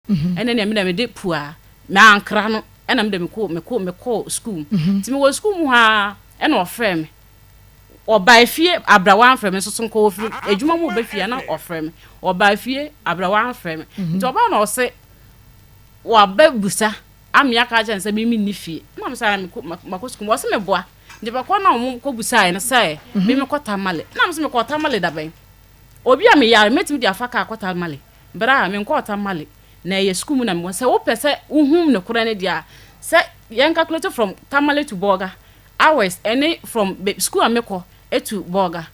Ɛna nea me na mede pua mankra no, ɛna mede mekɔ school. Nti mewɔ school mu hɔ a, ɛna ɔfrɛ me. Ɔbaa fie abra wamfrɛ me nso so nkɔ wɔfiri adwuma mu ɔba fie na ɔfrɛ me. Ɔbaa fie abra wamfrɛ me. Nti ɔbaa na ɔse waba busa ame aka kyerɛ no sɛ mimi nni fie. Na me sɛ makɔ sukuu mu. Ɔse meboa. Nti bɛkɔ na ɔmo kɔ busaeɛ no sɛ mimi kɔ Tamale. Na me sɛ mekɔ Tamale da bɛn? Obi a meyare mɛtumi de afa kaa kɔ Tamale. Berɛ a menkɔɔ Tamale na ɛyɛ sukuu mu na mewɔ. Sɛ wopɛ sɛ wohu nokorɛ no deɛ a, sɛ yɛn calculate from Tamale to Bolga hours ɛne from sukuu a mekɔ to Bolga.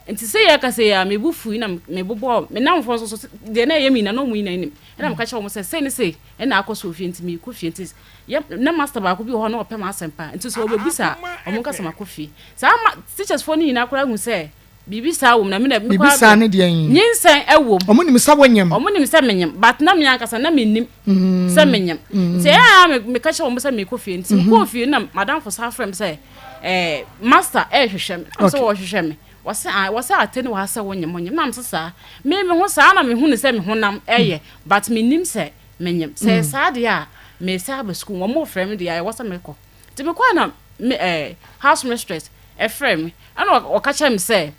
Nti sɛ yɛka sɛ yɛ a, me bo fui na mebobɔɔ me nnamfoɔ nso so deɛ na ɛyɛ me nyinaa na wɔn nyinaa nim. Ɛna meka kyerɛ wɔn sɛ sei ne sei ɛna akɔ so wɔ fie nti merekɔ fie. Nti yɛ na master baako bi wɔ hɔ na ɔpɛ m'asɛm paa nti sɛ ɔbɛbisa a wɔn nka sɛ makɔ fie. Saa ma teachers foɔ no nyinaa koraa hu sɛ biribi saa wɔ mu na me na mekɔ Biribi saa ne deɛ yi. Nyinsɛn ɛwɔ mu. Wɔn nim sɛ wonyem. Wɔn nim sɛ menyem but na me ankasa na mennim sɛ menyem. Nti ɛyɛ a meka kyerɛ wɔn sɛ merekɔ fie nti mekɔɔ fie na madamfo san frɛ me sɛ master ɛrehwehwɛ me. Na sɛ wɔrehwehwɛ me. Wɔsɛ ah wɔsɛ ate ne wɔ ha sɛ wonyem wonyem. Na mesɛ saa. Me me ho saa na mehu ne sɛ me honam ɛyɛ but mennim sɛ menyem. Sɛ saa deɛ a mesan aba sukuu wɔn frɛ me deɛ a ɛwɔ sɛ mekɔ. Nti mekɔɛ na me house mistress ɛfrɛ me ɛna ɔka kyerɛ me sɛ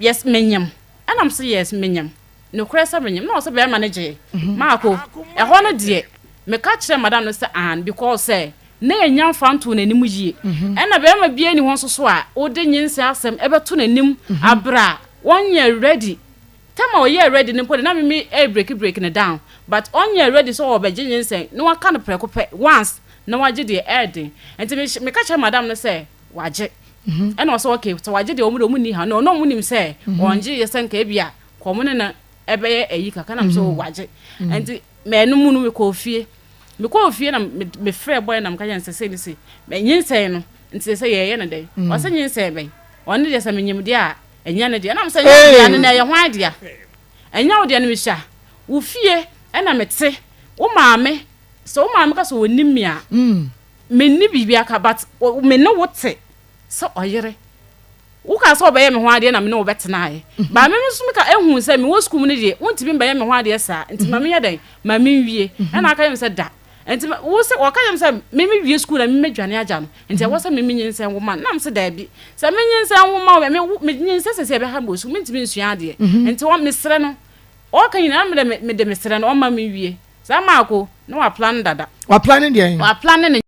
yes menyem. Ɛna me sɛ yes menyem. Nokorɛ sɛ menyem. Na ɔsɛ bɛrima no gyee. Maako ɛhɔ no deɛ meka kyerɛ madam no sɛ an because sɛ na yɛnya mfa ntoo n'anim yie. Ɛna bɛrima biara ni hɔ nso so a wode nyinsɛn asɛm ɛbɛto n'anim aberɛ a wɔnyɛ ready. Time a ɔyɛɛ ready no mpo de na meme ɛrebreki breki no down but ɔnyɛ ready sɛ ɔrebɛgye nyinsɛn na waka no prɛko pɛ once na wagye deɛ ɛɛden. Nti meka kyerɛ madam no sɛ wagye. Ɛna ɔsɛ okay sɛ wagye deɛ wɔn deɛ wɔn nni ha no ɔno wɔn nim sɛ ɔngye yɛ sɛ nka ebia kɔ wɔn ne no ɛbɛyɛ ayi kakra na mesɛ wagye. Nti mɛno mu no mekɔɔ fie. Mekɔɔ fie na mefrɛɛ bɔyɛ na meka kyerɛ no sɛ sei ne sei nyinsɛn no nti sɛ yɛyɛ no dɛn. Ɔsɛ nyinsɛn bɛn? Ɔno deɛ sɛ menyim deɛ a ɛnyɛ ne deɛ. Na mesɛ ɛnyɛ wo deɛ no na ɛyɛ hwan dea? Ɛnyɛ wo deɛ no mehyia wo fie ɛna mete wo maame sɛ wo maame ka sɛ ɔnim me a menni biribi aka but me ne wo te sɛ ɔyere. Wokaa sɛ wobɛyɛ me ho adeɛ na me ne wo bɛtenaeɛ. But me nso meka ehu sɛ mewɔ sukuu mu no deɛ wontumi mbɛyɛ me ho adeɛ saa nti ma menyɛ dɛn ma menwie. Ɛna aka kyerɛ me sɛ da. Nti wo sɛ wɔka kyerɛ me sɛ me mewie sukuu na me mɛdwane agya no nti ɛwɔ sɛ me menyinsɛn wo ma no. Na me sɛ daabi sɛ menyinsɛn wo ma wo me menyinsɛn sɛsɛ ɛbɛha me wɔ sukuu mentumi nsua adeɛ. Nti wɔ mesrɛ no ɔka nyinaa na mede mede mesrɛ no ɔmma menwie. Saa Maako na waplane dada. Waplane deɛn? Waplane ne.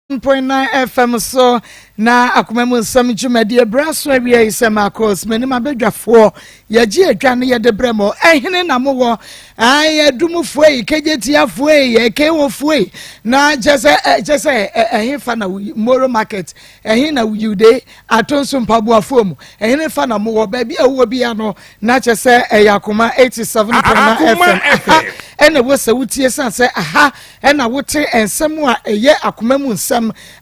1.9 FM so na akoma mu nsɛm dwumadie berɛ so awia yi sɛ Marcos m'anim abadwafoɔ yɛgye adwa no yɛde brɛ mo ɛhene na mowɔ adumufoɔ yi kegyetiafoɔ yi ɛkewofoɔ yi na kyɛ sɛ kyɛ sɛ ɛhe fa na moro market ɛhe na yiwde ato nso mpaboafoɔ mu ɛhene fa na mowɔ baabi a wowɔ bia no na kyɛ sɛ ɛyɛ akoma 87.9 FM aha ɛna ɛwɔ sɛ wotie san sɛ aha ɛna wote nsɛm a ɛyɛ akoma mu nsɛm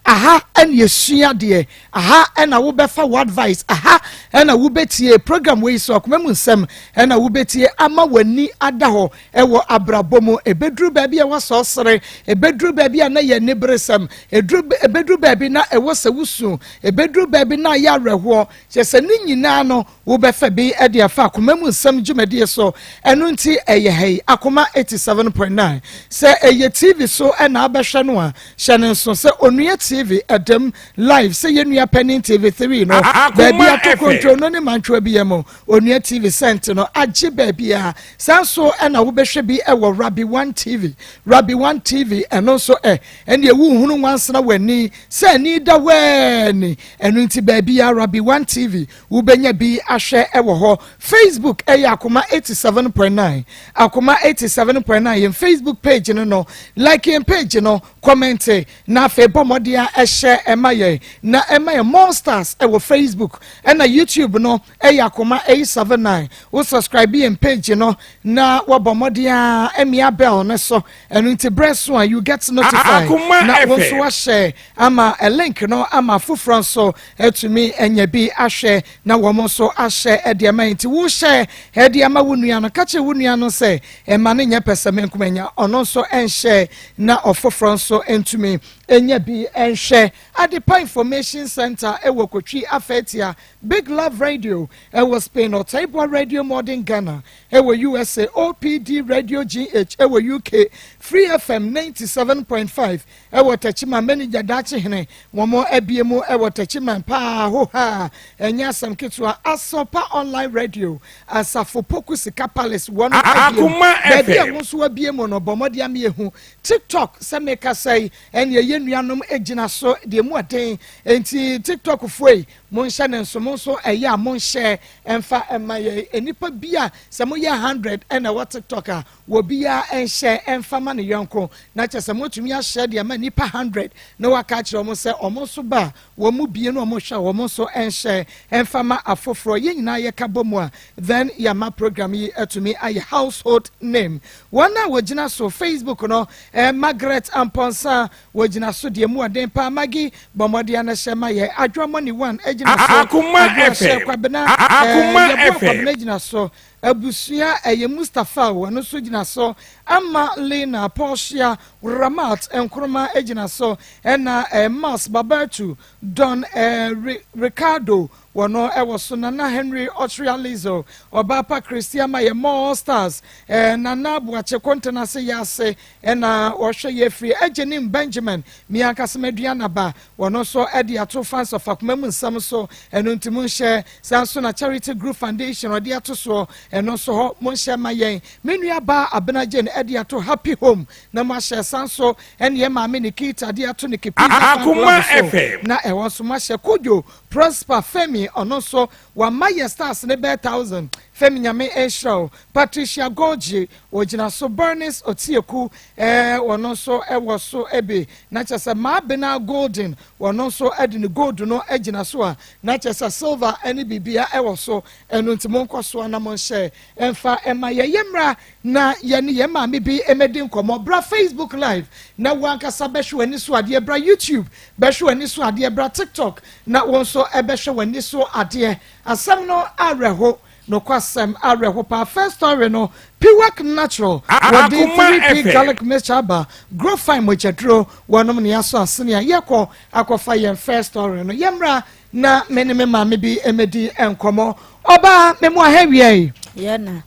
aha ɛna yɛsua adeɛ aha ɛna wobɛfa wo advice aha ɛna wobɛtie program wei so akoma mu nsɛm ɛna wobɛtie ama w'ani ada hɔ ɛwɔ abrabɔ mu ɛbɛduru baabi a wasɔ sere ɛbɛduru baabi a na yɛ aniberesɛm ɛbɛduru baabi na ɛwɔ sɛ wosu ɛbɛduru baabi na ayɛ awerɛhoɔ kyɛ sɛ ne nyinaa no wobɛfa bi de afa akoma mu nsɛm dwumadie so. Ɛno nti ɛyɛ ha yi, Akoma 87.9. Sɛ ɛyɛ TV so na abɛhwɛ no a, hyɛ no nso sɛ Onua TV ɛdam live sɛ yɛn nua panin TV3 no, baabi ato kontro no ne mantwoa bi mu. Onua TV sɛnt no agye baabiara. Saa nso na wobɛhwɛ bi wɔ Rabbi One TV. Rabbi One TV ɛno nso ɛ, ɛnneɛ wohunu nwansena w'ani sɛ ani da hɔ ɛɛ ni. Ɛno nti baabiara Rabbi One TV Wobɛnya bi ahwɛ wɔ hɔ. Facebook ɛyɛ Akoma 87.9. Akoma 87.9 yɛn Facebook page no no. Like yɛn page no, comment, na afei bɔ mmɔden a ɛhyɛ ɛma yɛn na ɛma yɛn more stars ɛwɔ Facebook. Ɛna YouTube no ɛyɛ Akoma 879. Wo subscribe yɛn page no na wɔbɔ mmɔden a ɛmia bell no so. Ɛno nti berɛ so a you get notified na wo nso wahyɛ ama link no ama afoforɔ nso atumi anya bi ahwɛ na wɔn nso ahyɛ de ama yɛn. Nti wohyɛ de ama wo nua no, ka kyerɛ wo nua no sɛ mma no nyɛ pɛsɛmenkomanya, ɔno nso nhyɛ na ɔfoforɔ nso ntumi nya bi nhwɛ. Adepa Information Centre wɔ Kotwi Afɛtia, Big Love Radio wɔ Spain, Ɔtaiboa Radio Modern Ghana wɔ USA, OPD Radio GH wɔ UK, Free FM 97.5 wɔ Techiman, Manager Daakye Hene, wɔn abue mu wɔ Techiman paa, hohaa, ɛnyɛ asɛm ketewa, Asɔpa Online Radio, Asafo Poku Sika Palace, wɔn abue mu, baabi a wo nso wabue mu no, bɔ mmɔden ama yɛhu. TikTok, sɛ mekasa yi, ɛnneɛ yɛn nuanom gyina so deɛ mu ɔden, enti TikTok foɔ yi, monhyɛ ne nso, mo nso ɛyɛ a monhyɛ mfa mma yɛn. Nnipa bi a sɛ moyɛ 100 ɛna ɛwɔ TikTok a, Obiara nhyɛ mfa ma ne yɔnko, na kyerɛ sɛ moatumi ahyɛ de ama nnipa hundred na wɔaka akyerɛ wɔn sɛ wɔn nso ba a, wɔn mu bie na wɔhwɛ a wɔn nso nhyɛ mfa ma afoforɔ. Yɛn nyinaa yɛka bɔ mu a, then yɛama program yi atumi ayɛ household name. Wɔn a wɔgyina so Facebook no, eh, Margaret Amponsah, wɔgyina so deɛ mu ɔden paa. Maggie, bɔ mmɔden ana hyɛ ma yɛ. Adwoa Money One gyina so. Akoma Adwoa hyɛ FM. Kwabena, eh, Akoma Yɛboa FM. Kwabena gyina so. Abusua ɛyɛ Mustafa o, ɛno nso gyina so. Ama Lina, Portia, Ramat, Nkrumah gyina so. Ɛna eh, Mas Babatu, Don eh, Ricardo, wɔno ɛwɔ so. Nana Henry Otria Lizo, Ɔbaapa Christy ama yɛ More Stars, eh, Nana Boakye Kontenase Yase, ɛna ɔhwɛ yɛ firi Agyenim Benjamin, me ankasa m'aduan aba, Wɔno nso de ato fans of akoma mu nsɛm so, ɛno nti monhyɛ. Saa nso na Charity Group Foundation ɔde ato soɔ, ɛno nso hɔ monhyɛ ma yɛn. Me nua baa Abena Jane de ato Happy Home na moahyɛ. Saa nso ɛne yɛn maame Nikita de ato Nikki Pizza Fan Akoma Club so FM. na ɛhɔ nso moahyɛ. Kojo Prosper Femi ɔno nso wama yɛ stars no bɛyɛ thousand. Femi Nyame nhyira wo. Patricia Gorgie Ɔgyina so Bernice Otieku eh, ɔno nso wɔ so bi. Na kyerɛ sɛ Maabena Golden, ɔno nso de ne gold no gyina so a, na kyerɛ sɛ silver ne biribia wɔ so. Ɛno nti monkɔ so na monhyɛ mfa mma yɛn. Yɛmmra na yɛne yɛn maame bi mmɛdi nkɔmmɔ. Bra Facebook live na wo ankasa bɛhwɛ w'ani so adeɛ. Bra YouTube bɛhwɛ w'ani so adeɛ. Bra TikTok na wo nso bɛhwɛ w'ani so adeɛ. Asɛm no awerɛho. Nokwasɛm, awerɛho paa. First story no, Piwak Natural, wɔde Akoma 3P FM. garlic mixture aba, Growfine mogyaduro, wɔnom ne aso asene a yɛkɔ akɔfa yɛn first story no. Yɛmmra na me ne me maame bi mmɛdi nkɔmmɔ. Ɔbaa, me mu aha wia yi. Yɛ na.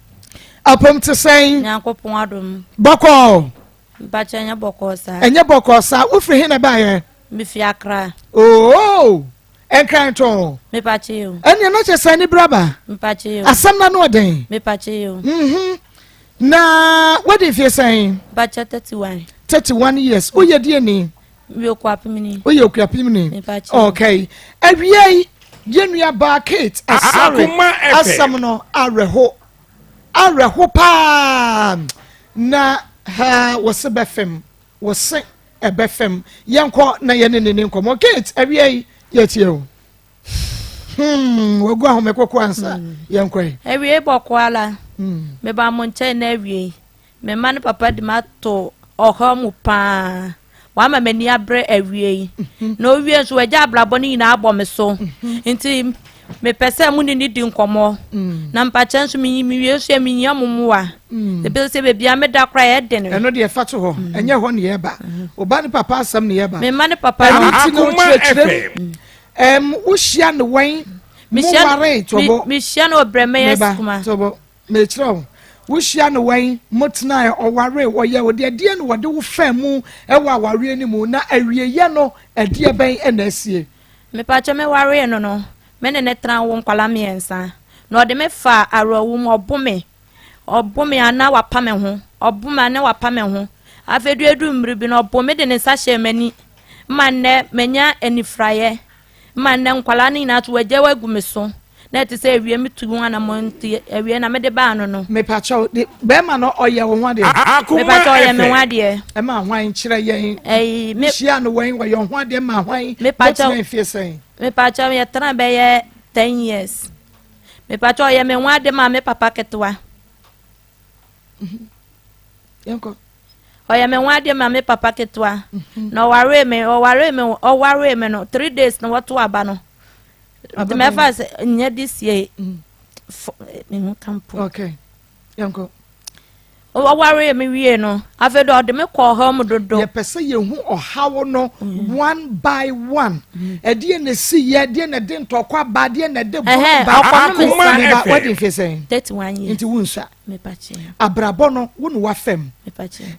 Apom te sɛn? Nyankopɔn adom. Bɔkɔɔ. Mpakyɛ ɛnyɛ bɔkɔɔ saa. Ɛnyɛ bɔkɔɔ saa. Wofiri he na ɛbaeɛ? Mefi Accra. Oo! Nkran tɔn. Mepakye yo. Ɛnneɛ na kyerɛ sɛ ani bere aba. Mepakye yo. Asɛm no ano ɔden. Mepakye yo. Mhm. Na wadi mfie sɛn? Mpakyɛ 31. 31 years. Woyɛ deɛ ni? Meyɛ okuapemni. Woyɛ okuapemni. Mepakye yo. Okay. Awia yi, yɛn nua baa Kate Asare Akoma FM. asɛm no awerɛho. Awerɛho paa. Na ha wɔse bɛfem. Wɔse ɛbɛ fam. Yɛnkɔ na yɛne ne ni nkɔmmɔ. Kate, awia yi, yɛtie o. Hmm, wagu ahome koko ansa. Hmm. Yɛnkɔ yi. Awie bɔkɔ ala. Hmm. Meba mo nkyɛn na awie. Me mma ne papa de m'ato ɔhaw mu paa. Wama m'ani abere awie yi. Mhm. Na owie nso wagya abrabɔ no nyinaa abɔ me so. Mhm. Nti mepɛ sɛ mo ne ne di nkɔmmɔ. Mm. Na mpakyɛ nso menyi mewie nso yɛ menyia mo mmoa. Mm. Ebi sɛ baabi a meda koraa yɛ den. Ɛno deɛ fa to hɔ. Mm. Ɛnyɛ hɔ ne yɛba. Ɔba ne papa asɛm ne yɛba. Mema ne papa. Ɛno ti no kyerɛkyerɛ mu. Ɛm wohyia ne wɛn. Mo ware tobo. Mehyia no ɔbrɛ mɛyɛ sukuma. Tobo. Mekyerɛ wo. Wohyia no wɛn, mo tenae, ɔware, ɔyɛ wo deɛ, deɛ na wɔde wo faa mu ɛwɔ awareɛ no mu, na awieɛ no ɛdeɛ bɛn ɛna asie? Mepakyɛ me waree no no, me ne no tena wo nkwadaa mmiɛnsa, na ɔde me faa awerɛhoɔ mu, ɔbo me, Ɔbo me a na wapa me ho, ɔbo me a na wapa me ho. Afei de eduu mmere bi no, ɔbo me de ne nsa hyɛɛ m'ani ma nnɛ manya anifuraeɛ. Ma nnɛ nkwadaa no nyinaa so wɔagya agu me so. Na ɛte sɛ awie metu ho anammɔn nti awie na mede baa no no. Mepakyɛw, de bɛrima no ɔyɛ wo ho adeɛ? Akoma Mepakyɛw ɔyɛ me ho FM. adeɛ. Ɛma hwan? Kyerɛ yɛn. Ɛyi, me. Wohyia no wɛn? Ɔyɛ wo ho adeɛ ma hwan? Mepakyɛw. Motena mfie sɛn? Mepakyɛw yɛtena bɛyɛ 10 years. Mepakyɛ ɔyɛ me ho ade ma me papa ketewa. Yɛnkɔ. Ɔyɛ me ho ade ma me papa ketewa. Na ɔwaree me, ɔwaree me, ɔwaree me no 3 days na wɔto aba no. Nti mɛfa sɛ nyɛ this year. Me ho ka mpo. Okay. Yɛnkɔ. Ɔwaree me wie no, afei de ɔde me kɔɔ ɔhaw mu dodo. Yɛpɛ sɛ yɛhu ɔhaw no mm. one by one. Mm. Ɛdeɛ na ɛsi yɛ, ɛdeɛ na ɛde ntɔkwa ba, ɛdeɛ na ɛde bɔ ba. Akoma ɛfɛ. Wadi mfe sɛn? 31 years. Nti wo nsua. Abrabɔ no, wo ne wafam.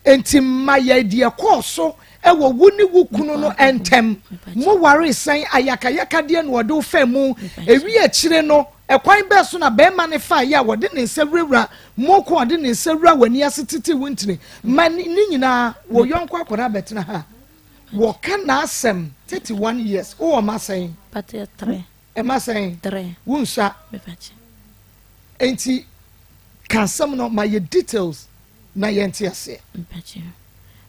Nti ma yɛ deɛ kɔɔ so ɛwɔ wo ne wo kunu no ntɛm. Mo ware sɛn ayakayakadeɛ na ɔde wo fam mu. Ewi akyire no, Ɛkwan bɛn so na barima no faeɛ a ɔde ne nsa wurawura mo kɔn, ɔde ne nsa wura w'ani ase tete wo ntini ma ne nyinaa? Wo yɔnko akwadaa bɛtena ha, wɔka n'asɛm 31 years, wowɔ mma sɛn? Pateɛ three. Ɛma sɛn? Three. Wonsua. Mepakyɛ. Enti ka asɛm no ma yɛ details na yɛnte aseɛ. Mpakyɛ.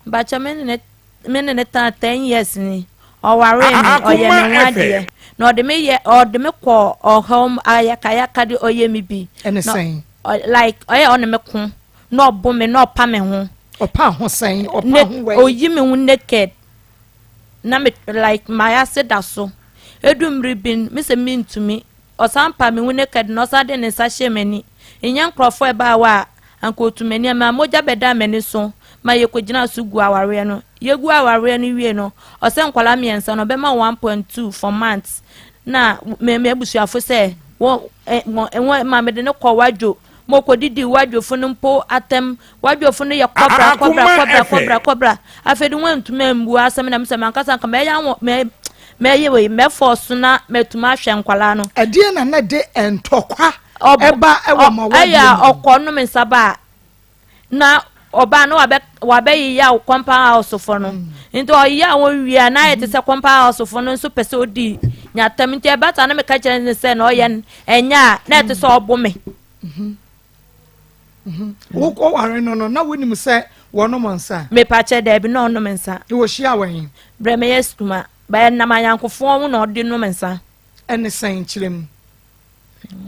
Mpakyɛ me ne ne me ne ne tena ten years ni. Ɔwaree me, ɔyɛ me ho adeɛ. Na ɔde me yɛ ɔde me kɔ ɔhaw mu ayakayaka de ɔyɛ me bi. Ɛne sɛn? Like ɔyɛ ɔne me ko na ɔbo me na ɔpa me ho. Ɔpa ho sɛn? Ɔpa ho wɛn? Oyi me ho naked na me like mayase da so. Edu mmiri bi no me sɛ mentumi. Ɔsan paa me ho naked na ɔsan de ne nsa hyɛɛ m'ani. Nnyɛ nkorɔfoɔ a ɛbaa hɔ a, anka ɔtu m'ani. Ɛmaa mogya bɛdaa m'ani so ma yɛkɔgyinaa so guu awareɛ no. Yɛguu awareɛ no wiei no, ɔsɛ nkwadaa mmiɛnsa no, ɔbɛma 1.2 for months. Na me m'abusuafo sɛ, wɔ ɛ wɔ wɔ ma mede no kɔɔ Wadwo. Ma ɔkɔdidii Wadwofo no mpo atɛm. Wadwofo no yɛ kɔbra, kɔbra, kɔbra, kɔbra, kɔbra. Afei de wɔantumi ammua asɛm na mesɛ m'ankasa anka mɛyɛ anwɔ mɛ mɛyɛ wei mɛfɔɔso na matumi ahwɛ nkwadaa no. Ɛdeɛn na na ɛde ntɔkwa ɛba wɔ mo awadeɛ mu? Ɛyɛ a ɔkɔ nom nsa ba a na ɔbaa na wabɛ wabɛyeyaw compound house fo no mm. nti ɔyeyaw wɔn wie a na ayɛ te sɛ compound house fo no nso pɛ sɛ odi nyatam nti ɛba saa na meka kyerɛ ne sɛ na ɔyɛ no ɛnyɛ a na ɛte sɛ ɔbo me. Mm-hmm. Mm-hmm. Wokɔware no no na wonim sɛ wɔnom nsa? Mepakyɛ daabi na ɔnom nsa. Wɔhyia wɛn? Berɛ meyɛ sukuma bɛyɛ nam ayankofoɔ ho na ɔde nom nsa. Ɛne sɛn kyerɛ mu?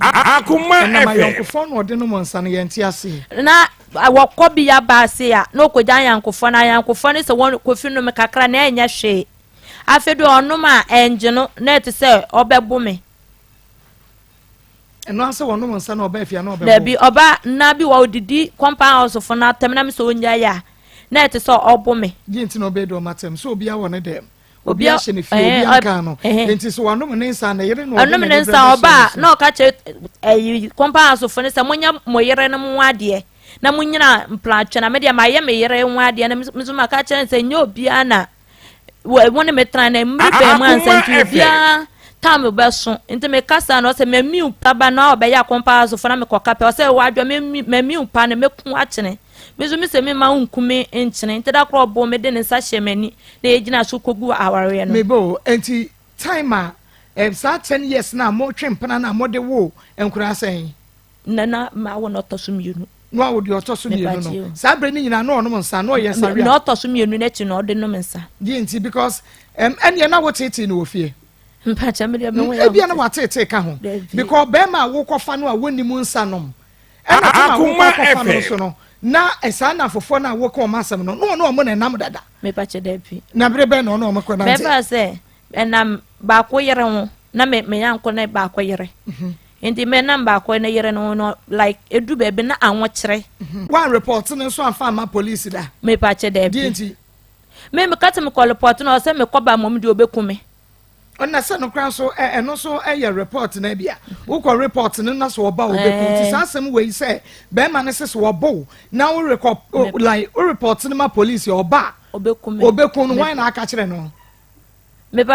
Akoma Ɛnam FM. ayɔnkofoɔ na ɔde nom nsa no yɛnte aseɛ. Na wɔkɔ bi aba ase a na ɔkɔgya ayankofoɔ no ayankofoɔ no sɛ wɔn kofi nom kakra na ɛnyɛ hwee. Afei deɛ ɔnom a ɛngye no na ɛte sɛ ɔbɛbo me. Ɛno ara sɛ wɔnom nsa na ɔba afie na ɔbɛbo. Dabi ɔba nna bi wɔ ɔdidi compound house fo no atɛm na me sɛ ɔnyae a na ɛte sɛ ɔbo me. Deɛ nti na ɔbɛdi wɔn atɛm sɛ obiara wɔ ne dɛm. Obi ahyɛ ne fie, obi anka no. Nti sɛ wanom ne nsa ne yere na ɔde ne nsa ɔba a na ɔka kyerɛ ɛyi compound house fo no sɛ monyɛ mo yere no ho adeɛ na monyina mplatwɛ na me deɛ mayɛ me yere ho adeɛ na me nso maka kyerɛ no sɛ nyɛ obiara na wo ne me tena na mmiri bɛn mu ansa nti obiara tam bɛso nti meka saa na ɔsɛ mamiw pa ba na ɔbɛyɛ akɔmpa asofo na mekɔka pɛ ɔsɛ wadwa mamiw pa na mɛku akyene me nso mesɛ mema wo nku me nkyene nti da korɔ ɔbo me de ne nsa hyɛ m'ani na yɛgyina so kɔgu awareɛ no. Mebo nti time a eh, saa 10 years na motwe mpena na mode wo nkoraa sɛn? Na na mawo na ɔtɔ so mmienu. Na wawo deɛ ɔtɔ so mmienu no. Saa berɛ no nyinaa na ɔnom nsa na ɔyɛ nsawea. Na ɔtɔ so mmienu no akyi na ɔde nom nsa. Deɛ nti because um, ɛneɛ na woteetee no wɔ fie. Mpakyɛ me deɛ me ho yɛ. Ebia na wateetee ka ho. Because bɛrima a wokɔfa no a wɔnnim nsa nom. Ɛna tɛm a wokɔ akɔfa no nso no na saa nnamfofoɔ no a woka wɔn asɛm no na ɔne wɔn na ɛnam dada. Mepakyɛ dabi. Na bere bɛn na ɔne wɔn kɔ nante? Mɛfa sɛ ɛnam baako yere ho na me me yanko ne baako yere. Mhm. Nti me nam baako ne yere no no like edu baabi na ahokyere. Mhm. Wa report no nso anfa ama police da. Mepakyɛ dabi. Deɛ nti? Me meka sɛ mekɔ report no ɔsɛ mekɔ ba mmom deɛ ɔbɛku me. Ɔna sɛ no koraa nso ɛno nso yɛ report no bi a wokɔ report no na so ɔba ɔbɛku nti saa asɛm wei sɛ bɛrima no sɛ so ɔbo na wo rekɔ like wo report no ma police ɔba ɔbɛku no wɔn na aka kyerɛ no. Wɔn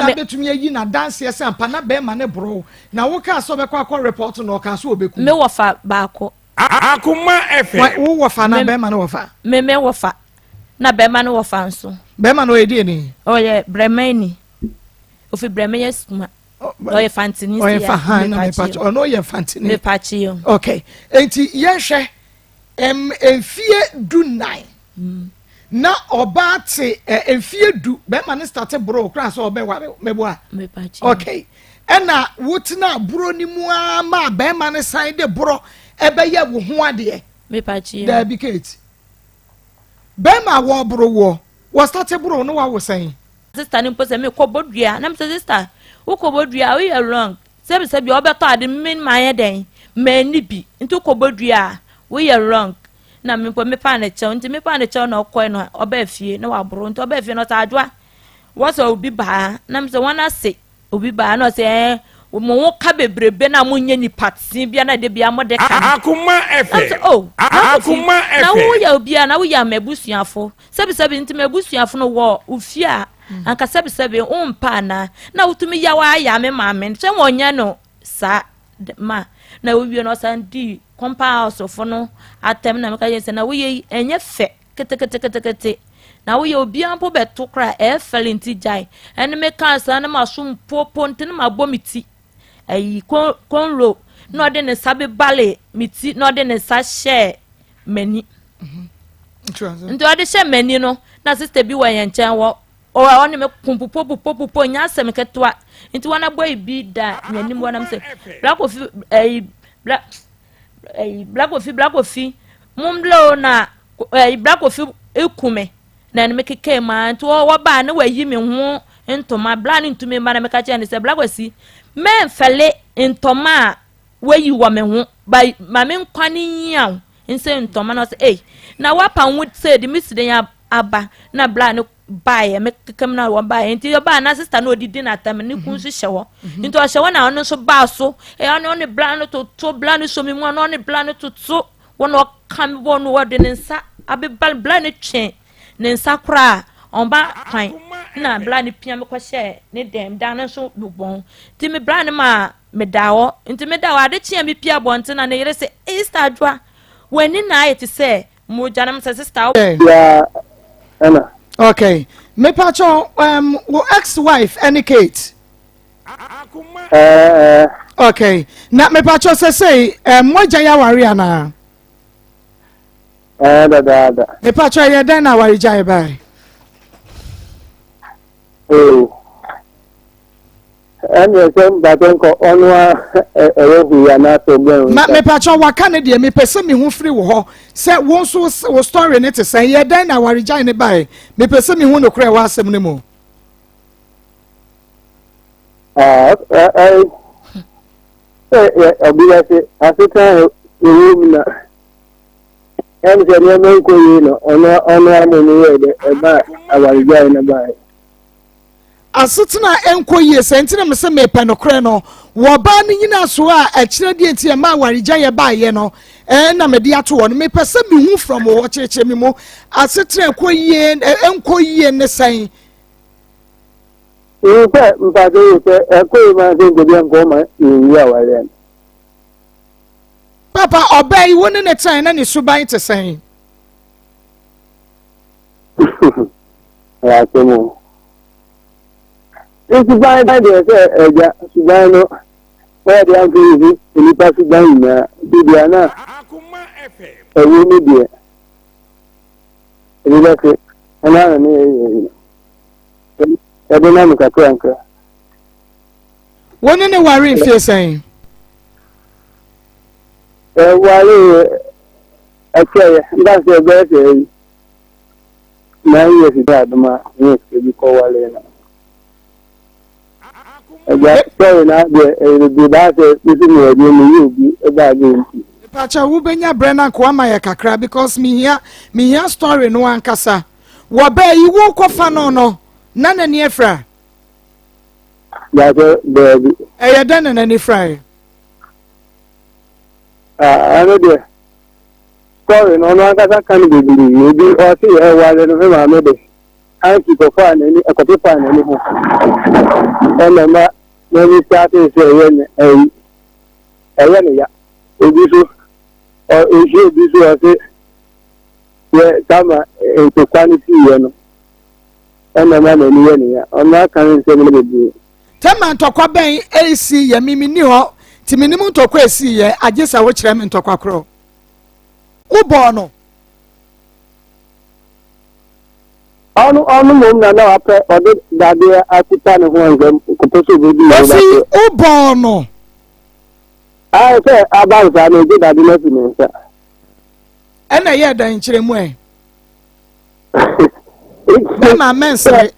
na bɛtumi ayi na danseɛ sɛ ampa na bɛrima no borɔ na wokaa sɛ ɔbɛkɔ akɔ report no ɔkaa sɛ ɔbɛku. Me wɔfa baako. Akoma FM. Wo wɔfa na bɛrima no wɔfa. Me me wɔfa na bɛrima no wɔfa nso. Bɛrima no ɔyɛ deɛ ni. Ɔyɛ brɛmani. Ofi brɛmɛ yɛ sukuma. Ɔyɛ fantini. Ɔyɛ fa han na mepakye ɔno ɔyɛ fantini. Mepakye yɛ. Okay eti yɛhwɛ mfie du nan. Mm. Na ɔbaa te ɛ mfie du bɛrima no starte boro koraa sɛ ɔbɛware mɛboa. Mepakye. Okay ɛna wotena boro ne mu ara ma bɛrima no san de borɔ ɛbɛyɛ wo ho adeɛ. Mepakye. Daabi Kate. Bɛrima a wɔboro woɔ wɔ starte boro no wawo sɛn? Sister no mpo sɛ mekɔ bɔ dua na mesɛ sister wokɔ bɔ dua woyɛ wrong sɛbi sɛbi ɔbɛtɔ ade me mayɛ dɛn. Manni bi. Nti wokɔbɔ dua a, woyɛ wrong. Na me mpo mepaa no kyɛw. Nti mepaa no kyɛw na ɔkɔe no ɔbaa fie na waboro. Nti ɔbaa fie no ɔsɛ Adwoa, wɔsɛ obi baa. Na mesɛ wɔn ase obi baa na ɔsɛ ɛɛ mo ho ka bebrebe na monyɛ nipa tee bia na de bia mode ka no. Akoma Na mesɛ FM. oh, na Kofi, Akoma na FM. woyɛ obi a na woyɛ m'abusuafo. Sɛbisɛbi nti m'abusuafo no wɔ wo fie a anka sɛbisɛbi wompɛ anaa? Na wotumi yaw ara yaa me maame sɛ wɔnyɛ no saa ma na wowie no ɔsan dii compound house fo no atɛm na meka yɛ sɛ na woyɛ yi ɛnyɛ fɛ keteketekete na woyɛ obiara mpo bɛto koraa ɛyɛ fɛle nti gyae ɛne meka saa na maso mpopo nti na mabɔ me ti ayi kɔnro na ɔde ne nsa bebale me ti na ɔde ne nsa hyɛɛ m'ani nti ɔde hyɛ m'ani no na sista bi wɔ yɛn nkyɛn wɔ ɔne me ko pupopupopupo nyɛ asɛm ketewa nti wɔn abɔ yi bi da n'anim wɔn nam sɛ bla kofi ɛyi bla ɛyi bla kofi bla kofi mo mbla o na ɛyi bla kofi eku me na ɛne me keka mu ara nti wɔbaa ne wɔayi me ho ntoma bla ne ntumi mba na meka kyerɛ ne sɛ bla kwasi mɛnfɛle ntoma a Wayi wɔ me ho ba ma me nkwa no nyia wo nsɛ ntɔma na ɔsɛ ei na wapa wo sɛ de me si den aba na bla no baeɛ me kekam na wɔn baeɛ nti ɔbaa na sista na ɔdidi na atam ne kun nso hyɛ hɔ nti ɔhyɛ hɔ na ɔno nso baa so ɛyɛ ɔne ɔne bla no toto bla no so mi mu ɔne ɔne bla no toto wɔn ɔka mi bɔ no ɔde ne nsa abeba bla no twe ne nsa koraa ɔmba kwan na bla no pia me kɔhyɛ ne dɛm dan no nso bɔn nti me bla no maa Medaa hɔ. Nti medaa hɔ. Ade kye a mepie abɔnten na ne yere se, Ei Sister Adwoa, w'ani na ayɛ te sɛ mogya. Na mesɛ, Sister, wo. Yeah, ɛna. Okay. Mepacho, um, wo ex-wife ɛne Kate? Eh, eh. Okay. Na mepacho sɛ sɛ, um, moagya yɛ aware anaa? Eh, dadaada. Mepacho, ɛyɛ dɛn na awaregyae bae? Oh. Ɛnneɛ sɛ mpakyɛ nkɔ ɔno a ɛwɔ hwee anaasɛ ɔbɛn wo Ma mepakyɛ waka ne deɛ mepɛ sɛ mehu firi wo hɔ sɛ wo nso wo story ne te sɛn yɛ dɛn na awaregyae ne bae mepɛ sɛ mehu nokorɛ ɛwɔ asɛm no mu. Ɔbi bɛ se asetena ɛwɔ mu na ɛm sɛ nneɛma nkɔ yie no ɔno ɔno amom yɛ dɛ ɛba awaregyae no bae. Asetena a ɛnkɔ yie, sɛ nti na mese mepɛ nokorɛ no, wɔ ɔbaa no nyinasoɔ a ɛkyerɛ deɛ nti ɛma awaregyaeɛ baeɛ no na mede ato hɔ no, mepɛ sɛ mehu from wo hɔ, kyerɛkyerɛ me mu, asetena ɛkɔ yie, ɛnkɔ yie ne sɛn? Mehu sɛ mpakyɛ yi sɛ ɛkɔ yie maa sɛ nkɔbi ankɔ ma yɛnwie awareɛ no. Papa, ɔbaa yi wo ne ne tenae na ne suban te sɛn? Ɛyɛ asɛm o. Ne suban deɛ sɛ agya suban no wɔyɛ deɛ anka yɛhu nnipa suban nyinaa nti deɛ na ɛwɔ mu deɛ ɛbi bɛte ɛno ara ne yɛyɛ yi no ɛde nam kakra nkra. Wo ne ne ware mfie sɛn? Ɛware ɛkyɛeɛ nka sɛ ɛbɛyɛ sɛ ɛyi 9 years dɛ adom a ne sika bi kɔ wale no ɛgya sɔre na deɛ ɛyɛ bebree baa sɛ mesi mi ɛdeɛ mi yɛ obi ɛbaa gye nti. Mepakyɛ wobɛnya brɛ no anka wama yɛ kakra because mehia mehia story no ankasa wɔ bɛɛ yi wo kɔfa no no na n'ani afira. Yàtọ̀ baabi. Ɛyɛ dɛn na n'ani firae? Ɛno deɛ Story no ɔno ankasa ka no bebree. Ebi ɔse ɛware no me maame de hanky kɔfaa n'ani ɛkɔpepaa n'ani ho ɛna ma n'ani starte sɛ ɛyɛ ne ɛyi ɛyɛ ne ya. Ebi so ɔ ehyia obi so ɔse yɛ tama ntokwa no siiɛ no ɛna ma n'ani yɛ ne ya. Ɔno aka ne nsɛm no bebree. Tama ntɔkwa bɛn ɛsi yɛ me menni hɔ nti menim ntɔkwa ɛsi yɛ agye sɛ wokyerɛ me ntɔkwa korɔ. Wobɔɔ no. Ɔno ɔno mmom na na wapɛ ɔde dadeɛ akuta ne ho anka kɔpɛ sɛ ɔbɛdi ne ho Kofi wobɔɔ no. Ayɛ sɛ aba no saa na ɔgye dade no afi ne nsa. Ɛna ɛyɛɛ dɛn kyerɛ mu ɛ? Bɛma mɛnsere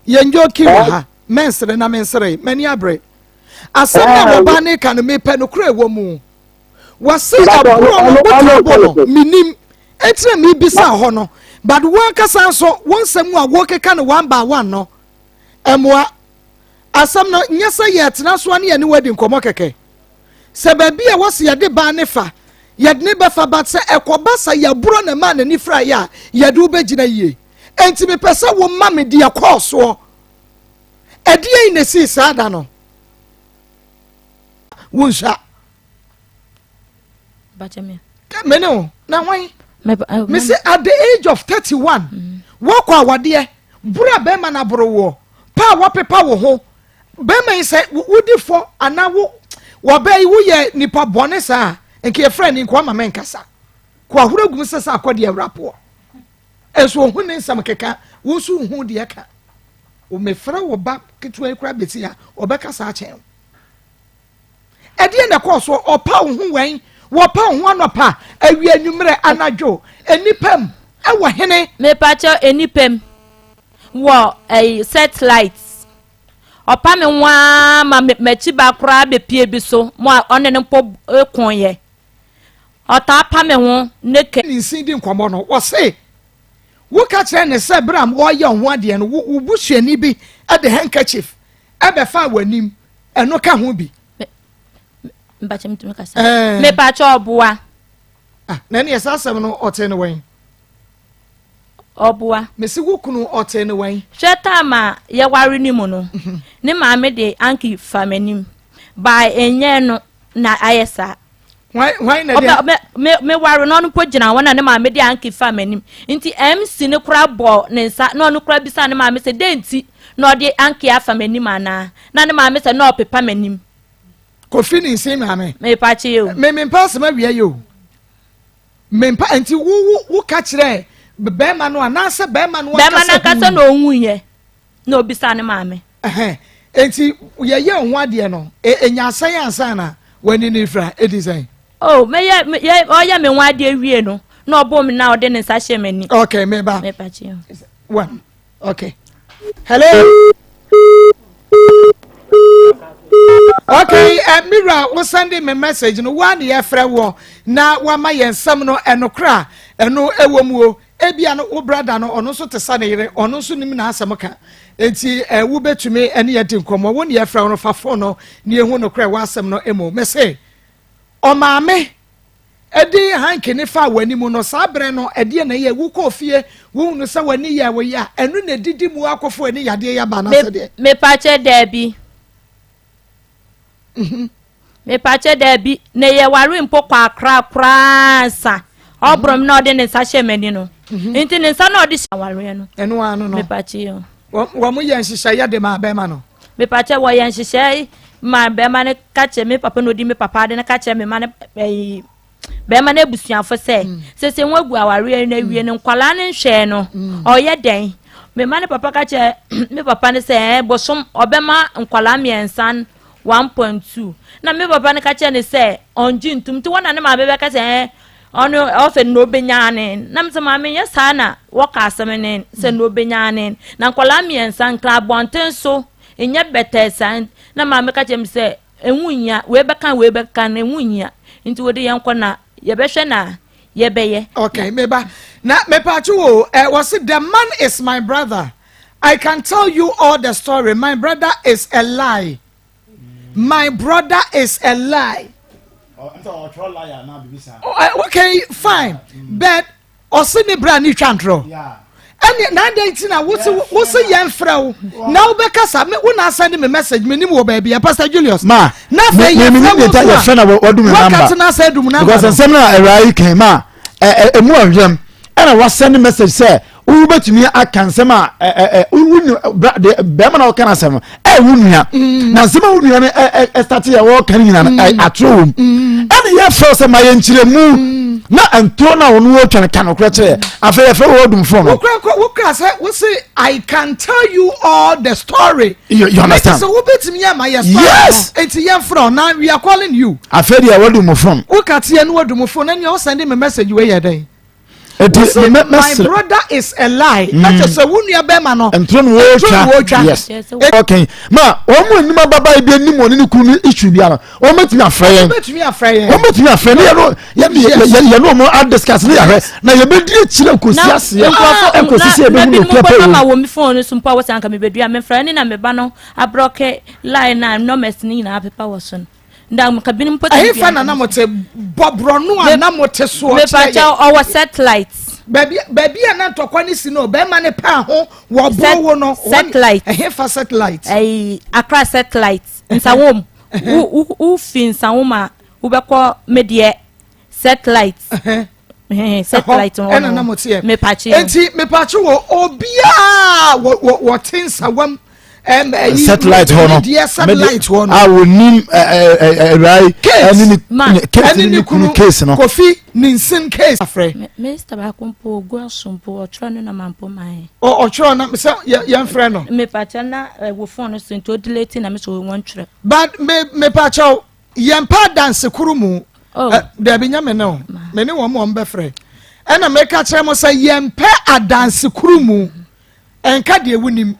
yɛn joki wɔ ha mɛnsere na mensere m'ani abere. Asɛm na wɔba ne ka no mepɛ no kora ɛwɔ mu. Wɔse ɛborɔ no wotaa bɔ no menim enti na mebisa hɔ no but wo ankasa nso wo nsɛm a wokeka no one by one no ɛmoa asɛm no nyɛ sɛ yɛtena so ne yɛne wadi nkɔmmɔ kɛkɛ sɛ baabi a wɔse yɛde baa ne fa yɛde ne bɛfa but sɛ ɛkɔba sɛ yɛborɔ na ɛmaa n'ani fraeɛ a yɛde wobɛgyina yie enti mepɛ sɛ wo ma me deɛ kɔɔ soɔ ɛdeɛn na ɛsii saa da no wonsua mene wo na hwan mese at the age of 31 mm. wɔkɔ awadeɛ boro a bɛrima no aboro woɔ pa a wɔpepa wo ho bɛrima yi sɛ wodi fɔ anaa wo wɔbɛ yi woyɛ nipa bɔne saa nka yɛfrɛ ne nkoa ma menkasa kɔ ahoro agum sɛ sɛ akɔdeɛ awurapoɔ nso ohun ne nsɛm keka wo nso wohu deɛ ka mefrɛ wo ba ketewa yi koraa bɛsi a ɔbɛka saa kyɛn wo Ɛdeɛn na ɛkɔɔ soɔ? Ɔpa wo ho wɛn? Wɔpa wo ho anɔpa, awia, anwummerɛ, anadwo, nnipa mu, ɛwɔ hene? Mepakyɛw nnipa mu, wɔ ɛyi satellite. Ɔpa me ho ara ma m'akyi ba koraa bepie bi so mo a ɔne no mpo koeɛ. Ɔtaa pa me ho ne kɛ. Ne nsin di nkɔmmɔ no, ɔse, Woka kyerɛ no sɛ berɛ a wɔreyɛ wo ho adeɛ no, wo busuani bi de handkerchief bɛfaa w'anim ɛno ka ho bi. mpakyɛ metumi kasa eh. mepakyɛ ɔboa ah, na ɛne ɛsɛ asɛm no ɔte ne wɛn ɔboa mesi wo kunu ɔte ne wɛn hwɛ taam a yɛware ne mu no mhm. ne maame de anki fa m'anim baa ɛnyɛ no na ayɛ saa Hwan na deɛ? Me me me ware no ɔno mpo gyina hɔ na ne maame de anki fa m'anim nti MC no kora bɔ ne nsa na ɔno kora bisa ne maame sɛ dɛn nti na ɔde anki afa m'anim anaa na ne maame sɛ na ɔpepa m'anim. Kofi ne nsin maame. Mepa kye o. Me me mpa asɛm awia yi o. Me mpa nti wo wo wo ka kyerɛ bɛrima no anaasɛ bɛrima no ankasa. Bɛrima no ankasa na ohun yɛ. Na obisa ne maame. Ɛhɛn, enti yɛyɛ ho adeɛ no, enya asɛn ansa na w'ani no refira, edi sɛn? Oh, meyɛ, yɛ, ɔyɛ me ho adeɛ wie no, na ɔbɔ me na ɔde ne nsa hyɛ m'ani. Okay, meba. Mepa kye. One. Okay. Hello. Okay, uh, Mira, wo sending me message no, wa ne yɛfrɛ wɔ na wama yɛn nsɛm no ɛnokora ɛno ɛwɔ mu o. Ebia no wo brada no ɔno nso te sɛ ne yere, ɔno nso nim n'asɛm ka. Enti eh, wobɛtumi ne yɛdi nkɔmmɔ. Wo ne yɛfrɛ wo no fa fon no ne yɛhu nokorɛ wɔ asɛm no mu. Mese, ɔmaame ɛde hanki ne faa w'anim no, saa berɛ no ɛdeɛ na ɛyɛ wokɔɔ fie wohunu sɛ w'ani yɛ wo ya, ɛno na ɛdidi mu akɔfo ani yadeɛ yɛ aba anaasɛ deɛ? Mepakyɛ daabi. Mhm. Mepakyɛ daabi na yɛware mpo kɔ akra koraa nsa ɔborɔ m na ɔde ne nsa hyɛ m'ani no mhm. nti ne nsa na ɔde hyɛ awareɛ no ɛno ano no mepakyɛ yɛ wɔn yɛ nhyehyɛeɛ de maa bɛrima no mepakyɛ wɔyɛ nhyehyɛe ma bɛrima no ka kyerɛ me papa na ɔdi me papa ade no ka kyerɛ me ma no ɛyi bɛrima no abusuafo sɛ mm. sese ho agu awareɛ no awie no nkwadaa no nhwɛɛ no mm. ɔyɛ dɛn mema ne papa ka kyerɛ me papa no sɛ ɛɛ bosom ɔbɛma nkwadaa mmiɛnsa 1.2 na me papa no ka kyerɛ ne sɛ ɔngye ntum nti wɔn na ne maame bɛka sɛ ɛɛ ɔno ɔsɛ na ɔbɛnya ne na mesɛ maame nyɛ saa na wɔka asɛm ne sɛ na ɔbɛnya ne na nkwadaa mmiɛnsa nkra abɔnten so nyɛ bɛtɛɛ saa na maame ka kyerɛ me sɛ Ɛho nhia, wei bɛka wei bɛka no, ɛho nhia. Nti wode yɛn kɔ na yɛbɛhwɛ na yɛbɛyɛ. Okay, meba. Na mepatwo wo, eh, wɔse the man is my brother. I can tell you all the story. My brother is a lie. My brother is a lie. Oh, okay, fine. But Ɔse ne bra ne twa ntorɔ. Ɛne na adɛn nti na wose wose yɛn frɛ wo na wobɛkasa me wo na asɛnde me message me nim wɔ baabi a Pastor Julius. Ma na afei yɛn frɛ wo nso a waka tena sɛ adum namba because nsɛm na awura yi kan ma ɛ ɛ emu ɔhwɛm ɛna wasɛnde message sɛ wobɛtumi aka nsɛm a wonu bɛrima na ɔka no asɛm no ɛyɛ wo nua mm. na nsɛm a wo nua no ɛstate yɛ wɔka no nyina no mm. atorɔ wɔ mu mm. ɛne yɛfrɛ sɛ ma yɛ nkyerɛmu na ntoro no a wɔno wɔtwa no ka nokorɛ kyerɛ afei yɛfrɛ wɔ ɔdum fo no wokura sɛ wo se i can tell you all the story you, you understand sɛ wobɛtumi ama yɛ story yes enti yɛmfrɛ na we are calling you afei deɛ wɔdum fo woka teɛ no wɔdum fo na nea wosɛnde me message wei yɛ dɛn. Eti my brother is a lie. Na kyerɛ sɛ wo nua bɛrima no. Ntoro na wɔretwa. Yes. Okay. Ma wɔn mu anim ababaa bi anim wɔn ne kunu no issue bi ano. Wɔn bɛtumi afrɛ yɛn. Wɔn bɛtumi afrɛ yɛn. Wɔn bɛtumi afrɛ ne yɛn no yɛn yɛn yɛn no wɔn adiscuss ne yɛhwɛ na yɛn bɛ di akyire nkosi aseɛ. Nkosi sɛ yɛbɛhu na no kura pɛ o. Na wɔ mi phone so mpo a wɔsɛ anka mi bɛ dua mi frɛ ne na mi ba no abrɔke line na numbers ne nyinaa pepa wɔ so no. Na nka binom mpo Ɛhefa na na mote? Bɔ borɔno a na mote soɔ kyerɛ yɛn. Ɔwɔ satellite. Baabi baabi a na ntɔkwa no si no, bɛrima no paa ho wɔboro wo no. Satellite. Ɛhefa satellite? Ɛyi Accra satellite. Nsawom. Wo wo fi Nsawom a wobɛkɔ medeɛ satellite. Satellite hɔ ɛna na mo teɛ. Mepakye. Enti mepakye wɔ obiara wɔ wɔ wɔte Nsawam. Satellite hɔ no deɛ satellite hɔ no a wɔnim awurai ɛne ne case ne ne kunu case no Kofi ne nsin case afrɛ minista baako mpo ogu aso mpo ɔtwerɛ ne nɔma mpo ma yɛn ɔtwerɛ na sɛ yɛmfrɛ no mepakyɛ na wɔ phone no so nti ɔdelete na me so wɔntwerɛ but me mepakyɛw yɛmpa adanse koro mu oh. Dabi nyɛ me ne o me ne wɔn wɔn bɛfrɛ ɛna meka kyerɛ mo sɛ yɛmpɛ adanse koro mu Ɛnka deɛ wonim.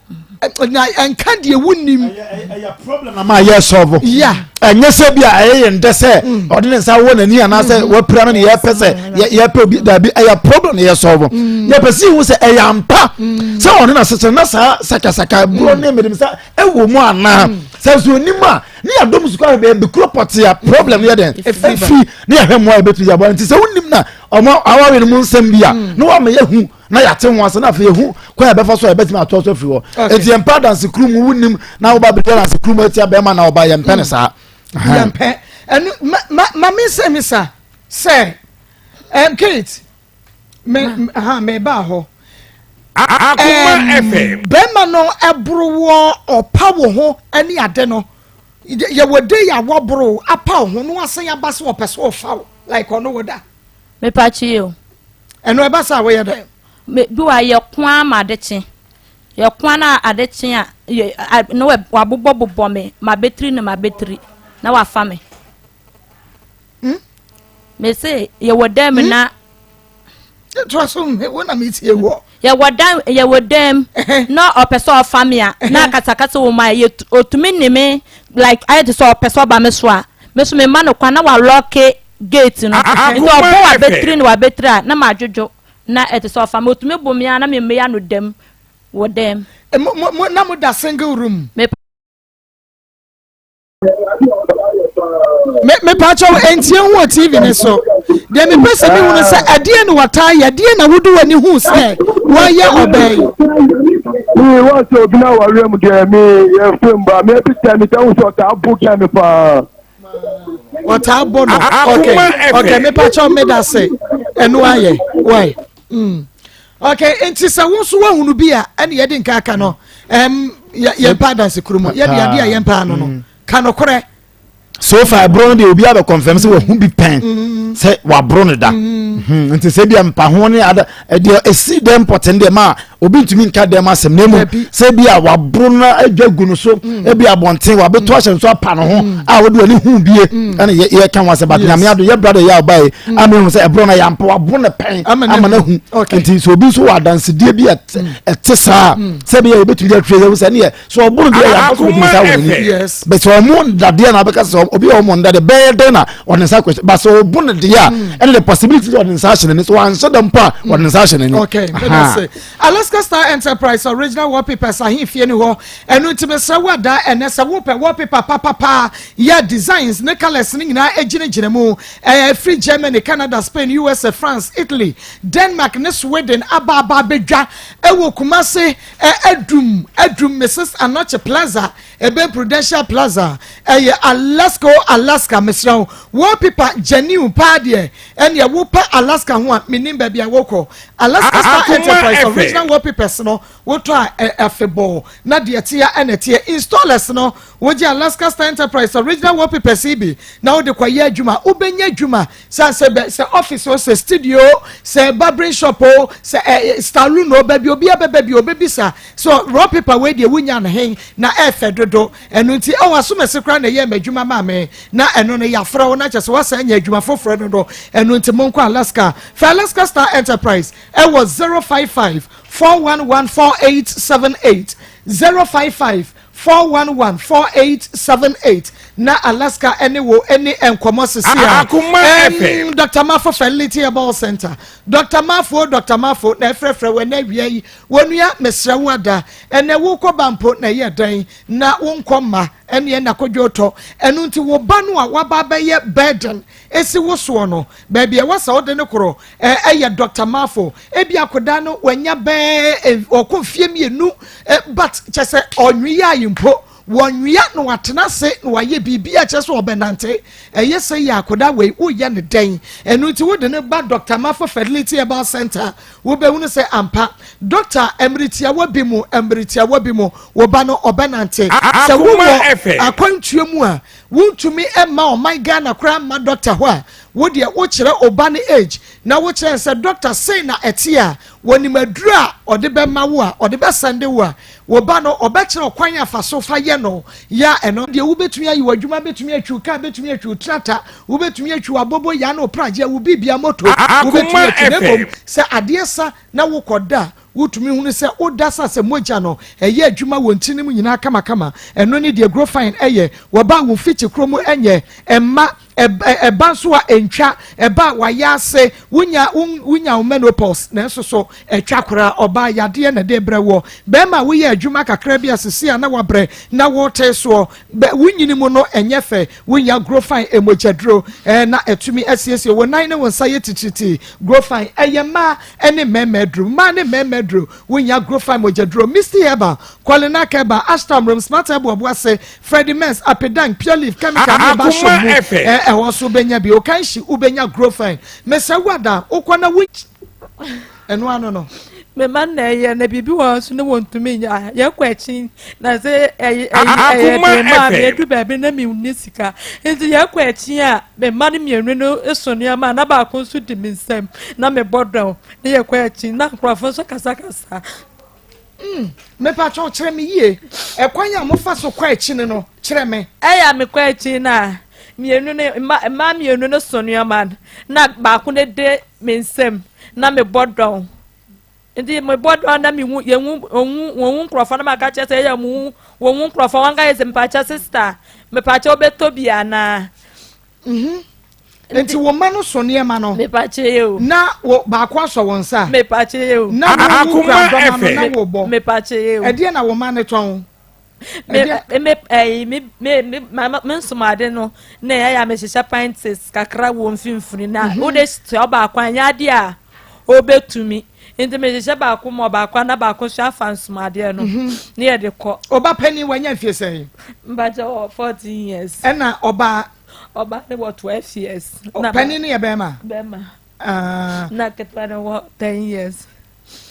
Na ɛnka deɛ wonim. Ɛyɛ problem na maa yɛ sɔɔbo. Ya. Ɛnyɛ sɛ bi a ɛyɛ yɛn dɛ sɛ mm. ɔde ne nsa wɔ n'ani anaasɛ mm. wapira no ne yɛpɛ sɛ yɛpɛ obi dabi ɛyɛ problem na yɛ sɔɔbo. Mm. Yɛpɛ sɛ ihu sɛ ɛyɛ ampa sɛ ɔne na sekyerɛ na saa sakasaka buro ne mede nsa ɛwɔ mu anaa sɛ nso onim a ne yɛadɔm sukuu ahwɛ baabi kuro pɔte a problem yɛ dɛn efi ne yɛhwɛ mmoa yɛbɛtumi yɛ aboa nti sɛ wonim na ɔmo awaare no mu nsɛm bi a na wama yɛhu na yɛate ho ase na afei yɛhu kwan a yɛbɛfa so a yɛbɛtumi atoa so afiri hɔ enti yɛmpɛ adanse kuru mu wonim na woba bɛdi adanse kuru mu atia bɛrima na ɔba yɛmpɛ ne saa. Yɛmpɛ ɛno ma ma ma me nsɛm mi sa sɛ ɛm Kate me ha me ba hɔ. Akoma FM. Bɛrima no ɛboro wɔ ɔpa wɔ ho ɛne ade no yɛwɔ de yɛ awɔboro apa wo ho no asan aba sɛ ɔpɛ sɛ ɔfa wo like ɔno wɔ da. Mepatse yi o. Ɛno ɛba saa a woyɛ dɛn? Me bi wɔ a yɛko ara ma ade kye. Yɛko ara na ade kye a yɛ a na wabobɔ bobɔ me m'abetiri ne m'abetiri na wafa me. Hmm? Me se yɛwɔ dan mu hmm? na. Toa so wo na metie wɔ. Yɛwɔ dan yɛwɔ dan mu na ɔpɛ sɛ ɔfa me a na akasakasa wɔ mu a yɛ otumi ne me like ayɛ te sɛ ɔpɛ sɛ ɔba me so a me so me ma no kwan na walɔke gate no nti ɔbɔ w'abatiri ne w'abatiri a na madwodwo na ɛte sɛ ɔfa me otumi bo me a na me mmea no dam wɔ dɛm. Eh, mo mo na mo da single room. Me me me pakyɛw ntie ho wɔ tv ne so deɛ mepɛ sɛ mehu no sɛ ɛdeɛ na wɔtaa yɛ ɛdeɛ na wode w'ani hu sɛ wɔyɛ ɔbaa yi. Mi wọ́n sọ obi náà wà wíwẹ́ mu deɛ mi yẹ fún mu ba mi ebi tẹ mi tẹ ń sọ taa bó kẹ́ mi paa. Ɔtaa bɔ no ok ok mepakyɛw meda se ɛno ayɛ why mm. ok nti sɛ wo nso woahunu bi a ɛne yɛde nka aka no um, yɛmpa adanse kuro mu yɛde adeɛ a yɛmpa ano no mm. ka nokorɛ. So far ɛborɔ no deɛ obi abɛ confirm sɛ wahu bi pɛn mm. sɛ waboro no da mm. hmm, nti sɛ bia mpa ho ne ada ɛdeɛ ɛsi dɛm pɔten deɛ ma obi ntumi nka dɛm asɛm na mmom sɛ bi a waboro no adwa gu no so mm. ebi abɔnten wabɛto mm. ahyɛ nso apa no ho mm. a wode w'ani hu bie ɛna yɛka ho asɛm but nyame ado yɛ brother yɛ a ɔbae ama ehu sɛ ɛboro no yɛ ampa waboro no pɛn ama no ahu nti sɛ obi nso wɔ adansedie bi ɛte saa sɛ bi yɛ yɛbɛtumi de atwerɛ yɛhu sɛ ne yɛ sɛ ɔboro deɛ yɛ ampa so bɛtumi saa wɔ n'ani bɛ sɛ ɔmo dadeɛ na abɛka sɛ obi a ɔmo nda deɛ bɛyɛ dɛn na ɔde nsa akɔhyɛ ba sɛ ɔbo no deɛ a ɛne the possibility sɛ ɔde nsa ahyɛ n'ani so wanhyɛ dɛm po a ɔde nsa ahyɛ n'ani. Okay, Alaska Star Enterprise original wallpapers ahemfie ne hɔ. Ɛno nti mesrɛ wo ada ɛnɛ sɛ wopɛ wallpaper papapa yɛ designs ne colours no nyinaa gyinagyina mu. Ɛfiri Germany, Canada, Spain, USA, France, Italy, Denmark ne Sweden aba aba abɛdwa ɛwɔ Kumasi Adum Adum Mrs Anokye Plaza ɛbɛn Prudential Plaza. Ɛyɛ Alaska o Alaska mesrɛ wo wallpaper genuine paa deɛ ɛneɛ wopɛ Alaska ho a menim baabi a wokɔ. Alaska Star Enterprise original wallpapers no wotɔ a afebɔɔ na deɛ ɛteɛ ɛna ɛteɛ. Installers no wogye Alaska Star Enterprise original wallpapers yi bi na wode kɔyɛ adwuma wobɛnya adwuma sɛ sɛ bɛ sɛ office o sɛ studio o sɛ barbering shop o sɛ ɛ saloon o baabi obi abɛbɛ bi obɛbisa so wallpaper wei deɛ wonya no hen na ɛfɛ dodo. dodo. Ɛno nti ɛwɔ asomɛse koraa na ɛyɛ m'adwuma maa me, na ɛno no yɛafrɛ wo na kyɛ sɛ woasan anya adwuma foforɔ no do. Ɛno nti monkɔ Alaska. Fɛ Alaska Star Enterprise ɛwɔ 055 411 4878, 055 411 4878, na Alaska ɛne wo ɛne nkɔmɔ sisi a. Akoma FM. Dr. Mafo Fertility Herbal Center, Dr. Mafo, Dr. Mafo na ɛfrɛfrɛ wɔ ɛnɛ awia yi. Wɔnua, mesrɛ wo, ada ɛnɛ wokɔ ba mpo na ɛyɛ dan na wonkɔ mma ɛne ɛna kodwo tɔ. Ɛno nti wo ba no a waba bɛyɛ burden esi wo soɔ no, baabi a ɛwɔ sɛ wode ne korɔ ɛyɛ Dr. Mafo. Ebi akoda no wanya bɛɛ ɔkɔ fie 2 but kyɛ sɛ ɔnwia ayi mpo wɔnwia na watena ase na wayɛ biribi a kyerɛ sɛ ɔbɛnante. Ɛyɛ sɛ yɛ akoda wei, woyɛ ne dɛn? Ɛno nti wode ne ba Dr. Mafo Fertility Herbal Center, wobɛhunu sɛ ampa Dr. mmeritiawa bi mu, mmeritiawa bi mu, wo ba no ɔbɛnante. Sɛ Akoma wowɔ FM. akwantuo mu a wontumi mma ɔman Ghana koraa mma doctor hɔ a, wodeɛ wokyerɛ ɔba ne age na wokyerɛ sɛ doctor sei na ɛte a, wɔnim aduru a ɔde bɛma wo a ɔde bɛsɛnde wo a, wo ba no ɔbɛkyerɛ ɔkwan afa so fa yɛ no ya. Ɛno deɛ wobɛtumi ayi w'adwuma, bɛtumi atwiw kaa, bɛtumi atwiw tractor, wobɛtumi atwiw abobo ya ne opragye wo bibia moto wobɛtumi Akoma atwiw. Na FM. mmom sɛ adeɛ sa na wokɔda a, wotumi hunu sɛ woda sa sɛ mogya no ɛyɛ adwuma wɔ ntini mu nyinaa kamakama. Ɛno ne deɛ Grofine ɛyɛ. Wɔba wo mfikyi kuro mu, ɛnyɛ ɛma ɛba nso a ɛntwa ɛba a wayɛ ase. Wonya wo menopause nanso so ɛtwa koraa. Ɔbaa, yadeɛ na ɛde brɛ wɔ. Bɛrima a woyɛ adwuma kakra bi asisi a na wabrɛ na wɔte soɔ bɛ wonyini mu no, ɛnyɛ fɛ. Wonya Grofine emogyaduro na ɛtumi asiesie wo nan ne wo nsa yɛ tititi. Grofine ɛyɛ mmaa ɛne mmarima aduro, mmaa ne mmarima aduro. Wonya Grofine mogyaduro, Misty Herbal, Kɔlinak Herbal, Ashtam Room, Smart Herbal, Ɔboase, Freddie Mens, Apedan, Pure Leaf Chemical ne ɛba Akoma shop mu. FM. Ɛhɔ nso wobɛnya bi. Okanhyi, wobɛnya Grofine. Mesɛ wada wokɔ na wo ɛno ano no. Mema na ɛyɛ na biribi wɔ hɔ so ne wɔntumi nyɛ. Yɛkɔ akyi na sɛ ɛyɛ Akoma den maa me. FM. Edu baabi na mi ni sika nti yɛkɔ akyi a, mema no mmienu no so nneɛma a na baako nso di mi nsam na mebɔ dɔm ne yɛkɔ akyi na nkurɔfo nso kasakasa. Mepatwɛ, kyerɛ me yie, ɛkwan a mofa so kɔ akyi no, kyerɛ me. Ɛyɛ a mekɔ akyi na mmienu no, mmaa mmienu no so nneɛma no na baako no de me nsam na mebɔ dɔm, nti mebɔ dɔm na mehu yɛhu ohun wɔn nkurɔfoɔ na maka kyerɛ sɛ ɛyɛ mu wɔn hu nkurɔfoɔ wɔn ka yɛ sɛ, "Mepakyɛ sister, mepakyɛ, wobɛtɔ bi anaa?" Nti wo ma no so nneɛma no. Mepakyɛ yɛ o. Na wo baako asɔ wo nsa. Mepakyɛ yɛ o. Na wo wo kura Akoma dɔma no na FM. wo bɔ. Mepakyɛ yɛ o. Ɛdeɛ na wo ma ne tɔn? Me Ɛdeɛ me ɛyi me me me ma me nsomade no na ɛyɛ a mehyehyɛ panties kakra wɔ mfimfini na wode soa baako a, nyɛ adeɛ a obetumi, nti mehyehyɛ baako ma ɔbaako na baako nso afa nsomadeɛ no ne yɛde kɔ. Ɔba panyin wanya mfie sɛn? Mbakyɛ, wɔ 14 years. Ɛna ɔbaa? Ɔbaa ne wɔ 12 years. Panyin no yɛ bɛrima? Bɛrima. Ah. Na ketewa no wɔ 10 years.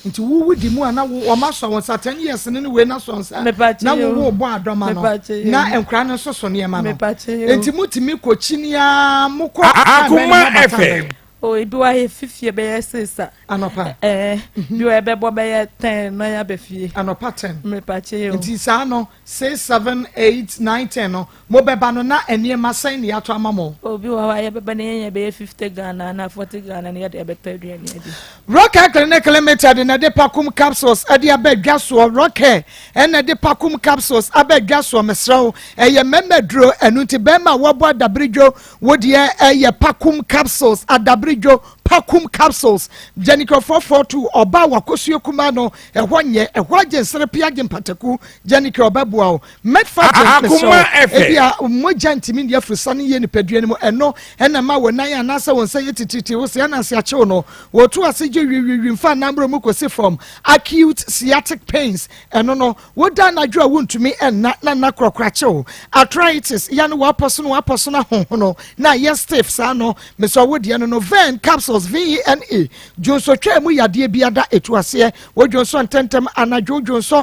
Nti wo di mu a na wo ɔma sɔ wɔn nsa, 10 years ne wei na sɔ nsa Mepakyɛ na wo o. wo bɔ adɔma no Mepakyɛ o. na nkura no nso so nneɛma no. Mepakyɛ o. Nti mutumi kɔ kyini mo kɔ Akoma FM. O, ebi wɔ ayɛ fifie bɛyɛ 6 a. Anɔpa? Ɛɛ, bi wɔ ɛbɛbɔ bɛyɛ 10 na yɛabɛ fie. Anɔpa 10? Mepakyɛ o. Nti saa no, 6, 7, 8, 9, 10 no, mo bɛba no na nneɛma sɛn ne yɛato ama mo? Obi wɔ hɔ a yɛbɛba ne yɛnyɛ bɛyɛ 50 Ghana na 40 Ghana ne yɛde ɛbɛtɔ aduane adi. Rocker Clinic Limited na de Pakum capsules ɛde aba dwa soɔ. Rocker ɛna de Pakum capsules aba dwa soɔ. Mesrɛ wo, ɛyɛ mmarima duro. Ɛno nti bɛrima a wɔabɔ adabiridwo, wo deɛ ɛyɛ Pakum capsules. Adabiridwo, Pakum capsules. Gyanikɛ 442, ɔbaa wakosua kuma no ɛhɔ nyɛ ɛhɔ agye nsere pia agye mpataku. Gyanikɛ ɔbɛboa wo. Medfa. Akoma FM. Ebi a mogya ntumi deɛ afurisa no yie nipadua no mu, ɛno ɛna ma wɔ nan anaasɛ wɔn nsa yɛ tititi, wo sɛ ɛna ase akyew no, wɔtu ase gye wiwiwi mfa anamborɔ mu kɔsi fam. Acute sciatic pains, ɛno no woda anadwo a wontumi ɛnna na nna korɔkorɔ akyew. Arthritis ya no, wɔapɔ so no, wɔapɔ so no ahohono na ayɛ stiff saa no, mesɛ wo deɛ no Ven capsules, Vene dwonsotwa mu yadeɛ bi ada etu aseɛ, wodwonso ntɛntɛm anadwo dwonso.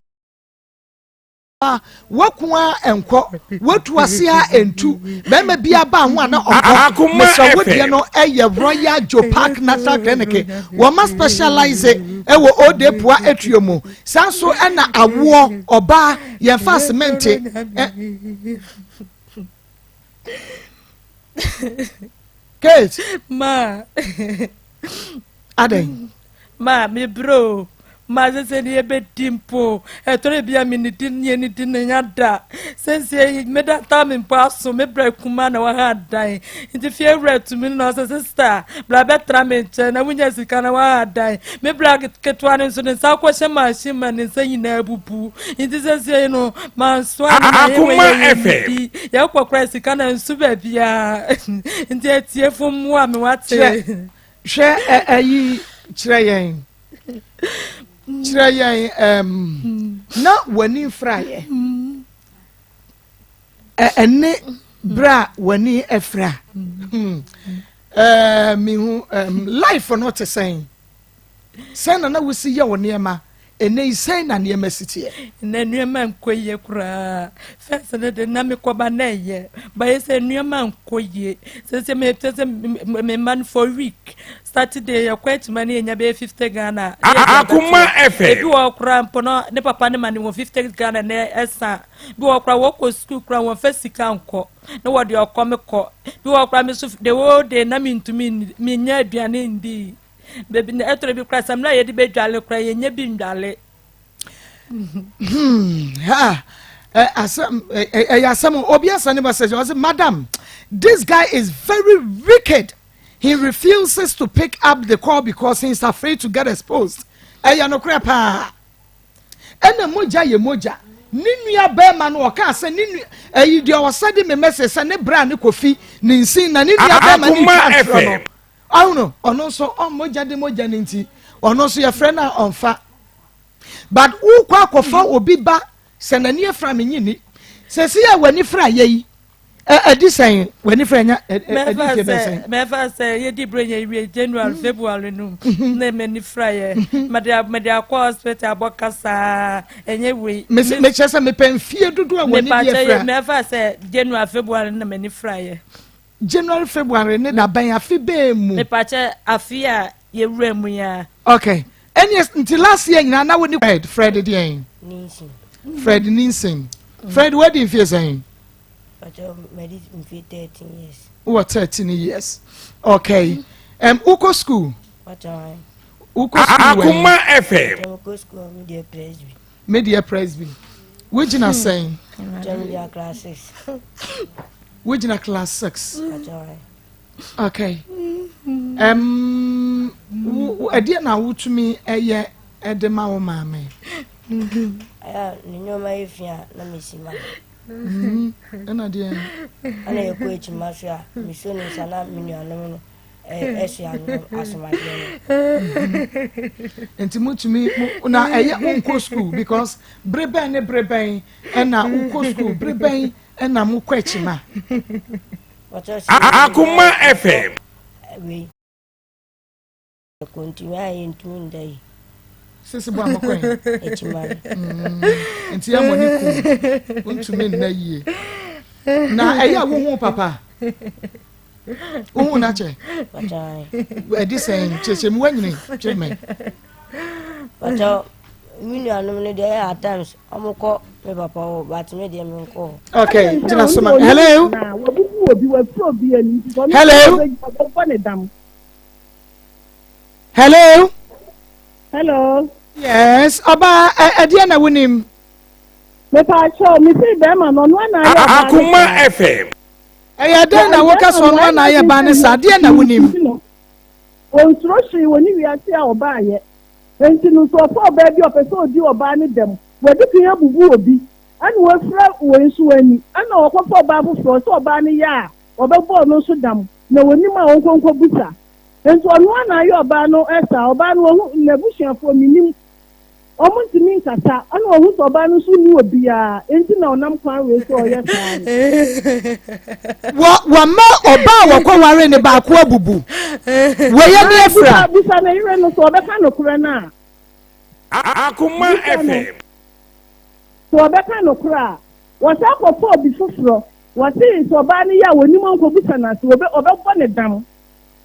A Wako a ɛnkɔ, watu ase a ɛntu, bɛrima bi aba ho a na ɔkɔ. Mesrɛ wo deɛ no ɛyɛ Royal Joe Park National Clinic. Wɔma specialize ɛwɔ Odepoa etuo mu. Saa nso ɛna awoɔ ɔbaa yɛmfa semente. Kate. Ma. Adɛn? Ma me bro. Ma sese ne yɛbɛdi mpo. Ɛtɔrɔ bi a menidi ne yɛnidi ne nya da. Sese meda taa me mpo aso me brɛ kuma na waha dan. Nti fie wura tumi no na ɔsɛ sista bra bɛtra me nkyɛn na wonya sika na waha dan. Me bra ketewa no nso ne nsa akɔhyɛ machine ma ne nsa nyinaa abubu. Nti sese no mansoa ne na yɛwɔ Akoma yɛ FM. yɛnidi. Yɛkɔ kora sika na nsu baabiara. Nti atiefo mmoa me wate. Kyerɛ hwɛ ɛ ɛyi kyerɛ yɛn kyerɛ yɛn ɛm na w'ani mfraeɛ ɛ ɛne berɛ a w'ani afira hmm ɛɛ mehu ɛm life no te sɛn. Sɛn na na wusi yɛ wo nneɛma? Ɛnnɛ yi, sɛn na nneɛma si teɛ? Nnɛ nneɛma nkɔ yie koraa. First no de na mekɔba na ɛyɛ. Bayɛ sɛ nneɛma nkɔ yie. Sɛsɛ mepɛ sɛ me mma no for week. Saturday yɛkɔ akyima ne yɛnya bɛyɛ 50 Ghana. Akoma FM. Ebi wɔ hɔ koraa mpo no ne papa ne ma ne wɔ 50 Ghana na ɛsa. Bi wɔ hɔ koraa wɔkɔ sukuu koraa wɔmfa sika nkɔ. Na wɔde ɔkɔm kɔ. Bi wɔ hɔ koraa me so the whole day na mentumi mennya aduane ndii. Baabi na ɛtɔrɔ bi koraa samina a yɛde bɛdwale koraa yɛnyɛ bi ndwale. Hmm, ha, eh, asɛm ɛyɛ eh, asɛm obi asa ne message ɔsɛ madam this guy is very wicked he refuses to pick up the call because he is afraid to get exposed ɛyɛ nokorɛ paa ɛna mogya yɛ mogya ne nua bɛrima no ɔkaa sɛ ne nua ɛyi deɛ ɔsɛ de me message sɛ ne bra ne kofi ne nsin na ne nua bɛrima ne twa ntorɔ no Ɔho ɔno nso ɔn mogya de mogya no nti ɔno nso yɛfrɛ no a ɔnfa but wokɔ akɔfa obi ba sɛ n'ani afira menye ni sɛsi a w'ani fira yɛ yi ɛdi sɛn w'ani fira nya ɛdi fie bɛn sɛn. Mɛfa sɛ yɛdi bere yɛ wie January mhm. February no mhm. na m'ani fira yɛ mhm. mɛde mɛde akɔ hospital abɔ kasaa ɛnyɛ wei. Mekyerɛ sɛ mepɛ mfie dodoɔ a w'ani di afira. Mɛfa sɛ January February na m'ani fira yɛ. January February ne da bɛn afe bɛn mu. Mepakyɛ afe a yɛwura mu yi a. Okay ɛne nti last year nyinaa na wo ne Fred Fred deɛn? Ninsin. Fred Ninsin. Fred wadi mfie sɛn? Pakyɛ madi mfie 13 years. Wowɔ 13 years. Okay. Um, wokɔ school? Pakyɛ Wokɔ school wɛn? Akoma FM. Pakyɛ mekɔ school me deɛ Presby. Me deɛ Presby. Wogyina sɛn? Gyina class 6. Wogyina class 6. Okay. Um, ɛdeɛ na wotumi ɛyɛ ɛde ma wo maame? Ɛyà ne nneɛma yɛ fi a na mesi ma. Ɛna deɛ. Ɛna yɛkɔ akyima so a mesuo ne nsa na me nuanom no. ɛsoa asomadeɛ no. Nti motumi na ɛyɛ monkɔ school because bere bɛn ne bere bɛn ɛna wokɔ school bere bɛn ɛna mokɔ akyima. Akoma FM. Kɔntumi a yɛntumi nda yi. Sisi bɔ amokɔ yi. Akyima no. Nti ɛmɔ ne kum wontumi nna yie. Na ɛyɛ a wohu papa. Wohu no akyɛ? Ɛdi sɛn kyerɛkyerɛ mu wanyini kyerɛ mɛ. Pàtó mi nuanom no deɛ ɛyɛ at times ɔmo kɔ me papa hɔ but me deɛ me nkɔ hɔ. Okay, gyina so ma. Hello. Hello. Hello. Hello. Yes, ɔbaa ɛdeɛ na wonim. Mepaakyɛw, mese bɛrima no ɔno ana ayɛ ɔbaa no Akoma FM. Ɛyɛ dɛn na woka sɛ ɔno ana ayɛ baa no saa? Deɛ na wonim. Ɔnsuro hwee wɔ ne wiase a ɔbaayɛ. Enti no nso ɔfa ɔbaa bi a ɔpɛ sɛ ɔdi ɔbaa no dɛm. Wadi kan abubu obi, ɛna wafira wei nso ani, ɛna ɔkɔfa ɔbaa foforɔ sɛ ɔbaa no yɛ a ɔbɛbɔ ɔno nso dam, na ɔnim a ɔnkɔ nkɔbusa. Enti ɔno ara na ayɛ ɔbaa no saa. Ɔbaa no wahu n'abusuafoɔ mennim. Wɔn ntumi nkasa, ɛna ɔhu sɛ ɔbaa no nso nni obiara, enti na ɔnam kwan wei so ɔyɛ saa no. Wɔ wɔma ɔbaa a wɔkɔware ne baako abubu. Wei ani afira. Bisa bisa ne yere no sɛ ɔbɛka nokorɛ no a. Akoma Bisa no. FM. Sɛ ɔbɛka nokorɛ a, wɔsan kɔfa obi foforɔ. Wɔse sɛ ɔbaa no yɛ a wɔnim ɔnkɔbisa no ase, wɔbɛ ɔbɛbɔ ne dam.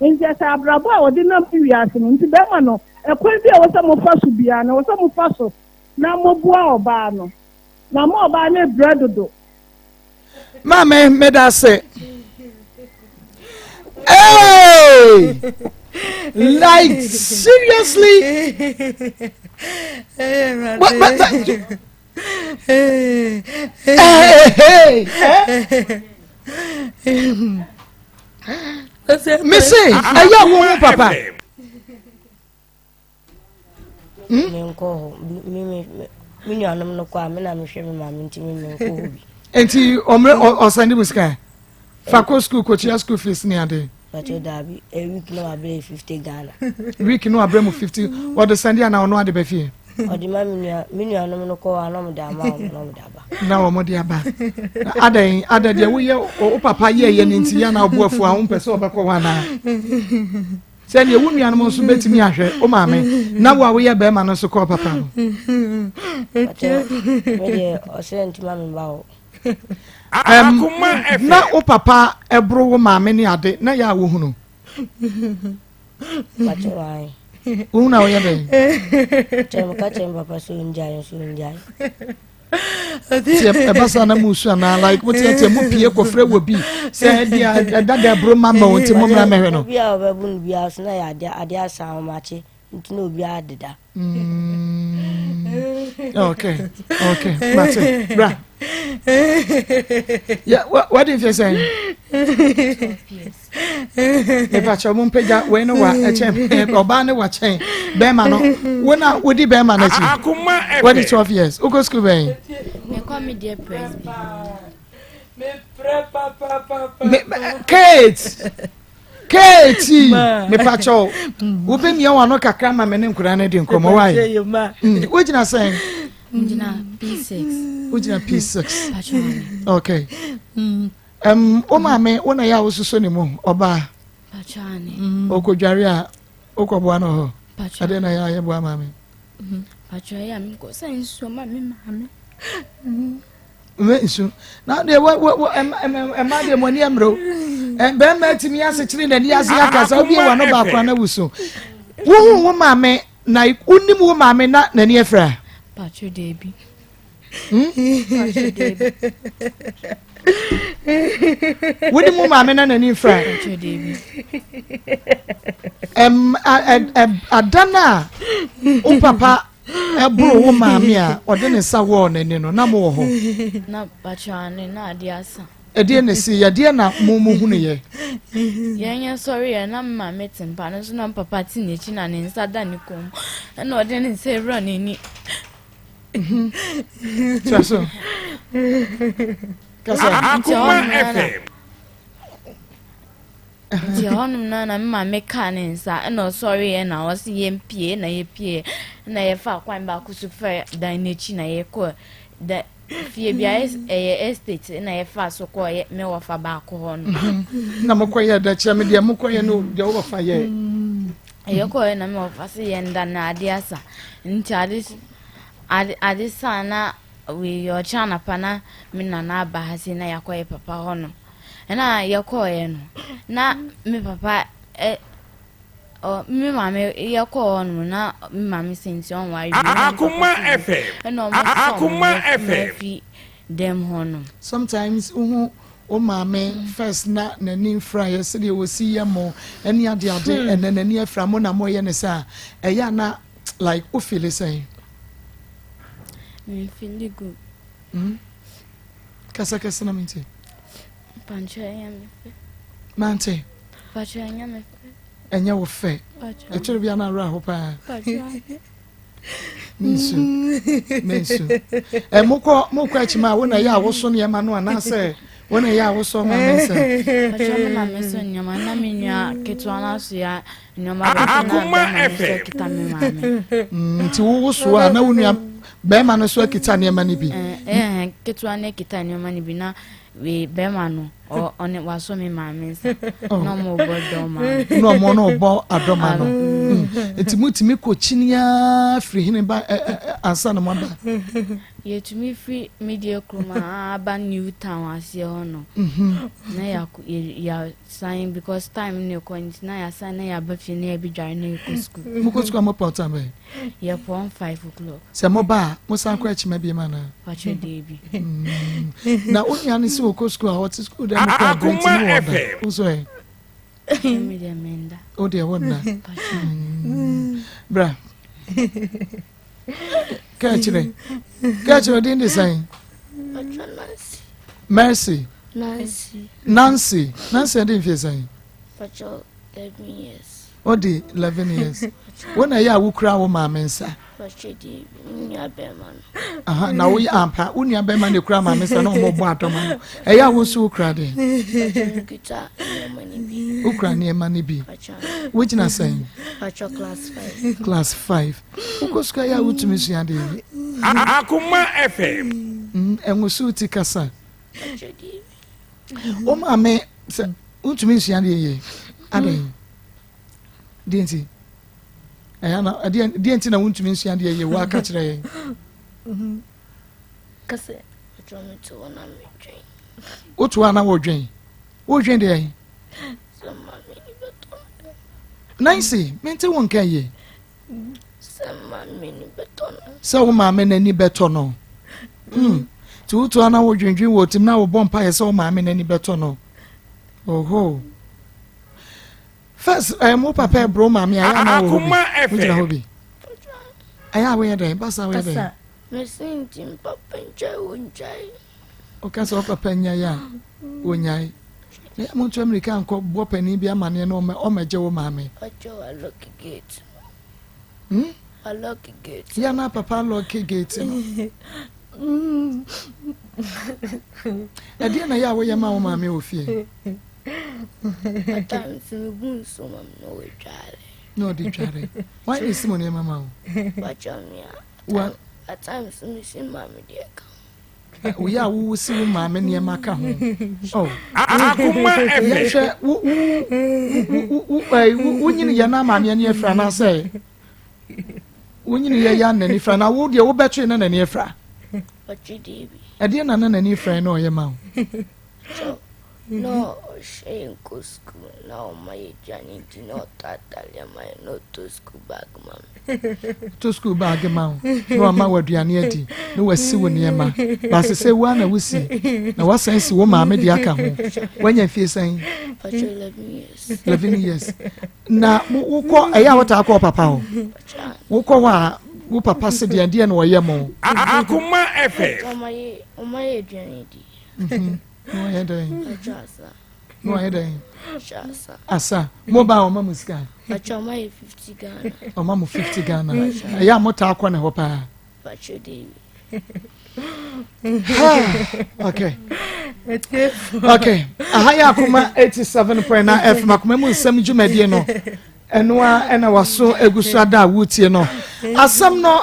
Nti ɛsɛ abrabɔ a ɔde nam wiase no. Nti bɛrima no, ɛkwan bi a ɛwɔ sɛ mofa so biara no, ɛwɔ sɛ mofa so na moboa ɔbaa no. Na mo ɔbaa no rebrɛ dodo. Maame, meda ase. Hey! Like seriously? What, what, what? Hey, hey, hey. Me say, ɛyɛ wo ho papa. Hmm? Menkɔ hɔ. Me me me nuanom no kɔ a me na mehwɛ me maame nti me menkɔ hɔ bi. Nti ɔmmerɛ ɔsan de mu sika fa kɔ sukuu kɔtua school fees ne ade. Bàtò daabi a week na wabrɛ yɛ 50 Ghana. Week no wabrɛ mu 50 wɔde sɛnde anaa ɔno ade bɛ fie. Ɔde ma me nua me nuanom no kɔ hɔ a na wɔde ama wɔn na wɔde aba. Na wɔn de aba. Adɛn adɛn deɛ woyɛ wo papa yɛɛyɛ ne nti yɛ na ɔbo afu a wompɛ sɛ ɔbɛkɔ hɔ anaa. Sɛdeɛ wo nuanom nso bɛtumi ahwɛ wo maame na wo a woyɛ bɛrima no nso kɔɔ papa no. Na wo papa ɛboro wo maame ne ade na yɛ a wohunu. Wohunu a woyɛ dɛn? Nti ɛba saa na musu anaa like moteatea mu pie kɔfrɛ wɔ bi sɛ ɛdeɛ ɛda da aburo ma ma wɔn nti mo mmra mɛhwɛ no. Obi a ɔbɛbu no biara so na yɛ adeɛ adeɛ asa ahomakye nti na obiara deda. Okay okay mate bra yɛ wadi mfie sɛn. mepakyɛ mo mpagya wei no wa ɛkyɛn ɔbaa ne wa kyɛn bɛrima no wo na wodi bɛrima no akyi wadi 12 years wokɔ sukuu bɛn mekɔ me deɛ presby Kate Kate mepakyɛ wobɛmia wano kakra ma me ne nkora no di nkɔmmɔ wae wogyina sɛn P6 wogyina P6 okay mm. Um, wo maame wo na yɛ a wososo ne mu ɔbaa ɔkɔdware a wokɔboa no hɔ ɛdeɛ na yɛ a yɛboa maame mɛ nsu na deɛ wɔ wɔ ɛma deɛ mo ani mmerɛ o bɛrima atumi asekyere n'ani ase akasa obi wɔ no baako ana wusu wohu wo maame na wonim wo maame na n'ani afira. Patro deebi. Wode mu maame na n'ani mfra ada no a wo papa ɛboro wo maame a ɔde ne nsa wɔɔ n'ani no na mowɔ hɔ ɛdeɛ na ɛsi yɛdeɛ na mo mo hunu yɛ yɛn yɛn sɔre yɛ na maame te mpa no so na papa te n'akyi na ne nsa da ne kɔn mu ɛna ɔde ne nsa awura n'ani Kyerɛ so. Kasa. Akoma FM. Nti hɔnom no na me maame kaa ne nsa ɛna ɔsɔreeɛ na ɔse yɛmpie na yɛpie na yɛfa kwan baako so fa dan n'akyi na yɛkɔ da fie bi a ɛyɛ estate na yɛfa so kɔ me wɔfa baako hɔ no. Mhm. Na mokɔyɛ dɛ kyerɛ me deɛ mokɔyɛ no deɛ wowɔfa yɛ. Yɛkɔɛ na me wɔfa se yɛn da na ade asa nti ade ade ade saa na wei ɔkyɛ anapa na me nana aba ha sei na yɛakɔyɛ papa hɔ no ɛna yɛkɔɔyɛ no na me papa ɛ ɔ me maame yɛkɔɔ hɔ nom na me maame sɛ nti ɔnware bi na me Akoma papa sɛ FM. ɛna ɔmo sɛ ɔmo Akoma mma FM. fi dɛm hɔ nom. Sometimes wohu Wo maame first na n'ani nfiraeɛ sɛdeɛ wɔsi yɛ mo ɛne ade ade hmm. ɛnɛ n'ani afira mo na moyɛ ne saa ɛyɛ ana like wo feel sɛn? Me feel good. Hmm? Kasa kɛse na mente. Pancho ɛnyɛ me fɛ. Mante. Pancho ɛnyɛ me fɛ. Ɛnyɛ wo fɛ. Ɛkyerɛ bi ana awerɛ aho paa. Mensu. Mensu. Ɛ mokɔ mokɔ akyi ma wo na ɛyɛ a woso nneɛma no anaasɛ wo na ɛyɛ a wosɔ ma me nsɛm. Ɔkyerɛ me na meso nneɛma na me nua ketewa no aso ya nneɛma bɛso na bɛrima no so akita me maame. Mm, nti wo woso a na wo nua bɛrima no so akita nneɛma no bi. Ɛɛ ketewa no akita nneɛma no bi na wei bɛrima no. ɔne wasɔ me maame nsa na ɔmo bɔ dɔma no na ɔmo no bɔ adɔma no mm. nti mutumi kɔ kyiniaa firi hene ba ansa na moaba? Yɛtumi firi media kurom a aba New Town aseɛ hɔ no. Mhm. Na yɛasan because time no kɔ nti na yɛasan na yɛaba fie na yɛbɛdware na yɛkɔ sukuu. Mokɔ sukuu a mopɔn time bɛn? Yɛpɔn 5 o'clock. Sɛ moba a mosan kɔ akyima biom anaa? Pakyɛ deebi. Na wo nua no sɛ wɔkɔ sukuu a ɔte sukuu dɛ mokɔ aberɛ nti ne wɔda. Wo nso ɛ? Me deɛ menda. Wo deɛ wonna. Bra. Ka kyerɛ. Ka kyerɛ din de sɛn? Nancy. Mercy. Nancy. Nancy. Nancy ɛde mfie sɛn? Pacho 11 years. Ɔdi 11 years. Wo na ɛyɛ a wokura wo maame nsa. Pacho di nua bɛrima no. Aha, na woyɛ ampa wo nua bɛrima na ekura maame nsa na ɔmo bɔ adɔma no. Ɛyɛ a wo nso wokura deɛ? Pacho nkuta nneɛma no bi. Wokura nneɛma no bi. Wogyina sɛn? Pacho class 5. Class 5. Wokɔ sukuu ɛyɛ a wotumi sua deɛ? Akoma FM. Ɛnwoso ti kasa. Pacho di. Wo maame sɛ wontumi nsua deɛ yie adɛn? Deɛ nti? Ɛyɛ na ɛdeɛ deɛ nti na wontumi nsua deɛ yie woaka kyerɛ yɛn. Kasa. Pacho me te hɔ na medwen. Woto a na wodwen? Wodwen deɛ? Sɛ maame ni bɛtɔ no. Nancy, mente wo nka yie. Sɛ maame ni bɛtɔ no. Sɛ wo maame n'ani bɛtɔ no. Nti woto a na wodwendwen wɔ tim na wobɔ mpaeɛ sɛ wo maame n'ani bɛtɔ no. Oho. First, mo papa ɛboro maame a ɛyɛ a na wɔ hɔ bi. Wogyina hɔ bi. Ɛyɛ a woyɛ dɛn? Basa woyɛ dɛn? Mesi nti papa ngyae wo ngyae. Ɔka sɛ wo papa nyae a wonyae. Na yɛ mo nto mmirika nkɔ bɔ panin bi amaneɛ na ɔmɛgye wo maame. Ɔkyɛ wa lock gate no. Wa lock gate. Yɛ na papa lock gate no. Ɛdeɛ na yɛ a woyɛ ma wo maame wɔ fie? At times me bu nsuo ma me na ɔdware. Na ɔde dware. Wɔn na esi mo nneɛma ma wo? Pacho me a. At times me si maame deɛ ka ho. Woyɛ a wowo si wo maame nneɛma ka ho. Oh. Akoma FM. Yɛhwɛ wo wo wo wo wo nyini yɛ na maame ani afira anaasɛ wonyini yɛ yɛ n'ani fira na wo deɛ wobɛtwe na n'ani afira. Ɔtwe deɛ bi. Ɛdeɛ na na n'ani fira na ɔyɛ ma wo. Na ɔhwɛ yɛn kɔ sukuu na ɔma yɛ aduane di na ɔtɔ ataadeɛ ma yɛn na ɔtɔ sukuu bag ma me. Ɔtɔ sukuu bag ma wo na wama wo aduane adi na wasi wo nneɛma. Baase sɛ wo ara na wosi na wasan si wo maame de aka ho. Wanya mfie sɛn? Ɔkyɛ 11 years. 11 years. Na wokɔ ɛyɛ a wotaa kɔ papa hɔ? Wokɔ hɔ a wo papa se deɛ deɛ na ɔyɛ mo? Akoma FM. Ɔma yɛ aduane di. Na ɔyɛ dɛn? Na ɔyɛ dɛn? Asa. Mo ba ɔma mo sika? Ɔma yɛ 50 Ghana. Ɔma mo 50 Ghana. Ɛyɛ a mo taa kɔ ne hɔ paa? Okay. Okay. Aha yɛ Akoma 87.9 FM Akoma mu nsɛm dwumadie no. Ɛno a ɛna waso egu so ada a wotie no. Asɛm no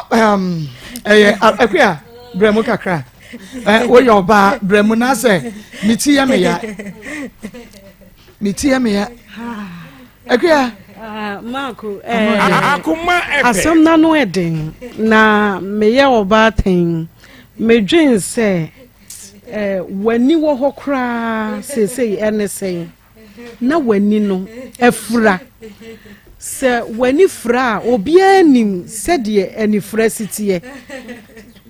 ɛyɛ akua brɛ mu kakra. Woyɛ ɔbaa brɛ mu na sɛ me ti yɛ me ya. Me ti yɛ me ya. Akua. Marco, asɛm no ano ɛden na meyɛ ɔbaatan medwen sɛ w'ani wɔ hɔ koraa seesei ɛne sɛn na w'ani no afura sɛ w'ani fura a obiara nim sɛdeɛ anifura si teɛ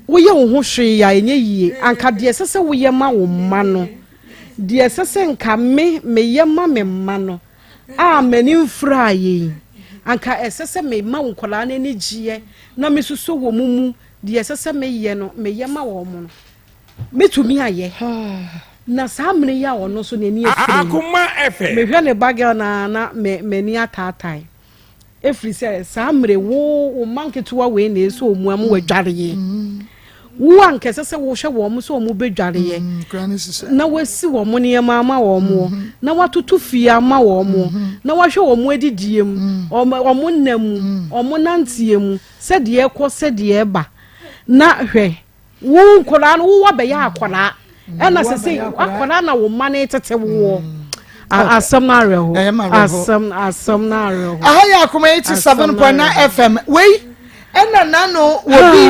woyɛ wo ho hwee a ɛnyɛ yie anka deɛ ɛsɛ sɛ woyɛ ma wo mma no deɛ ɛsɛ sɛ nka me meyɛ ma me mma no a m'ani mfuraa yei anka ɛsɛ sɛ mema wo nkwadaa no ani gyeɛ na mesuso wɔ mu mu deɛ ɛsɛ sɛ meyɛ no meyɛ ma wɔn no mɛtumi ayɛ na saa mmerɛ yi a ɔno nso n'ani afira yi mehwɛ ne ba girl na na m'ani ataatae ɛfiri sɛ saa mmerɛ wo wo mma nketewa wei na ɛsɛ ɔmu ama wadwareɛ wo a nkɛsɛ sɛ wohwɛ wɔn sɛ wɔn bɛdwareɛ na wasi wɔn nneɛma ama wɔn mm-hmm. na watoto fie ama wɔn mm-hmm. na wahwɛ wɔn adidie mu mm. wɔn nna mu mm. wɔn nanteɛ mu sɛdeɛ ɛkɔ sɛdeɛ ɛba na hwɛ wo nkwadaa no wowɔ bɛyɛ akwadaa ɛna sɛ sɛ akwadaa na wo mma no tete woɔ asɛm no awerɛho asɛm asɛm no awerɛho. Aha yɛ Akoma 87.9 FM wei. Ɛna nano obi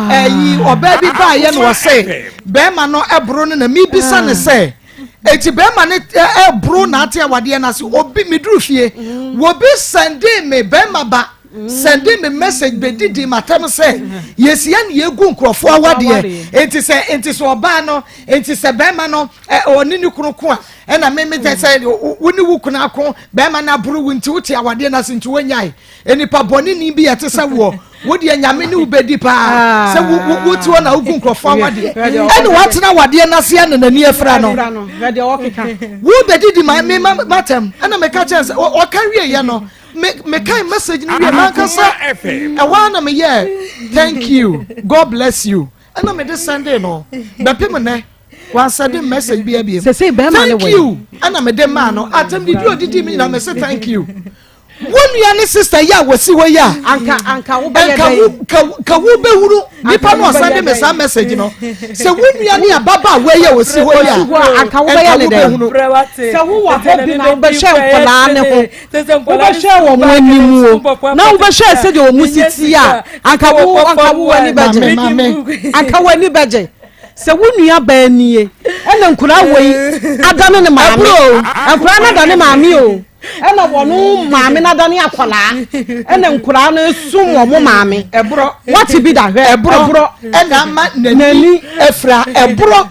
ɛyi ɔbaa bi baayɛ na ɔse bɛrima no ɛboro no na mebisa ne sɛ eti bɛrima no ɛboro na ate awadeɛ no ase obi meduru fie wobi sɛnde me bɛrima ba sɛnde me message bɛdidi matam sɛ yɛsia ne yɛgu nkurɔfoɔ awadeɛ enti sɛ enti sɛ ɔbaa no enti sɛ bɛrima no ɔne ne kunu ko a ɛna me me sɛ wo ne wo kunu ako bɛrima no aboro wo nti wote awadeɛ no ase nti wonyae Nipa bɔne ni bi ɛte sɛ woɔ wo deɛ nyame ne wo bɛdi paa sɛ wo te hɔ na wogu nkurɔfoɔ awadeɛ ɛne woatena awadeɛ no ase ɛna n'ani afira no wo bɛdidi ma me matɛm ɛna meka kyɛn sɛ ɔka wieɛ no mekae message no wie mankasa ɛhɔ a na meyɛ thank you God bless you ɛna mede sɛnde no bɛpem nnɛ wansɛde message bi abiem thank you ɛna mede maa no atɛm didi odidi mi nyina mese thank you Wo nua ne sista yi a wɔsi hɔ yi a, anka anka wobɛyɛ dɛn? Nka nka wobɛhunu nipa no ɔsan de me saa message no sɛ wo nua ne ababaawa yi a wɔsi hɔ yi a, anka wobɛyɛ ne dɛn? Sɛ wowɔ hɔ bi na wobɛhwɛ nkwadaa ne ho, wobɛhwɛ wɔn anim o, na wobɛhwɛ sɛdeɛ wɔn si ti a, anka wo anka wo w'ani bɛgye, anka w'ani bɛgye. Sɛ wo nua baa nie, ɛna nkwadaa wɔ yi adane ne maame, nkwadaa no adane maame o. Ɛna wɔn maame no adane akwadaa ɛna nkoraa no esum wɔn maame. Ɛborɔ. Wate bi da hwɛ. Ɛborɔ. Ɛna ama n'ani afira ɛborɔ.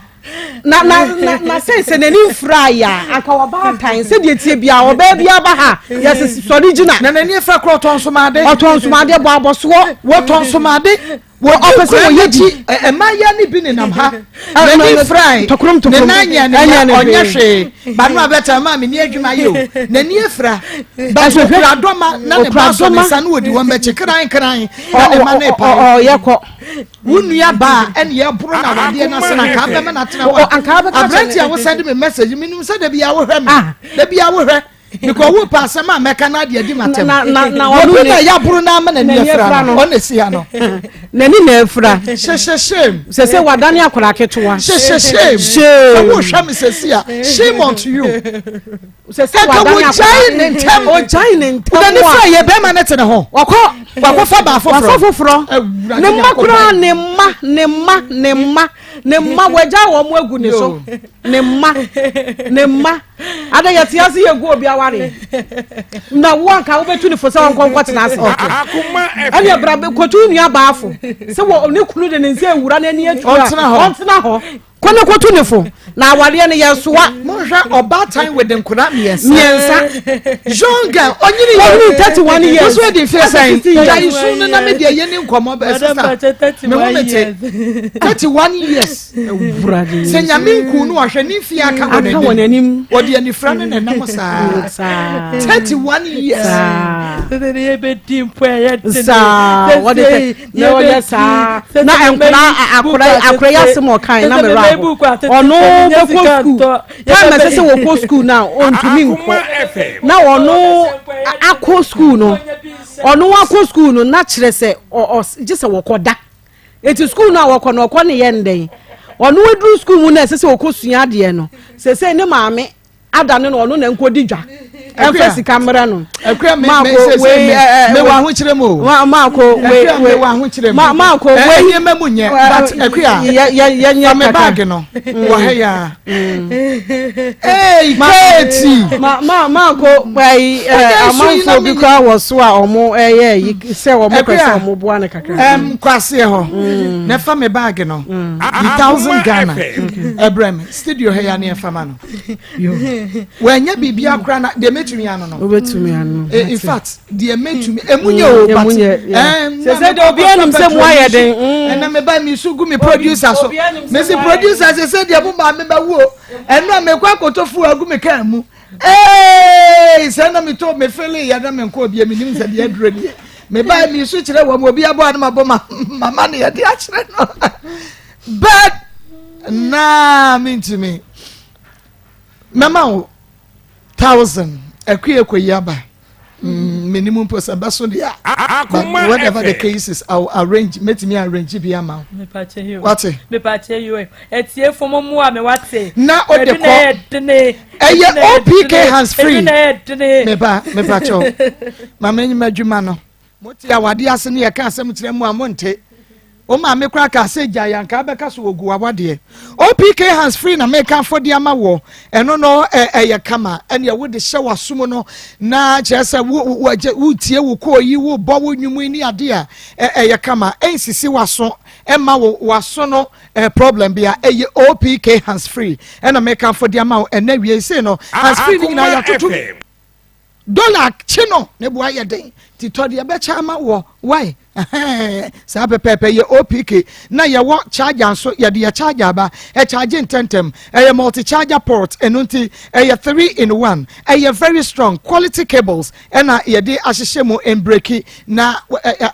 Na na na na sɛ sɛ n'ani nfira yɛ a anka ɔbaatan sɛdeɛ tie bia ɔbaa bi aba ha yɛsɛ sɔre gyina. Na n'ani afira korɔ ɔtɔn nsomaade. Ɔtɔn nsomaade bɔ abɔsoɔ. Wɔtɔn nsomaade. Wɔ ɔpɛ sɛ wɔyɛ bi. Mmaayewa no bi nenam ha. N'ani firae. Ne nan nyɛ ne ya. Ɔnyɛ hwee. Ba no abɛtena maa menni adwuma yɛ o. N'ani afira. But okura dɔma na ne ba sɔ ne nsa na ɔdi wɔn bɛkyi kran kran na ne ma ne pae. Ɔyɛ kɔ. Wo nua baa ɛne ɛboro na wadeɛ no ase na nka abɛma no atena hɔ a. Aberante a wosɛnde me message menim sɛ da biara wohwɛ me. Da biara wohwɛ. Because wo pa asɛm a mɛka na adeɛ di ma tɛm. Na na na ɔno ne na yaboro na ama n'ani afira no. Ɔna esi ha no. N'ani na afira. Hyɛhyɛ shame. Sɛ sɛ wadane akwadaa ketewa. Hyɛhyɛ shame. Shame. Sɛ wo hwɛ mi sɛ si a shame unto you. Sɛ sɛ wadane akwadaa. Ɛka wogyae ne ntɛm. Ogyae ne ntɛm. N'ani fira yɛ bɛrima ne te ne ho. Wakɔ. Wakɔ fa baa foforɔ. Wafa foforɔ. Ne mma koraa ne mma ne mma ne mma ne mma wagyae wɔn agu ne so. Ne mma ne mma. Ada yɛte ase yɛ gu obi aware na wo anka wobɛtu ne fo sɛ ɔnkɔ nkɔtena ase ɛne bra kɔtu nua baafo sɛ wɔ ne kunu de ne nsa awura n'ani atu a ɔntena hɔ kɔ ne kɔtu ne fo na awareɛ no yɛsoa monhwɛ ɔbaatan with nkora mmiɛnsa mmiɛnsa young girl ɔnyini yɛ ɔnyini 31 years woso adi mfeɛ sɛn gyae su no na medeɛ yɛ ne nkɔmmɔ bɛ sista me ho mete 31 years Sɛ nyame nku no ɔhwɛ ne mfie aka wɔ n'anim ɔde anifra ne n'anam saa 31 years saa wɔde tɛ na ɔyɛ saa na nkora akora akora yɛ asɛm ɔkan na mɛrɛ abɔ ɔno bɛkɔ sukuu time ɛsɛ sɛ wɔkɔ sukuu na ɔntumi nkɔ na ɔno akɔ sukuu no ɔno akɔ sukuu no na kyerɛ sɛ ɔ ɔ gye sɛ wɔkɔ da. Enti sukuu no a wɔkɔ no, ɔkɔ ne yɛ no dɛn? Ɔno aduru sukuu mu na ɛsɛ sɛ ɔkɔ sua adeɛ no, seesei ne maame adane no, ɔno na nkɔdi dwa ɛmfa sika mmerɛ no. Akua me me sɛ sɛ me wɔ ahokyerɛ mu o. Maako wei wei me wɔ ahokyerɛ mu. Maako wei nneɛma mu nyɛ but akua yɛ yɛ yɛ nyɛ kaka. Me baagi no wɔ ha ya. Ee keeti. Ma ma maako ɛyi ɛ amanfoɔ bi koraa wɔ so a wɔn ɛyɛ yi sɛ wɔn pɛ sɛ wɔn boa no kakra. Ɛm kɔ aseɛ hɔ mm. na ɛfa me baagi no mm. the thousand Ghana ɛbrɛ me studio ha ya ne ɛfa ma no. Wɔnyɛ biribi akora na deɛ mɛtumi ano no. Wobɛtumi ano. Eh, in fact deɛ mɛtumi emu nyɛ o but ɛɛ sɛ sɛ deɛ obiara nim sɛ mu ayɛ den. Ɛna me ba mi su gu mi producer so mesi producer sɛ sɛ deɛ mo maa mi bɛ wo ɛnu a mekɔ akoto fu agu mi kaa mu ee sɛ na mi to mi fili yɛ na mi nkɔ obi mi nim sɛ deɛ aduro nie me ba mi su kyerɛ wɔn obi abɔ anam abɔ ma mama ne yɛ de akyerɛ no but naa mi ntumi mɛma wo thousand akue kɔ yi aba. Menim mpo sɛ bɛso deɛ a but whatever the case is I will arrange mɛtumi arrange bi ama wo wate na ɔde kɔ ɛyɛ opk hands free meba mepa kyɛw ma menyima adwuma no. Mote awadeɛ ase ne yɛka asɛm kyerɛ mo a monte. Wo maame koraa kaa sɛ gyae anka abɛka so wɔgu w'awadeɛ. OPK hands free na mekamfo de ama woɔ. Ɛno no ɛyɛ kama. Ɛneɛ wode hyɛ w'asom no na kyerɛ sɛ wotie wo kɔɔ yi wobɔ wo nnwom yi ne adeɛ a ɛyɛ kama. Ɛnsisi w'aso ɛmma wo w'aso no problem bia. Ɛyɛ OPK hands free ɛna mekamfo de ama wo ɛnɛ wie sei no. Hands free no nyinaa yɛatoto Dollar kye no ne bo ayɛ den nti tɔ deɛ ɛbɛkyɛ ama woɔ wai ɛhɛn saa pɛpɛɛpɛ yɛ OPK na yɛwɔ charger nso yɛde yɛ charger aba ɛcharge ntɛntɛm ɛyɛ multi charger port ɛno nti ɛyɛ 3 in 1 ɛyɛ very strong quality cables ɛna yɛde ahyehyɛ mu mbreki na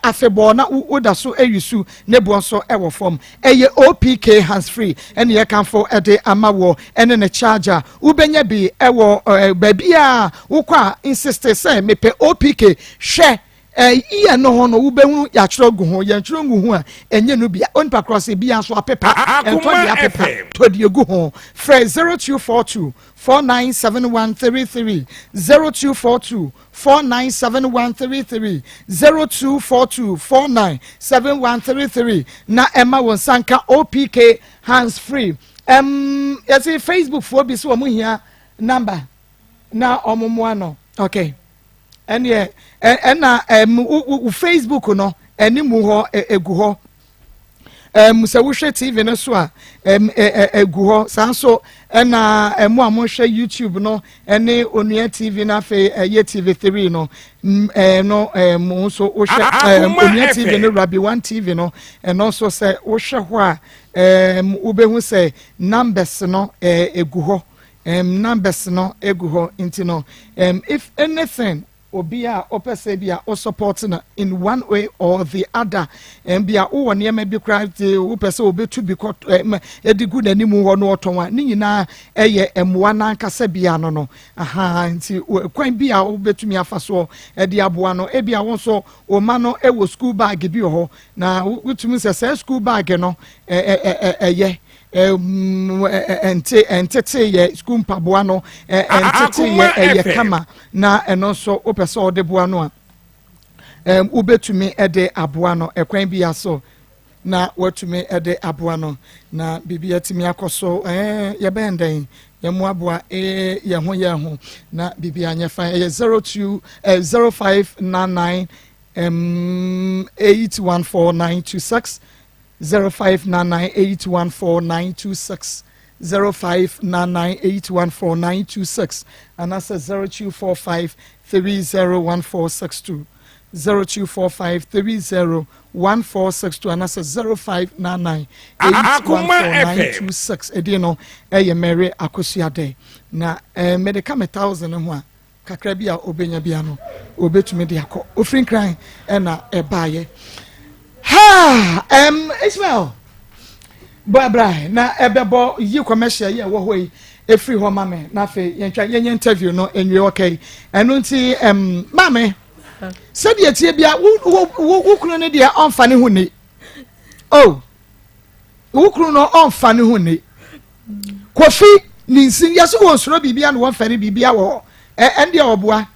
afebɔɔ na woda so ɛyi ne boɔ nso ɛwɔ fam Ɛyɛ OPK hands free ɛne yɛkamfo ɛde ama woɔ ɛne ne charger. Wobɛnya bi ɛwɔ baabi a wokɔ a insiste sɛ mepɛ OPK hwɛ ear no ho no wobɛhunu yɛatwerɛ gu ho yɛntwerɛ ngu ho a ɛnyɛ no bia onipa korɔ sɛ bia nso apepa ɛntɔ deɛ apepa tɔ deɛ gu ho frɛ 0242 497133 0242 497133 0242 497133 na ɛma wo nsa nka OPK hands free. Um, yɛse Facebook foɔ bi sɛ wɔn hia number na wɔn mmoa no. Okay. Ɛneɛ ɛna ɛm wo Facebook no ɛne mu hɔ egu hɔ. Um, sɛ wohwɛ tv no so a um, ɛgu hɔ saa nso ɛna ɛmo a mohwɛ youtube no ɛne onua tv no afei ɛyɛ tv 3 no ɛno ɛmo nso wohwɛ onua tv no rabi one tv no ɛno nso sɛ wohwɛ hɔ a ɛm wobɛhu sɛ numbers no ɛgu hɔ ɛm numbers no ɛgu hɔ nti no ɛm if anything Obi a ɔpɛ sɛ bi a wo support no in one way or the other, ɛn bi a wowɔ nneɛma bi koraa nti wopɛ sɛ obetu bi kɔ ɛm ɛde gu n'anim hɔ no ɔtɔn a, ne nyinaa ɛyɛ mmoa n'ankasa bi ano no. Aha nti kwan bi a wobɛtumi afa soɔ ɛde aboa no, ebi a wo nso wo ma no ɛwɔ school bag bi wɔ hɔ na wotumi sɛ saa school bag no ɛyɛ ɛnte ɛnteteyɛ sukuu mpaboa no ɛnteteyɛ ɛyɛ kama na ɛno nso wopɛ sɛ ɔde boa no a wobɛtumi de aboa no ɛkwan bi so na watumi de aboa no na biribi atumi akɔ so ɛɛ yɛbɛn dɛn yɛmmoaboa ee yɛn ho yɛn ho na biribi anyɛ fan ɛyɛ 02 0599 814926 0599814926, 0599814926 anaasɛ 0245301462, 0245301462 anaasɛ 0599814926. Ɛdin no ɛyɛ Mary Akosua na eh, mede ka me thousand ho a Kakra bi a ɔbɛnya bia no ɔbɛtumi de akɔ. Ɔfiri Nkran ɛna ɛbaeɛ. Ha! Um, Ismail, bɔ abira na ɛbɛbɔ yi commercial yi a ɛwɔ hɔ yi ɛfiri hɔ ma me na afei yɛntwa yɛnyɛ interview no nwie okay. Ɛno nti um, maame sɛdeɛ tie bia wo, wo, wo, wo kunu no deɛ ɔmfa ne ho ni. Oh. Wo kunu no ɔnfa ne ho nni. Kofi ne nsin yɛsɛ wɔn soro biribia na wɔn fɛre biribia wɔ hɔ. Ɛndeɛ ɔboa.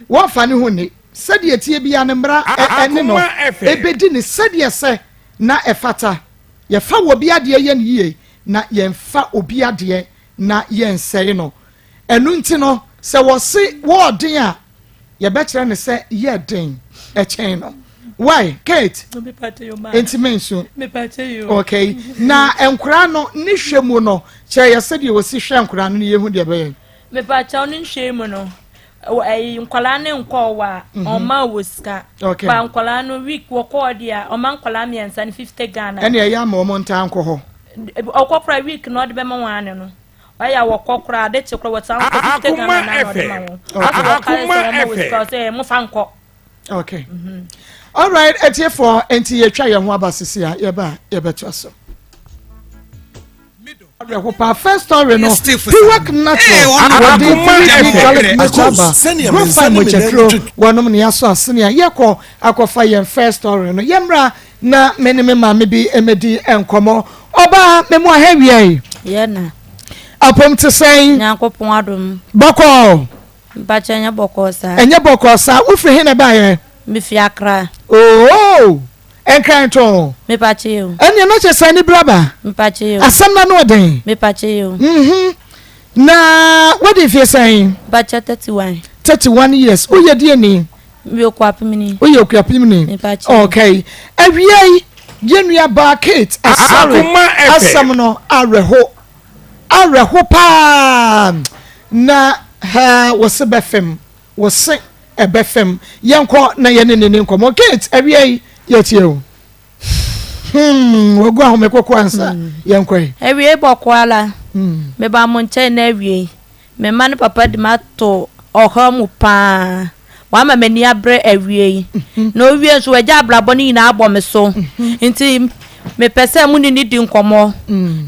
Wɔn fa ne ho nni. Sɛdeɛ tie bia ne mmara ɛne no ɛbɛdi ne sɛdeɛ sɛ na ɛfata. Yɛfa wɔ bi adeɛ yɛ no yie na yɛnfa obi adeɛ na yɛnsɛe no. Ɛno nti no sɛ wɔse wɔɔden a yɛbɛkyerɛ no sɛ yɛ den ɛkyɛn no why Kate nti mensu okay na nkwaraa no ne hwɛ mu no kyerɛ yɛ sɛdeɛ wɔsi hwɛ nkwaraa no ne yɛhu deɛ bɛyɛ mepakyɛw ne nhwɛ mu no ɛyi nkwaraa ne nkɔɔ wɔ a mhm. ɔma wɔ sika ba nkwaraa no week wɔkɔɔ deɛ a ɔma nkwaraa mmiɛnsa no fifty Ghana ɛne ɛyɛ ama wɔn ntaa nkɔ hɔ ɔkɔ kora week na ɔde bɛma wɔn ano no Ɔyɛ a wɔkɔ koraa ade kye koraa wɔsan kɔ 50 Ghana na na ɔde ma wɔn. Afei wɔkae sɛ wɔma wɔ sika sɛ mofa nkɔ. Okay. Mm-hmm. All right, atiefoɔ nti yɛtwa yɛn ho aba sisi a yɛba yɛbɛtoa so. awerɛho paa first story no piwak natural wɔde 3D garlic mixture aba grofine mogyaduro wɔnom ne yɛasɔ asene a yɛkɔ akɔfa yɛn first story no yɛmmra Na me ne me maame bi mmɛdi nkɔmmɔ. Ɔbaa, me mu aha wia yi. Yɛ na. Apom te sɛn? Nyankopɔn adom. Bɔkɔɔ. Mpakyɛ ɛnyɛ bɔkɔɔ saa. Ɛnyɛ bɔkɔɔ saa. Wofiri he na ɛbaeɛ? Mefi Accra. Oo! Nkran tɔn. Mepakye yo. Ɛnneɛ na kyerɛ sɛ ani bere aba. Mepakye yo. Asɛm no ano ɔden. Mepakye yo. Mhm. Na wadi mfeɛ sɛn? Mepakye 31. 31 years. Woyɛ deɛ ni? Meyɛ Okuapemini. Woyɛ Okuapemini. Mepakye yo. Okay. Awia yi, yɛn nua baa Kate Asare asɛm no awerɛho. Awerɛho paa. Na ha wɔse bɛfem. Wɔse ɛbɛfam. Yɛnkɔ na yɛne no nni nkɔmmɔ. Kate, awia yi, yɛtie wo. Hmm, wagu ahome koko ansa. Hmm. Yɛnkɔ yi. Awiei bɔkɔ ara, hmm. mebaa mo nkyɛn na awiei. Me mma ne papa de m'ato ɔhaw mu paa. Wama m'ani abere awiei. Mhm. Na owie nso wagya abrabɔ no nyinaa abɔ me so. Mhm. Nti Mepɛ sɛ mo ne no di nkɔmmɔ.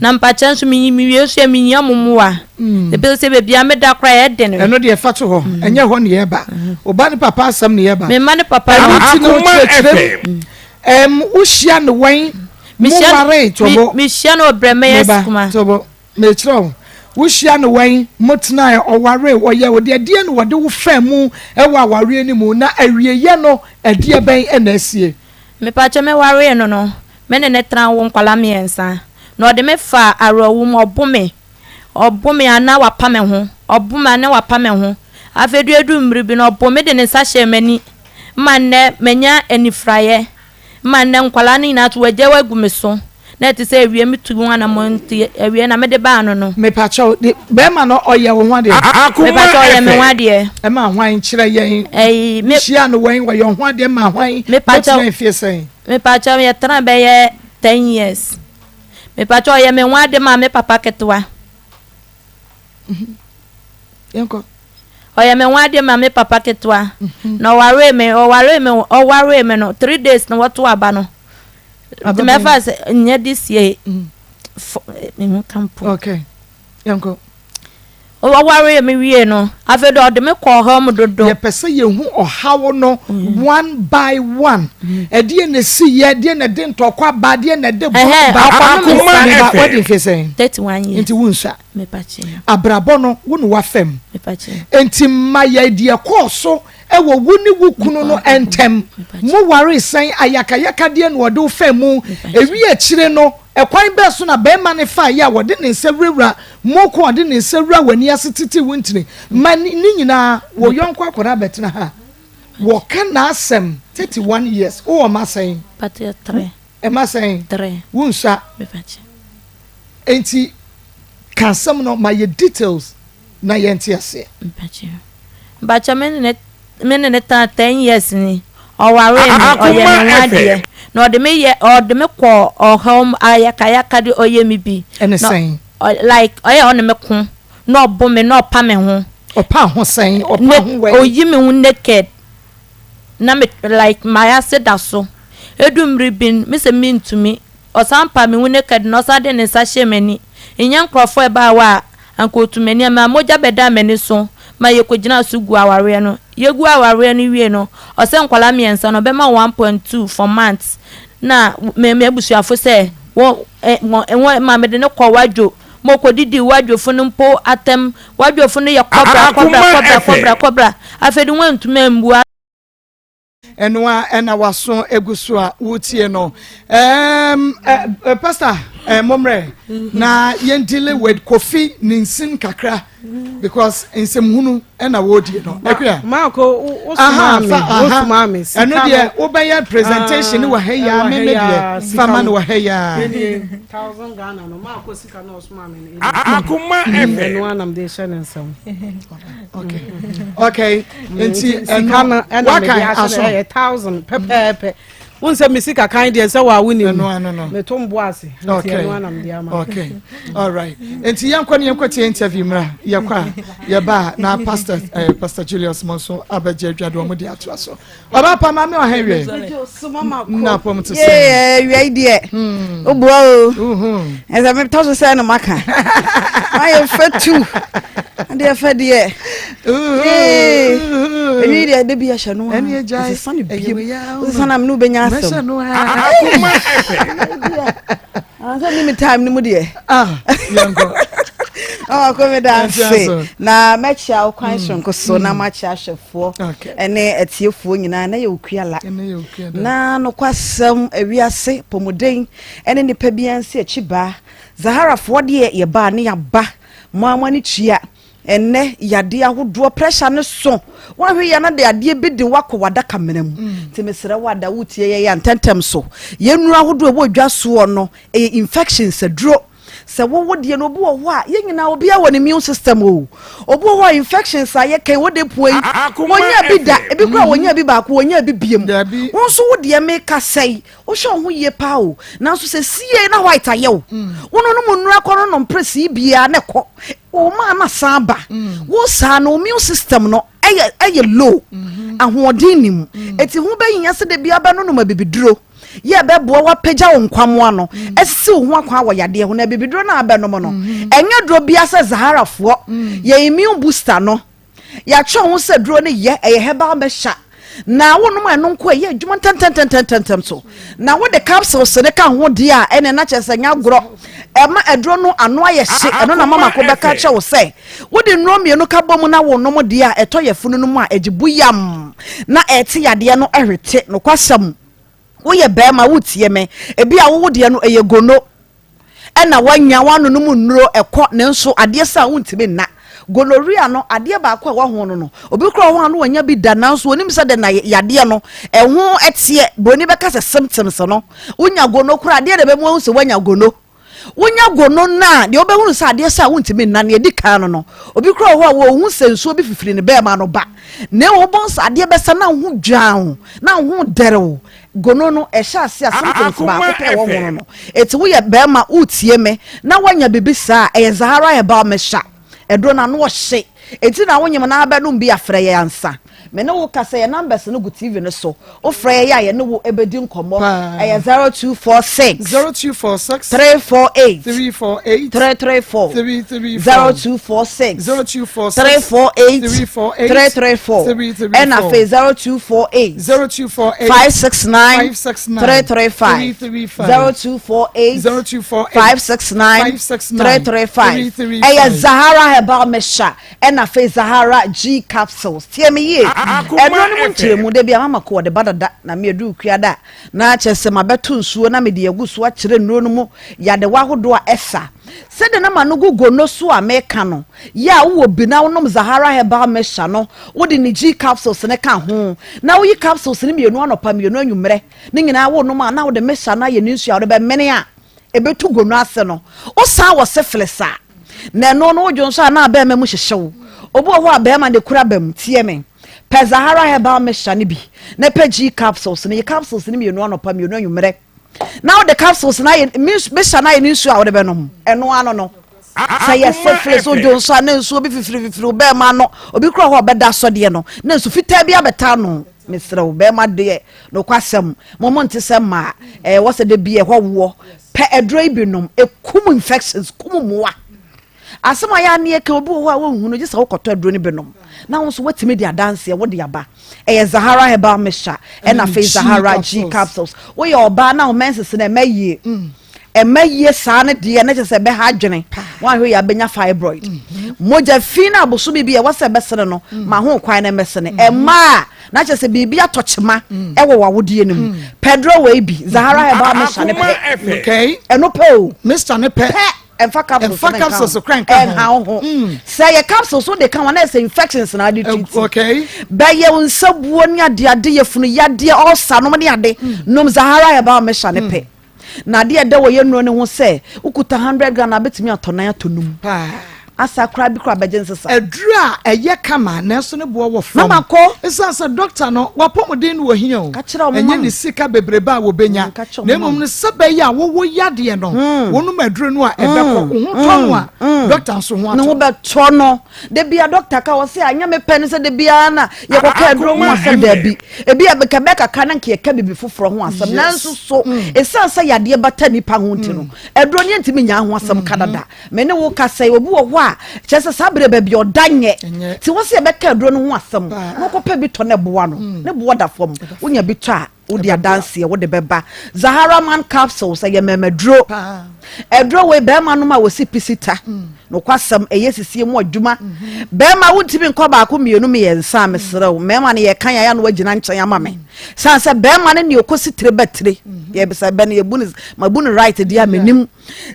Na mpakyɛ nso menyi mewie nso a menhia mo mmoa. Ebi sɛ baabi a meda koraa ɛyɛ den. Ɛno deɛ fa to hɔ. Ɛnyɛ hɔ na yɛreba. Wo ba ne papa asɛm na yɛreba. Me mma ne papa no. Ɛno nti no kyerɛkyerɛ mu. Ɛm wohyia no wɛn? Mo waree tobo. Mehyia no wɔ Brɛmɛyɛ Sukuma. Meba tobo. Mekyerɛ wo. Wohyia no wɛn? Mo tenae, ɔwaree, ɔyɛ wo deɛ. Ɛdeɛn na wɔde wo faa mu wɔ awareɛ no mu? Na awieeɛ no ɛdeɛ bɛn na asie? Mepakyɛ me waree no no me ne no tena wo nkwadaa miɛnsa na ɔde me faa awerɛhow mu ɔbo me ɔbo me a na wapa me ho ɔbo me a na wapa me ho afei de edu mmere bi no ɔbo me de ne nsa hyɛɛ m'ani ma nnɛ manya anifuraeɛ ma nnɛ nkwadaa no nyinaa to wagya agu me so na ɛte sɛ awie me tu ho anamɔn nti awie na mede baa no no. Mepakyɛw, de bɛrima no ɔyɛ wo ho adeɛ? Mepakyɛw ɔyɛ me ho adeɛ. Ɛma hwan? Kyerɛ yɛn. Ɛyi me. Hyia no wɛn? Ɔyɛ wo ho adeɛ ma hwan? Mepakyɛw. Motena mfie sɛn? Mepakyɛw yɛtena bɛyɛ ten years. Mepakyɛw ɔyɛ me ho ade ma me papa ketewa. Yɛnkɔ. Ɔyɛ me ho adeɛ ma me papa ketewa. Na ɔwaree me ɔwaree me ɔwaree me no three days na wɔto aba no. Nti mɛfa sɛ nyɛ this year. Mehu ka mpo. Okay. Yɛnkɔ. Ɔwaree me wie no, afei de ɔde me kɔɔ ɔhaw mu dodo. Yɛpɛ sɛ yɛhu ɔhaw no one by one. Ɛdeɛ na ɛsi yɛ, ɛdeɛ na ɛde ntɔkwa ba, ɛdeɛ na ɛde bɔ ba. Akoma FM. Wadi mfe sɛn? 31 years. Nti wonsua. Mepakyɛ. Abrabɔ no, wo na wafam. Mepakyɛ. Nti ma yɛ deɛ ɛkɔɔ so wɔ wo ne wo kunu no ntam. Mo waree sɛn? Ayakayakadeɛ na ɔde wo faa mu. Ɛwie akyire no, ɛkwan bɛn so na barima no faeɛ a ɔde ne nsa wurawura mo kɔn, ɔde ne nsa wura w'ani ase tetee wo ntini? Ma ne nyinaa, wo yɔnko akwadaa bɛtena ha. Wɔka n'asɛm 31 years. Wowɔ mma sɛn? Mma sɛn? Wonsua. Enti ka asɛm no, ma yɛ details. na yɛnte aseɛ. Mpakyɛ me ne ne me ne ne tena ten years ni ɔwaree me ɔyɛ me ho adeɛ na ɔde me yɛ ɔde me kɔ ɔhaw mu ayakayaka de ɔyɛ me bi. Ɛne sɛn? Like ɔyɛ ɔne me ko na ɔbo me na ɔpa me ho. Ɔpa ho sɛn? Ɔpa ho wɛn? Oyi me ho naked na me like mayase da so edu mmiri bi no me sɛ mentumi ɔsan pa me ho naked na ɔsan de ne nsa hyɛ m'ani nyɛ nkorɔfoɔ ɛbaa hɔ a Anka otu m'ani a, maa mogya bɛdaa m'ani so ma yɛkɔgyinaa so guu awareɛ no. Yɛguu awareɛ no wiei no, ɔsɛ nkwadaa mmiɛnsa no, ɔbɛma 1.2 for months. Na me m'abusuafo sɛ, wɔ ɛ wɔ wɔ ma mede no kɔɔ Wadwo ma ɔkɔdidii Wadwofo no mpo atɛm. Wadwofo no yɛ kɔbra, kɔbra, Akoma kɔbra, kɔbra, FM. kɔbra. Afei de wɔantumi ammua. Ɛno a ɛna waso egu so a wotie no. Um, uh, uh, Pastor, uh, momrɛ na yɛn dealing with Kofi ne nsin kakra because nsɛmhunu ɛna wɔredie no. Akuya. Maako, wosoma me, wosoma me. Ɛno deɛ wobɛyɛ presentation wɔ ha yi a me me deɛ fama no wɔ ha yi a. Thousand Ghana no, maako sika na ɔsoma me no. Akoma FM. Ɛno anam de hyɛ ne nsam. Okay. Okay. Nti sika no ɛna mede ahyɛ no ɛyɛ thousand pɛpɛɛpɛ. Wọ́n sɛ mi sika kan deɛ sɛ wà wuni mu. Meto mbo ase. Nti ɛno anam de ama. Okay. All right. Nti yɛn kɔ ne yɛn kɔ tie interview mra. Yɛ kɔ a yɛ ba na pastor eh, pastor Julius mo nso abɛgye adwa de wɔn de atoa so. Ɔba pa maame ɔha wiɛ. Nna pɔm te sɛ. Yee wia yi deɛ. Obua o. Ɛsɛ metɔ so sɛ na maka. Mayɛ fɛ tu. Adeɛ fɛ deɛ. Yee. Ɛnwi deɛ de bi ahyɛ no. Ɛni agya. Ɛsesa ne biem. Wosesa na mene wobɛnya asɛm. Akoma FM. Ansa ni me time no mu deɛ. Ah, yɛnkɔ. Mama ko meda ase na mɛkyia wo kwan soronko so na makyia ahwɛfoɔ ɛne atiefoɔ nyinaa na yɛ okuala na nokwasɛm ewiase pɔmuden ɛne nipa biara nsi akyi baa Zaharafoɔ deɛ yɛbaa ne yaba mo a mo ani tua Ɛnnɛ yadeɛ ahodoɔ pressure no so woahwɛ yɛ na de adeɛ bi de woakɔ w'adaka mena mu mm. nti mesrɛ wo ada wotie yɛ yɛ ntɛntɛm so yɛn nnuro ahodoɔ ɛwɔ dwa soɔ no ɛyɛ infections aduro sɛ wowo deɛ no obi wɔ hɔ a yɛn nyinaa obiara wɔ ne immune system o obi wɔ hɔ a infections a yɛkɛn wode pue yi wɔnya bi da ebi kura wɔnya bi baako wɔnya bi biem wɔn nso wo deɛ meka sɛe Wohwɛ wo ho yie paa o, nanso sɛ sie na white ayɛ wo. Wo no nom nnuro akɔ no nom press yi biara na ɛkɔ. Wo maa na san ba. Wo saa no immune system no ɛyɛ ɛyɛ low. Ahoɔden ni mu. Eti ho bɛhia sɛ da biara bɛnonom abibiduro. Yɛ ɛbɛboa wapagya wo nkwamoa no, asisi wo ho akwan wɔ yadeɛ ho. Na abibiduro no a abɛnom no, ɛnyɛ duro biara sɛ Zaharafoɔ. Yɛ immune booster no. Yɛatwerɛ ho sɛ duro no yɛ, ɛyɛ herbal mixture. Na wonom ɛno nko ɛyɛ adwuma ntɛntɛntɛntɛntɛm so. Na wode capsules no ka ho deɛ a ɛne na kyerɛ sɛ nyɛ agorɔ. Ɛma aduro no ano ayɛ hye. Ɛno na mama ko bɛka kyerɛ wo sɛ wode nnuro mmienu ka bɔ mu na wonom deɛ a ɛtɔ yafunu no mu a ɛgye bu yam na ɛte yadeɛ no ɛhwete. Nokwasɛm, woyɛ bɛrima wotie me, ebi a wowo deɛ no ɛyɛ gono. Ɛna wanya wanonom nnuro ɛkɔ nanso adeɛ sa a wontumi nna. Gonorrhea no adeɛ baako a ɛwɔ ho no no obi koraa wɔ hɔ a na wanya bi da nanso onim sɛ dɛ na yadeɛ no ɛho ɛteɛ broni bɛka sɛ symptoms no wonya gono koraa adeɛ na ɛbɛmu ahu sɛ wanya gono. Wonya gono no a deɛ wobɛhunu sɛ adeɛ sa a wontumi nna no ɛdi kan no no obi koraa wɔ hɔ a wɔhu sɛ nsuo bi fifiri ne bɛɛma no ba na mmom wobɛhu sɛ adeɛ bɛsa na wo ho dwan wo na wo ho dɛre wo Gono no, ɛhyɛ ase a symptoms baako pɛ ɛwɔ ho no no. Eti woyɛ bɛrima woretie me na woanya biribi saa a, ɛyɛ Zahara Herbal Mixture. Aduro no ano ɔhye. Eti na wonyem na abɛnom bi a frɛ yɛn ansa. Me ne wo kasa yɛn numbers no gu TV no so. Wofrɛ yɛn a yɛne wo bɛdi nkɔmmɔ. Ɛyɛ 0246 0246 348 348 334 334 0246 0246 348 348 334 334 ɛna afei 0248 0248 569 569 335 335 0248 0248 569 569 335 335 ɛyɛ Zahara herbal mixture ɛna afei Zahara G capsules tie me yie Akoma ɛduro no mu FM. nkyerɛmu da bi a mama ko wɔde ba dada na me aduru kua da na kyerɛ sɛ mabɛto nsuo na mede agu so akyerɛ nnuro no mu yadewa ahodoɔ a ɛsa sɛdeɛ na ma no gu gono so a meka no Yɛ a wowɔ bi na wonom Zahara Herbal Mixture no, wode ne G capsules no ka ho, na woyi capsules no mmienu anɔpa, mmienu anwummerɛ, ne nyinaa wonom a, na wode mixture no ayɛ ne nsuo a wode bɛmene a ɛbɛtu gono ase no. Wosan wɔ syphilis a, na ɛno no wodwo nso a na abɛɛma mu hyehye wo. Obi wɔ hɔ a bɛɛma na ɛkura ba mu, tie me. Pɛ Zahara Herbal Mixture no bi na pɛ G capsules no, yi capsules no mmienu anɔpa, mmienu anwummerɛ. Na wode capsules no ayɛ mixture no ayɛ ne nsuo a wode bɛnom. Ɛno ano no. Sɛ yɛ syphilis wodwo nso a na nsuo bi fifirififiri wo bɛrima ano. Obi kura hɔ a ɔbɛda asɔdeɛ no na nsu fitaa bi abɛta ano. Mesrɛ wo bɛrima deɛ nokwasɛm mo mo nte sɛ mmaa ɛwɔ sɛ da bi ɛhɔ woɔ pɛ aduro yi bi nom ɛkum infections kum mmoa. Asɛm a yɛ a ne yɛka obi wɔ hɔ a wonhu no gye sɛ wokɔtɔ aduro no bi nom na wo nso woatumi de adanseɛ wode aba. Ɛyɛ Zahara herbal mixture ɛna afei Zahara G capsules. Woyɛ ɔbaa na wo menses no ɛmɛ yie. Ɛmɛ yie saa no deɛ na kyerɛ sɛ ɛbɛha adwene. Woanhwɛ yie abɛnya fibroid. Mogya fi no abosome bi a ɛwɔ sɛ ɛbɛsene no ma ho kwan na ɛmɛsene. Ɛmma a na kyerɛ sɛ biribi atɔ kyema ɛwɔ w'awodeɛ no mu. Pɛ duro wei bi Zahara herbal mixture no pɛ. Ɛno pɛ o. Mixture no pɛ. Pɛ. Ɛmfa capsules Ɛmfa no nka capsules ho. kora nka ho. Ɛnha wo ho. Sɛ yɛ capsules wo de ka ho a na ɛsɛ infections na ade treat. Okay. Bɛyɛ wo nsabuo ne ade ade yafunu yadeɛ ulcer nom ne ade. Nom Zahara herbal mixture ne pɛ. Na adeɛ ɛdɛ wɔ yɛ nnuro no ho sɛ wokuta 100 Ghana bɛtumi atɔ nan atɔ num. Paa. Asa koraa bi koraa bɛgye nsesa. Aduru a ɛyɛ kama nanso ne boɔ wɔ fam. Mama kɔ. Esiane sɛ dɔkta no, w'apɔmuden no wɔ hia o. Ka kyerɛ wɔn Ɛnyɛ ma ne me. sika bebrebe a wɔbɛnya. Ka kyerɛ Na wɔn ma mmom me. no, sɛ ɛbɛyɛ a wowɔ yadeɛ no, wonom aduro no a, ɛbɛkɔ. Wo ho tɔ no a, dɔkta nso ho Ne ho atɔ. bɛtɔ no. Da biara dɔkta ka wɔ se anyɛ me pɛ ne sɛ da biara na yɛkɔka aduro ho asɛm. Daabi. Ebi a bɛka bɛyɛ kakra na nka yɛka biribi foforɔ ho asɛm. Yes. Nanso so, esiane sɛ yadeɛ bata nnipa ho nti no, aduro no yɛntumi nyaa ho asɛm ka dada. Me ne wo kasa yi, obi wɔ hɔ a, kyerɛ sɛ saa berɛ baabi a ɔda nyɛ. Nti wɔ sɛ yɛbɛka aduro no ho asɛm na ɔkɔpɛ bi tɔ na ɛboa no. Ne boɔ da fam. Wonya bi tɔ a, Wode adanseɛ wode bɛba. Zahara man capsules ɛyɛ mɛmɛduro. Ɛduro wei bɛrima nom a wɔsi pisi ta. Mm. Nokwasɛm ɛyɛ sisie mu adwuma. Mm-hmm. Bɛrima wontumi nkɔ baako mmienu mmiɛnsa a mesrɛ wo. Mɛrima no yɛka yɛn ano agyina nkyɛn ama me. Mm. San sɛ bɛrima no ne ɔkɔsi tire bɛ tire. Mm-hmm. Yɛbisa bɛ no yɛbu no mabu no right deɛ a menim.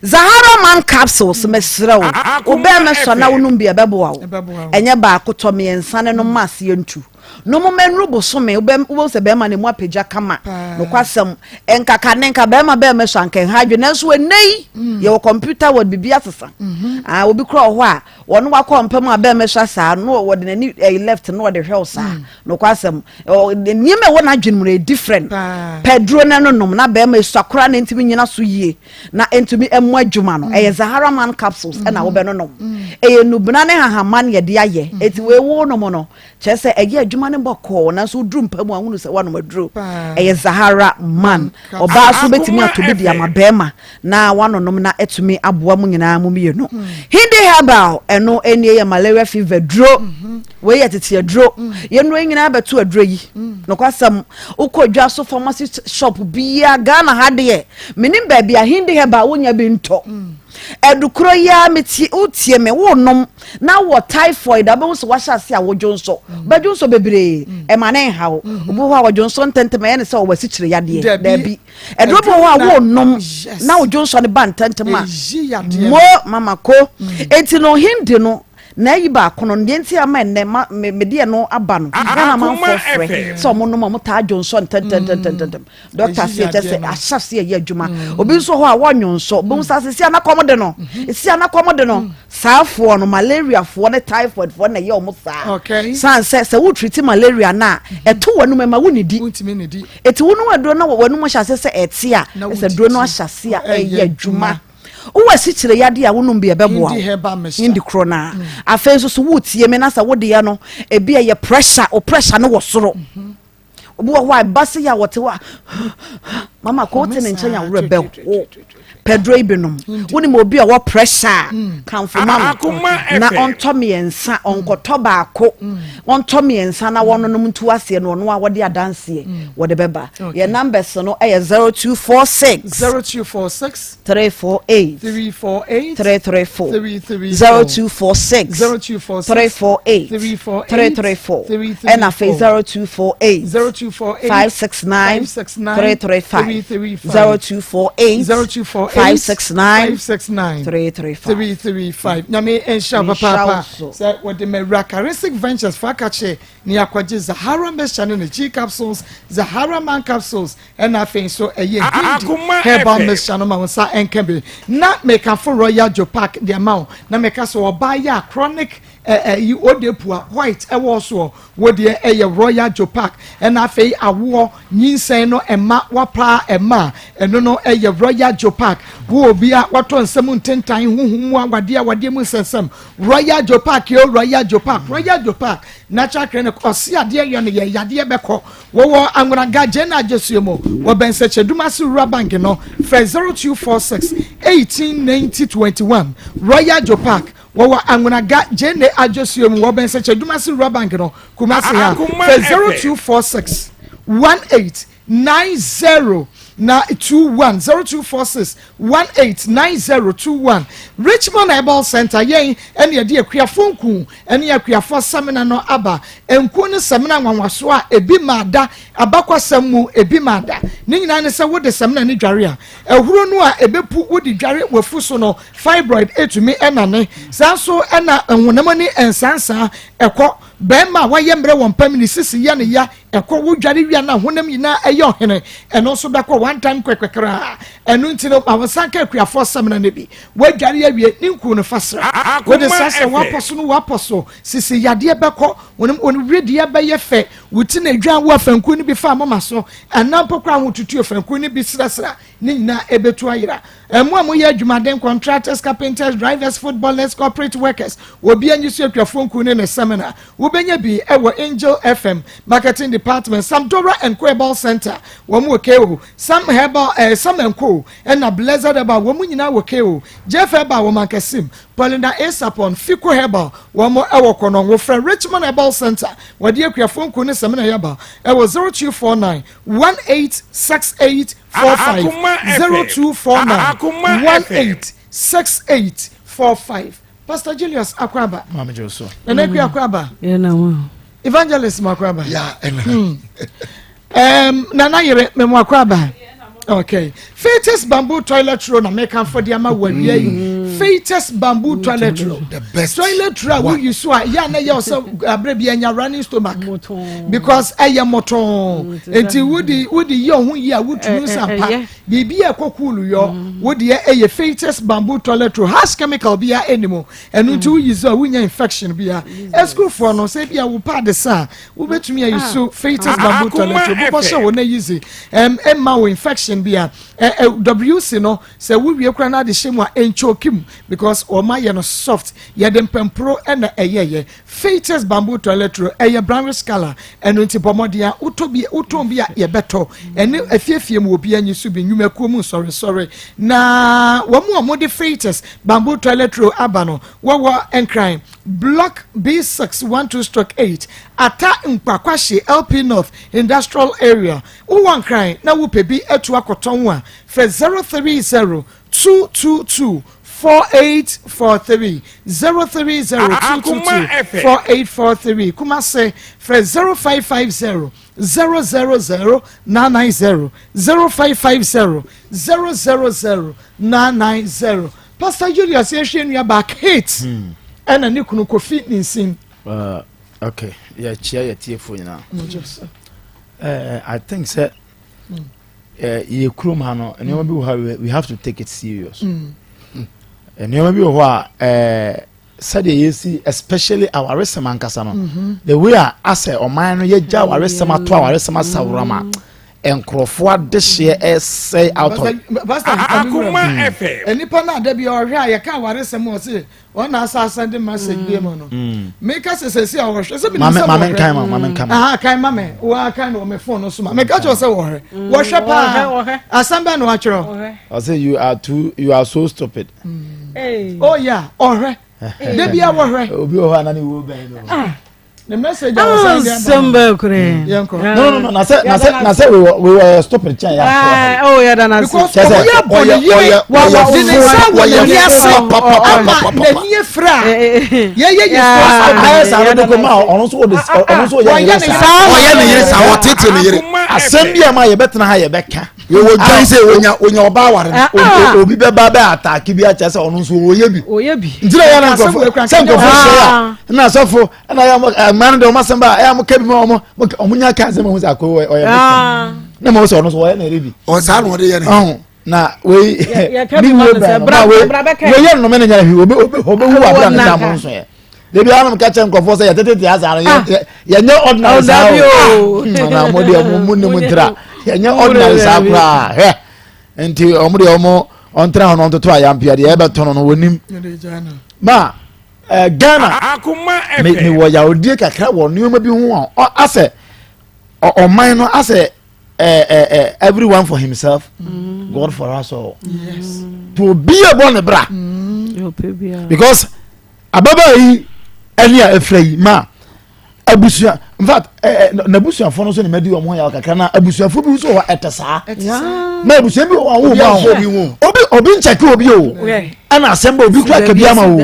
Zahara man capsules mm. mesrɛ wo. Wo bɛrima sɔ na wonom bi ɛbɛboa wo. Ɛnyɛ baako tɔ mmiɛnsa ne no ma aseɛ ntu. No mo mɛnuru bosome wobɛ wobɛhu sɛ bɛrima no emu apagya kama nokwasɛm nkaka ne nka bɛrima bɛrima so anka nha adwene nanso ɛnɛ yi mm. yɛwɔ computer wɔ biribi asesa mm-hmm. ah, obi kora wɔ hɔ a wɔn wakɔ mpam a bɛrima so asaa no wɔde n'ani ɛyi eh, left no wɔde hwɛ wo saa mm. nokwasɛm nneɛma ɛwɔ n'adwene mu no yɛ different pɛduro no no nom na bɛrima esua koraa na ntumi nyina so yie na ntumi mmɔ adwuma no ɛyɛ zahara man capsules ɛna mm. wobɛnonom ɛyɛ nubena ne hahama no yɛde ayɛ eti wei wo nom no Kyerɛ sɛ ɛyɛ adwuma no bɔkɔɔ nanso woduru mpa mu a wohunu sɛ woanom aduro. Ɛyɛ Zahara man. Ɔbaa so bɛtumi atɔ bi de ama bɛrima na wanonom na atumi aboa mo nyinaa mo mmienu. Hmm. Hindi herbal ɛno ɛnie yɛ malaria fever duro. Mhm. Wei yɛ tete aduro. Hmm. Yɛn nnuro nyinaa bɛto aduro yi. Hmm. Nokwasɛm wokɔ dwa so pharmacy shop biara Ghana ha deɛ menim baabi a Hindi herbal wonya bi ntɔ. Adukuro yi ara metie wotie me wonom na wɔ typhoid a wobɛhu sɛ wahyɛ ase a wodwo nsɔ wobɛdwo nsɔ bebree ɛma ne nha wo obi wɔ hɔ a wɔdwo nsɔ ntɛntɛm ɛyɛ ne sɛ ɔwɔ asikyire yadeɛ daabi ɛduro bi wɔ hɔ a wonom na wodwo nsɔ no ba ntɛntɛm a mo mama ko enti no hindi no na ayi baako no deɛ nti ama ɛnnɛ ma mede ɛno aba no na amanfoɔ frɛ sɛ ɔmo nom ɔmo taa dwo nsɔ ntɛntɛntɛntɛntɛm Doctor se kyɛ sɛ ahyɛ ase ɛyɛ adwuma. Mm. Obi nso hɔ a wɔnwo nso. Bohu sa sisi anakɔm de no. Mm-hmm. Esi anakɔm de no. Mm. Saa foɔ no malaria foɔ ne typhoid foɔ na ɛyɛ ɔmo saa. Okay. San sɛ sɛ wo treat malaria na mm-hmm. ɛto wɔnum ɛma wo nidi. Wontumi nidi. Eti wo no aduro na wɔnum hyɛ ase sɛ ɛte a ɛsɛ duro no ahyɛ ase a ɛyɛ adwuma. Wowɔ asikyire yadeɛ a wonom bi ɛbɛboa wo. Hindi korɔ no a. Mm. Afei nso so wotie me na sɛ wodeɛ no ebi ɛyɛ pressure, o pressure no wɔ soro. Mm -hmm. Obi wɔ hɔ a ɛba se yɛ a wɔte hɔ a mama kɔ wote ne nkyɛn a worɛ bɛho pɛduro yi binom wonim obi a ɔwɔ pressure a mm. kamfo ma no na ɔntɔ mmiɛnsa mm. ɔnkɔtɔ baako mm. ɔntɔ mmiɛnsa na wɔnonom ntu aseɛ no ɔno a wɔde adanseɛ wɔde bɛba yɛ numbers no ɛyɛ 0246 0246 348 348 334 334 0246 0246 348 348 334 334 ɛna afei 0248 0248 569 569 335 335 0248 0248 569 569 335 335 nyame nhyira wo Nhyira wo papaapa so. sɛ wɔde mawura Charistic Ventures fa aka kyerɛ ne akɔgye Zahara mixture ne ne G capsules Zahara man capsules Ɛna afei nso ɛyɛ Hindi herbal mixture no ma wo nsa nka bi. Na mekafo Royal Jopak de ama wo. Na meka sɛ ɔbaa yɛ a chronic ɛyi ode pua white ɛwɔ soɔ wo deɛ ɛyɛ Royal Jopak. Ɛna afei awoɔ nyinsɛn no ɛma wapaa ɛma ɛno no ɛyɛ Royal Jopak. Wo obi a watɔ nsɛm ntentan huhu mu awadeɛ awadeɛ mu nsɛnsɛm Royal Jopak yo Royal Jopak Royal Jopak Natural Clinic ɔse adeɛ yɛ no yɛ yadeɛ bɛkɔ. Wɔwɔ Anwonaga, Gyena Adjesua mu, wɔ Bɛnsɛkyɛ Dumase Rural Bank no, frɛ 0246 18 90 21. Royal Joe Park, wɔwɔ Anwonaga, Gyene Adjesua mu, wɔ Bɛnsɛkyɛ Dumase Rural Bank no, Kumasi ha, frɛ 0246 18 90 na 21 0246 189021 Richmond Herbal Center yɛn ɛne yɛde akuafoɔ nku ɛne akuafoɔ samina no aba nku ne samina nwanwaso a ebi ma da abakwasɛm mu ebi ma da ne nyinaa ne sɛ wode samina ne dware a ahuro no a ebepu wode dware wafu so no fibroid etumi ɛnane saa nso ɛna nhonam ani nsansaa ɛkɔ bɛrima a wayɛ mmerɛ wɔ mpam ne sisi yɛ ne ya Ɛkɔ wo dware wia na honam nyinaa ɛyɛ ɔhene ɛno nso bɛkɔ one time kwɛkwɛ koraa ɛno nti no ma wo nsa nka akuafoɔ samina no bi woadware awie ne nku no fa sra wode srasra woapɔ so no woapɔ so sisi yadeɛ bɛkɔ wɔn wɔn wedeɛ bɛyɛ fɛ wo ti na edwan wo afanku no bi fa moma so ɛna mpo koraa ho tutu afanku no bi srasra ne nyinaa ɛbɛtu ayera. Mo a moyɛ adwumaden, contractors, carpenters, drivers, footballers, corporate workers, obi anyi so akuafoɔ nku ne ne seminar. Wobɛnya bi wɔ Angel FM, Marketing Department, Samdora and Co Herbal Center, wɔn wɔ KO, Sam Herbal, eh, Sam and Co, ɛna Blessed Herbal, wɔn nyinaa wɔ KO, Jeff Herbal wɔ Mankasim. Paulina Asapon, Fico Herbal, wɔn wɔ Kɔnɔngo. Frɛ Richmond Herbal Center, wɔde akuafoɔ nku ne samina herbal ɛwɔ 0249 186845, 0249 186845. Pastor Julius Akwaba. Maame Joso. Nana Akua Akwaba. Evangelist mo Akwaba. Ya ɛna. Hmm. Um, Nana yere memo Akwaba. Okay. Fetus bamboo toilet roll na meka fo de ama wa wia yi. Mm. Fetus bamboo toilet roll. The best. Toilet roll a woyi so a ya na yɛ sɛ abere bi anya running stomach. Because ɛyɛ mɔtɔn. Mm, Enti wodi wodi yɛ ɔho yi a wotumi eh, eh, nsa pa. Biribi a ɛkɔ cool yɔ wo deɛ ɛyɛ Fetus bamboo toilet roll harsh chemical bia ɛni mu ɛno nti woyi so a wonya infection bia ɛsukuufoɔ no sɛ bia wo paade sa a wobɛtumi ayi so Fetus bamboo toilet roll bobɔ hyɛ wo na yi zi ɛm ɛmma wo infection bia ɛ ɛ WC no sɛ wowie kora na ade hyɛ mu a ɛnchoki mu because wɔn ayɛ no soft yɛde mpɛmporo ɛna ɛyɛyɛ Features bamboo toilet roll ɛyɛ brownish colour ɛno nti bɔ mmɔden a wotɔ bi wotɔn bi a yɛbɛtɔ ɛne afiefie mu obi anyi so bi nnwumakuo mu nsɔresɔre na wɔn a wɔde features bamboo toilet roll aba no wɔwɔ Nkran block B612 stroke 8 Ata Nkwakwahye LP North Industrial Area wowɔ Nkran na wopɛ bi atu akɔtɔn a frɛ 030 222 4843 030 222 4843 Kumase frɛ 0550 000 990 0550 000 990 Pastor Julius yɛhwɛ nua baa Kate hmm. ɛna ne kunu Kofi Ninsin. Uh, okay yɛkyia yɛtiefo nyinaa. Uh, I think sɛ Eh, yɛ kurom ha no nneɛma bi wɔ ha we have to take it serious mm. nneɛma bi wɔ hɔ a eh, sɛdeɛ yɛsi especially awaresɛm ankasa no mm-hmm. the way a asɛ ɔman no yɛgya awaresɛm ato awaresɛm asawurama mm. nkurɔfoɔ adehyeɛ ɛsɛe out of. pastor akoma fm. nipa náà dɛbi ɔhwɛ a yɛka awaresɛm ɔsi wọn na asa asɛnde message bi mu no mm. meka sɛ sɛ si a wɔhwɛ sɛ menim sɛ wɔhwɛ nkan ma maame nkan ma aha kan ma me wɔn akan na wɔn phone no so ma meka kyerɛ sɛ wɔhwɛ mm. wɔhwɛ paa asɛm bɛn na wɔatwerɛ ɔsɛ you are too you are so stupid mm. oh yeah ɔhwɛ debi a wɔhwɛ obi wɔ hɔ a na ne wo bɛn no ah. ne message a wɔsan de aba nsɛm bɛɛ kure yɛn kɔ no no no na sɛ na sɛ na sɛ we were we were stupid kyɛn ya ah oh yɛ dana se because ɔmo yɛ bɔ ne yere wɔde ne nsa wɔ n'ani ase ama n'ani efira yɛ yɛ yɛ so ayɛ saa no de ko ma ɔno nso ɔde ɔno nso ɔyɛ ne yere saa ɔyɛ ne yere saa ɔtete ne yere asɛm bi a ma yɛbɛtena ha yɛbɛka Yɛwɔ dwan sɛ onya onya ɔbaa aware no. Ah. Obi bɛba bɛ ataake bi akyɛ sɛ ɔno nso ɔyɛ bi. Ɔyɛ bi. Nti na yɛn nkurɔfo sɛ nkurɔfo hyɛ a ɛna asɔfo ɛna yɛ mmaa no deɛ ɔmo asɛm ba ɛyɛ mo ka bi ma ɔmo ɔmo nya ka asɛm ɔmo sɛ akɔ ɔyɛ bi. Na mo sɛ ɔno nso ɔyɛ na ɛyɛ bi. Ɔsaa na ɔde yɛ ne. Ɔho na wei ne wuo bɛn no na wei wei yɛ nnome ne nyɛ hwee obe obe obe wu abira ne da mo nso yɛ debi anam ka kyerɛ nkurɔfoɔ sɛ yɛtete asa no ah. yɛnyɛ ordinary saa o hmm, na mo deɛ mo mu ne mo ntira yɛnyɛ ordinary saa koraa hwɛ nti ɔmo deɛ ɔmo ɔntena hɔ no ɔntoto ayampia deɛ ɛbɛto no no wɔnim ma eh, Ghana me mewɔ yawodie kakra wɔ nneɛma bi ho a asɛ ɔman no asɛ eh, eh, eh, everyone for himself mm. God for us all yes. to obi a bɔ ne bra mm. because ababaa yi ɛne a efra yi ma abusua in fact ɛ ɛ n'abusuafo no nso na mɛdi wɔn ho yaw kakra na abusuafo bi nso wɔ ɛtɛ saa na abusua bi wɔ wɔn awo ma ho obi obi nkyɛke obi o ɛna asɛm bɛ obi kura kabi ama o ɔ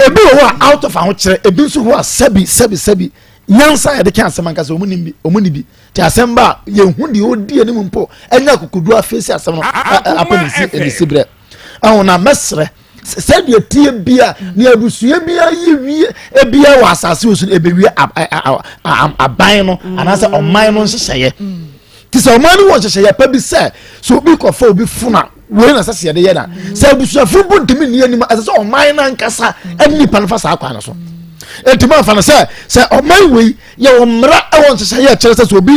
ebi wɔ hɔ a out of ahokyerɛ ebi nso hɔ a sɛbi sɛbi sɛbi nyansa yɛde ka asɛm ankasa wɔn ni bi wɔn ni bi te asɛm ba a yɛn hu deɛ ɔdi anim mpo ɛnyɛ akokodu afeesi asɛm no apɛ ne si ne si brɛ ɛho na mɛsrɛ sɛdeɛ tie bia ne abusua bia yi wie ebia wɔ asase wɔ so ebewie aban no mm. anaasɛ ɔman no nhyehyɛeɛ te sɛ ɔman no wɔ nhyehyɛeɛ pa bi sɛ sɛ obi kɔfa obi funa wei na sɛ sɛ yɛde yɛ na sɛ abusuafo mpo ntumi nni anim ɛsɛ sɛ ɔman no ankasa ɛne nipa no fa saa kwan no so ntumi afa no sɛ sɛ ɔman wei yɛwɔ mmara ɛwɔ nhyehyɛeɛ ɛkyerɛ sɛ sɛ obi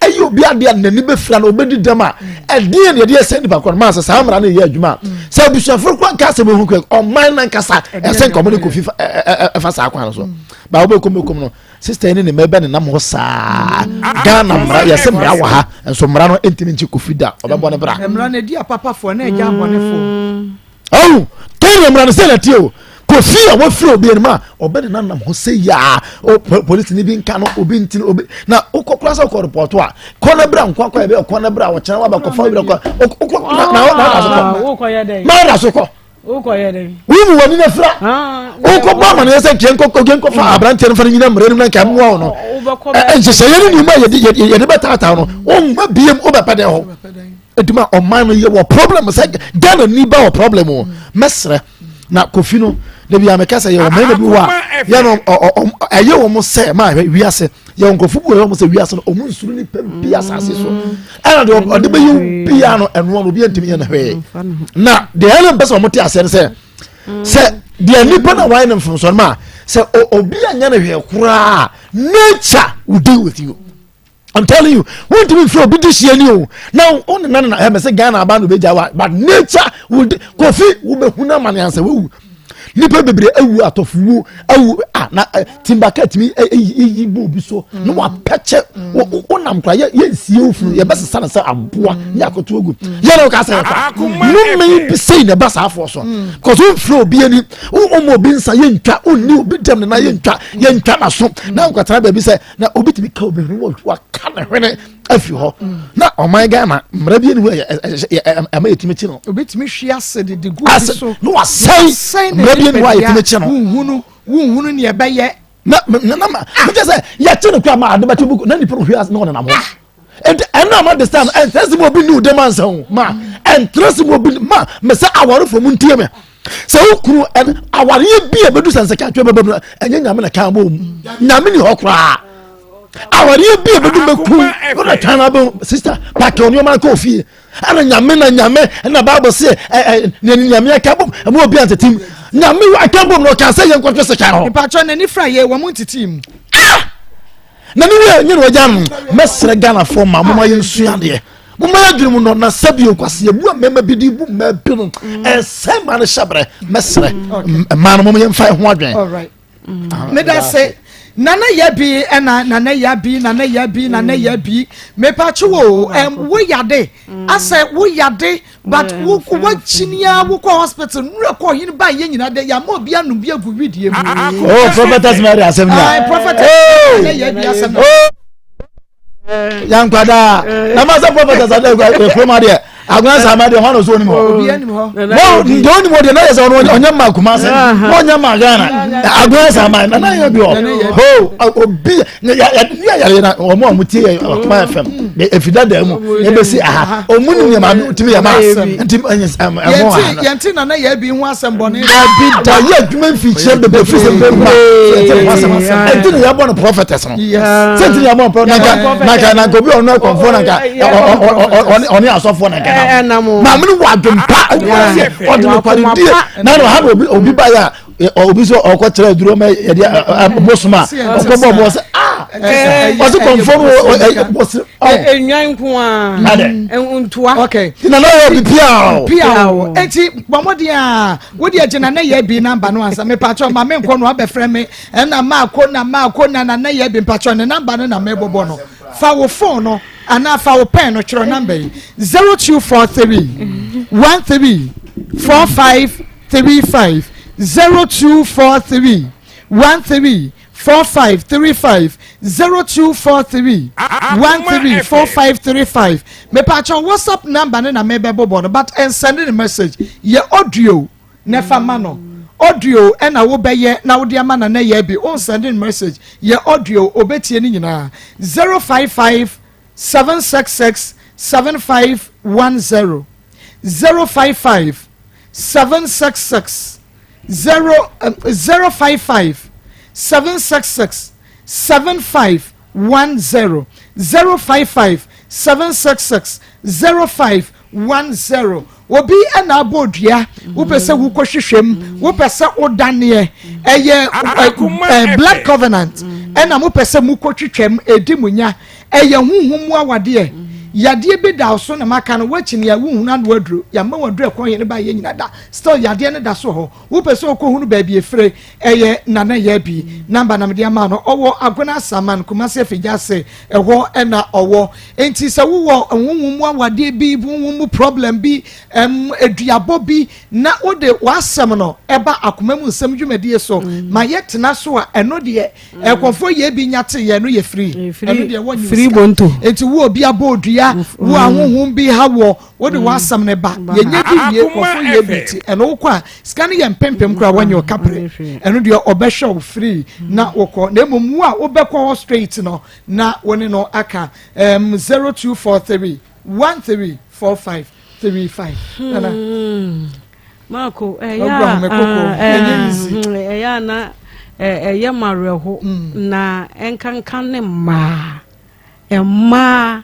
ɛyɛ obi adeɛ a n'ani bɛfira no ɔbɛdi dɛm a ɛdeɛ na yɛde ɛsɛ nipa korɔ no maa sɛ saa mmara no yɛ adwuma a sɛ abusuafo kora nka asɛm ehu kura ɔman no ankasa ɛsɛ nka ɔmo ne kofi ɛfa saa kwan no so baa wobɛkum bɛkum no sista yi ne ne mma bɛ nenam hɔ saa ghana mmara yɛsɛ mmara wɔ ha nso mmara no ntumi nkye kofi da ɔbɛbɔ ne bra mmara no edi apapafoɔ na ɛgya abɔnefoɔ ɔhu to. Ghana mmara no sɛ na ɛteɛ o. Kofi a wafiri obi anim a ɔbɛ ne nanam ho sɛ yaa o polisi ni bi nka no obi ntini obi na wokɔ kora sɛ wokɔ repɔto a kɔ na bra nko akɔ ɛbɛ kɔ na bra ɔkyena waba kɔfa obi kɔ wokɔ na na na da so kɔ na da so kɔ womu w'ani na fira wokɔ bɔ amaneɛ sɛ nkeɛ nkɔ nkɔ fa aberanteɛ no fa no nyina mmara no mu na nka mmoa wo no nhyehyɛeɛ no nneɛma a yɛde bɛtaataa no womma biem wobɛpɛ dɛn hɔ ɛduma ɔman no yɛ wɔ problem sɛ Ghana ni ba wɔ problem o mɛsrɛ na kofi no dabi a meka sɛ yɛwɔ mmarima bi wɔ a yɛ no ɛyɛ wɔn sɛ maa hwɛ wiase yɛwɔ nkurɔfo bi wɔ wɔn sɛ wiase no wɔn nsoro nipa bi asase so ɛna deɛ ɔde bɛyɛ bia no ɛnoa no obi ntumi yɛ no hwee na deɛ ɛna mpɛ sɛ wɔn te aseɛ no sɛ sɛ deɛ nipa na wɔayɛ no mfomsoɔ no ma sɛ obi anyɛ no hwee koraa nature will deal with you. I'm telling you, wontumi nfiri obi di hyia ni o. Na wo ne nana na ɛmɛ sɛ Ghana aba na obegya wa, but nature will kofi wobɛhu na amane ansa wawu. Nipa bebree awu atɔfo wu awu ah na eh, timbaka tumi eyi bu obi so na wapɛkyɛ wonam kora yɛ yɛ nsie ofunu yɛbɛsesa no sɛ aboa ne akoto agu yɛ na ɔka sɛ ɛfa nnome bi sei na ɛba saa afoɔ so kɔsɛ womfiri obi ani woma obi nsa yɛntwa wonni obi dɛm ne na yɛntwa yɛntwa n'aso na nkɔtena baabi sɛ na obi tumi ka obi hwene waka ne hwene afiri hɔ na ɔman ghana mmara bi enu ɛma yɛtumi kyi no. obi tumi hwi ase de de gu obi so na wasɛn mmara bi enu a yɛtumi kyi no. wunhunu wunhunu nea ɛbɛyɛ. na na na ma ah. mekyɛ sɛ yɛkye no kura ma ade bɛkye buku na nipa no hwi ase na ɔnenam hɔ ah. nti ɛno ama de stan ɛntena se mu obi ni wo dɛm ansa o ma ɛntena se mu obi ma mɛ sɛ awarefo mu ntie mɛ sɛ wo kunu awareɛ bi a bɛdu sɛ nsɛkatwe bɛbɛ mu ɛnyɛ nyame na kan bɔ mu nyame ni hɔ koraa awareɛ bi a bɛdu bɛku wona twan no abɛ sister pake ɔnneɛma nkɔ ofie ɛna nyame na nyame ɛna bible se ɛ nyame aka bom ɛma obi antetem nyame aka bom na ɔka sɛ yɛnkɔtwe sekan hɔ mpakyɛ n'ani fra yɛ wɔn ntete mu ah na ne wia nyɛ na wagya no mɛsrɛ ghanafoɔ ma moma yɛnsua adeɛ Momma yɛadwene mu no na sɛbi nkwasi ebu a mmarima bi de bu mmaa bi no ɛsɛ mmaa no hyɛ brɛ mɛsrɛ mmaa no mom yɛmfa ɛho adwene. Ah, meda se nana yɛ bi ɛna nana yɛ bi nana yɛ bi nana yɛ bi mepatwe wo ɛm wo yade asɛ wo yade but wo wakyini a wokɔ hospital nura kɔ hin ba yɛ nyina de yɛ ama obi anum bi agu widie mu. Oh prophetess Mary asɛm ni a. Prophetess nana yɛ bi asɛm. yankwadaa na ma sɛ prɔfɛt asade ekurom adeɛ agona sama deɛ hɔn so onim hɔ wɔn deɛ onim hɔ deɛ n'ayɛ sɛ ɔno ɔnyɛ mma kumase na ɔnyɛ mma ghana agona sama na n'ayɛ bi hɔ ho obi yɛ yɛ yɛ na wɔn a wɔn tie yɛ akoma fm efi dada mu ebesi aha wɔn nim yɛ maame otimi yɛ maa nti ɛmɔ ha yɛn ti nana yɛ bi ho asɛm bɔ ne. Dabi da yɛ adwuma mfikyia bebree fi sɛ bebree yɛn ti ho asɛm ɛnti na yɛ bɔ no prɔfɛtɛs no. Sɛ nti na yɛ bɔ no prɔfɛtɛs nanka nanka nanka obi ɔno akɔnfo nanka ɔne asɔfoɔ nanka nam maame no wɔ adwempa ɔde no kwari die na na ɔha na obi obi ba yɛ a obi sɛ ɔkɔ kyerɛ aduro ma yɛde bosom a ɔkɔ bɔ bɔ sɛ ah ɔsɛ kɔnfo no bɔsɛ enwan nko a ntoa okay na na yɛ bi pia o pia o eti bɔmɔden a wodi agye na ne yɛ bi namba no ansa mepakyɛw ma menkɔ no abɛfrɛ me ɛna maako na maako na na ne yɛ bi mpakyɛw ne namba no na mebobɔ no fa wo phone no anaa fa wo pɛn no twerɛ namba yi 0243 13 45 35 0243 13 45 35 0243 13 45 35 mepakyɛw whatsapp number no na mebɛbobɔ no but ɛnsɛnde ne message yɛ audio na ɛfa ma no audio ɛna wobɛyɛ na wode ama na na yɛ bi onsɛnde ne message yɛ audio obetie ne nyinaa 055 766 7510 055 766 0 055 766 7510 055 766 0510 Obi na abɔ dua, wopɛ sɛ wokɔhwehwɛ mu, wopɛ sɛ wodaneɛ, ɛyɛ blood covenant ɛna mopɛ sɛ mokɔtwitwa mu, ɛdi mo nya, ɛyɛ honhom mu awadeɛ. Yadeɛ bi da wo so na maka no, woakyi nea wonhunu ano aduro, yɛama wo aduro ɛkɔ hene ba yɛ nyina da, still yadeɛ no da so wɔ hɔ. Wopɛ sɛ wokɔhunu baabi efire, ɛyɛ Nana Yabi number na mede ama no, ɔwɔ Agona Asaman, Kumasi Afigya ase, ɛhɔ na ɔwɔ. Enti sɛ wowɔ honhom mu awadeɛ bi, honhom mu problem bi, ɛm, aduabɔ bi, na wode w'asɛm no ɛba akoma mu nsɛm dwumadie so ma yɛtena so a, ɛno deɛ ɛkɔfoɔ yɛ bi nya te yɛ no yɛ firi, ɛno deɛ wɔnyɛ Free bonto. Enti wo obi abɔ odua, wo ahohom bi ha wɔ, wode w'asɛm no ba, yɛnyɛ bi wie, kɔfoɔ yɛ bi ti, ɛno wokɔ a sika no yɛ mpempem koraa wɔnyɛ ɔkaprɛ, ɛno deɛ ɔbɛhwɛ wo free na wokɔ. Na mmom wo a wobɛkɔ hɔ straight no na wo ne no aka, 0243 1345 35. Nana. Marco, ɛyɛ a ɛyɛ a na ɛyɛ ma awerɛho na ɛnkanka ne mmaa mmaa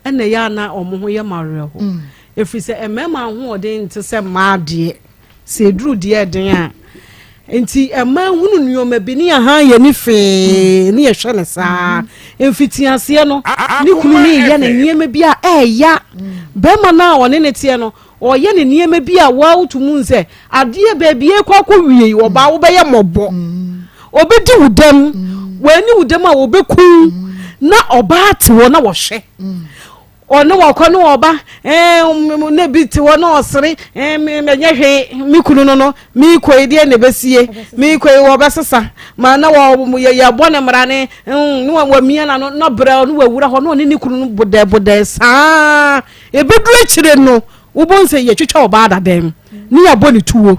ɛna ɛyɛ a na wɔn ho yɛ ma awerɛho ɛfiri sɛ mmarima ahoɔden nte sɛ mmaa deɛ. Sɛ ɛduru deɛ ɛden a, nti ɛma hunu nneɛma bi ne yɛhan yɛn ani fee ne yɛhwɛ no saa. Mfitiaseɛ no, ne kunu no yɛ ne nneɛma bi a ɛɛya. Bɛrima no a ɔne ne teɛ no, ɔyɛ ne nneɛma bi a woato mu sɛ adeɛ baabi ɛkɔ akɔ wie yi, ɔbaa wobɛyɛ mmɔbɔ. Ɔbɛdi wo dɛm, w'ani wo dɛm a ɔbɛku na ɔbaa te hɔ na wɔhwɛ. Ɔne wɔkɔ ne wɔba, ɛɛ na ebi te hɔ na ɔsere, ɛɛ ɛnyɛ hwee, me kunu no no, meekɔ yi deɛ na ebesie, meekɔ yi wɔbɛsesa, ma na wɔ yɛ yɛbɔ ne mmara ne, mm, ne wɔamia n'ano na brɛ ne wɔawura hɔ na ɔne ne kunu no bodɛɛ bodɛɛ saa. Ebeduru akyire no, wobɛhu sɛ yɛtwitwa ɔbaa dadɛm, ne yɛabɔ ne tuo,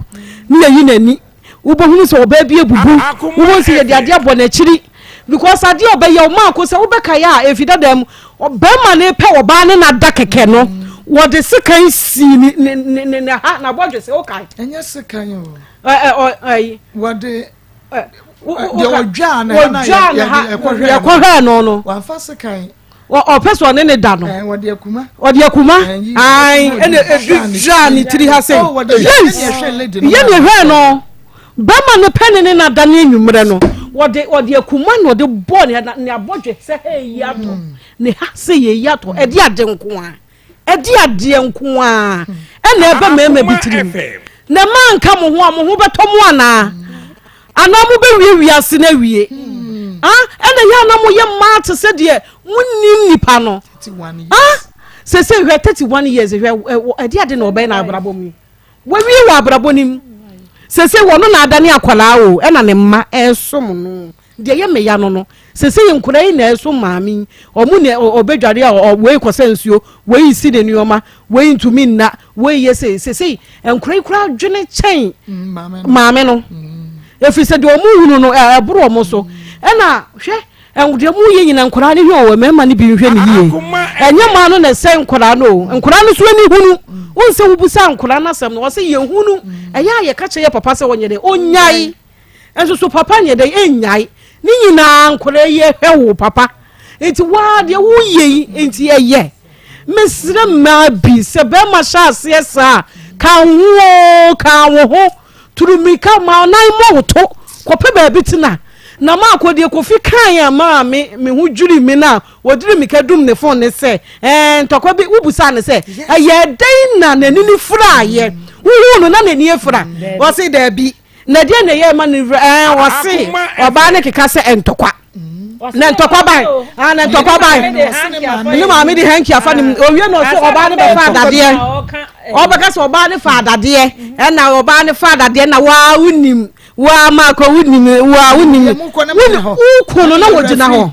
ne yɛyi n'ani. Wobɛhunu sɛ ɔbaa bi abubu. Wobɛhu sɛ yɛde adeɛ abɔ n'akyiri. Because adeɛ a ɔbɛyɛ ɔmaa ko sɛ wobɛkae a ɛfi dada mu bɛrima no pɛ ɔbaa ne nada kɛkɛ no wɔde sekan sii ne ne ne ne ne ha n'abɔdwe sɛ wokae. Ɛnyɛ sekan o. Ɛ ɛ ɔ ɛyi. Wɔde deɛ wɔdwaa ne ha na yɛde yɛkɔhwɛɛ no no. Wɔamfa sekan. Ɔpɛ sɛ ɔne ne da no. Wɔde akuma. Ɔde akuma. Ayi ɛna ebi dwa ne tiri ha sɛ. Yes yɛ ne hwɛ no bɛrima no pɛ ne ne na da ne enyimrɛ no wɔde wɔde akuma na ɔde bɔ ne ne abɔdwe sɛ ha eyi atɔ ne ha sɛ yɛ eyi atɔ ɛde ade nko a ɛde adeɛ nko a ɛna ɛbɛ mmarima bi tirim na mmaa nka mo ho a mo ho bɛtɔ mo anaa. Anaa mobɛwie wiase no awie? Ah, ɛna yɛ ana moyɛ mmaa te sɛ deɛ monnim nipa no. Ah, sese hwɛ 31 years hwɛ ɛde ade na ɔbɛyɛ na abrabɔ mu. Wawie wɔ abrabɔ no mu. Sese wɔno na adane akwadaa o, ɛna ne mma ɛresom no. Deɛ yɛ meya no no, sese yɛ nkwadaa yi na ɛresom maame yi. Ɔmo na ɔbɛdware a wei kɔsɛ nsuo, wei si ne nneɛma, wei ntumi nna, wei yɛ sei. Sese nkwadaa yi koraa dwene kyɛn mm, maame no ɛfiri sɛ deɛ ɔmo hunu no ɛboro ɔmo so ɛna hwɛ deɛ mo yɛ nyina nkwadaa no hwɛ ɔwɔ mmarima no bi nhwɛ no yie ɛnyɛ mmaa no na ɛsɛ nkwadaa no o nkwadaa no so ani hunu wɔn sɛ wobusa nkwadaa no asɛm no wɔsɛ yɛ hunu ɛyɛ a yɛka kyerɛ yɛ papa sɛ ɔnyɛ dɛ ɔnyae Nso so papa nyɛ dɛn ɛnnyae ne nyinaa nkwadaa yi ɛhwɛ wo papa nti waa deɛ woyɛ yi nti ɛyɛ mesrɛ mmaa bi sɛ bɛrima hyɛ aseɛ saa ka wo ho ka wo ho turu mmirika ma nan mmɔ wo to kɔpɛ baabi tena na maakɔ deɛ kofi kan a maa me me ho dwiri me na wɔdiri mmirika dum ne fon ne sɛ ɛɛ ntɔkwa bi wobusaa ne sɛ ɛyɛ dɛn na n'ani ne furaayɛ wohuu no na n'ani afura wɔse daabi Na deɛ na ɛyɛ ma no wura ɛɛ wɔse ɔbaa no keka sɛ ntɔkwa na ntɔkwa ban ah na ntɔkwa ban ne maame de hanky afa ne mu owie na ɔsɛ ɔbaa no bɛfa adadeɛ ɔbɛka sɛ ɔbaa no fa adadeɛ ɛna ɔbaa no fa adadeɛ na waa wonim waa maakɔ wonim waa wonim woko no na wɔgyina hɔ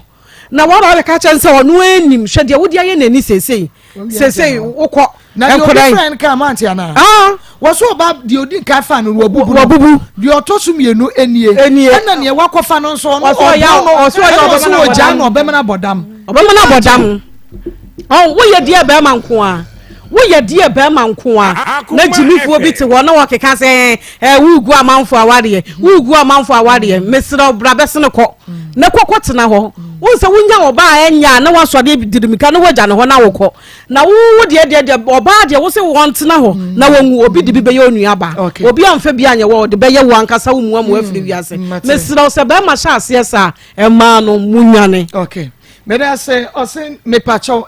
Na wɔaba abɛka kyerɛ no sɛ ɔno anim hwɛ deɛ wode ayɛ n'ani seesei seesei wokɔ na deɛ obi fira no kaa mante anaa ah. wɔso ɔba deɛ odi nka fa no wabubu no wabubu deɛ ɔtɔ so mmienu enie enie ɛna deɛ wakɔfa no nso ɔno ɔbɔ no ɛna ɔso wɔgyaa no ɔbɛmena bɔ dam ɔbɛmena bɔ dam ɔn woyɛ deɛ bɛrima nko a woyɛ deɛ bɛrima nko a na gyimifoɔ bi te hɔ na wɔkeka sɛ ɛ wogu amanfo awareɛ wogu amanfo awareɛ mesrɛ bra bɛsene kɔ na kɔ kɔtena hɔ. Wohu sɛ wonya ɔbaa a ɛnyɛ a na woasɔre diri mmirika na woagya ne hɔ na wokɔ. Na wo wo deɛ deɛ deɛ ɔbaa deɛ wo se wɔntena hɔ mm. na wɔnwu obi de bi bɛyɛ onua baa. Obi amfa bi anyɛ wɔ ɔde bɛyɛ wo ankasa wo mua mu afiri mm, wiase. Mesrɛ wo sɛ bɛrima hyɛ aseɛ saa ɛmaa no mu nwane. Okay. Mede ase ɔse mepakyɛw.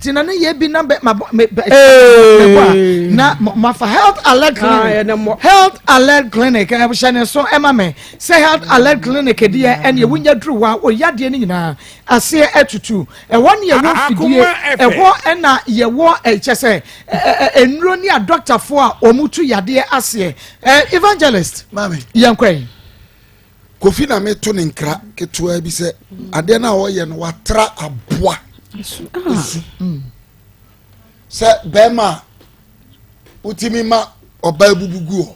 Ti na ne yɛ bi na bɛ ma bɔ me bɛ bɛ bɔ a na ma fa health alert clinic health alert clinic ɛhyɛ ne so ɛma me sɛ health alert clinic deɛ ɛne ɛwo nya duru hɔ a wɔyɛ adeɛ no nyinaa aseɛ atutu ɛhɔ ne yɛwɔ fidie ɛhɔ ɛna yɛwɔ ɛkyɛ sɛ nnuro ne adɔktafoɔ a wɔn tu yadeɛ aseɛ evangelist yɛn kɔ yi. Kofi na meto ne nkra ketewa bi sɛ adeɛ no a ɔyɛ no watra aboa esu sɛ bɛrima a wotumi ma ɔbaa bubu gu hɔ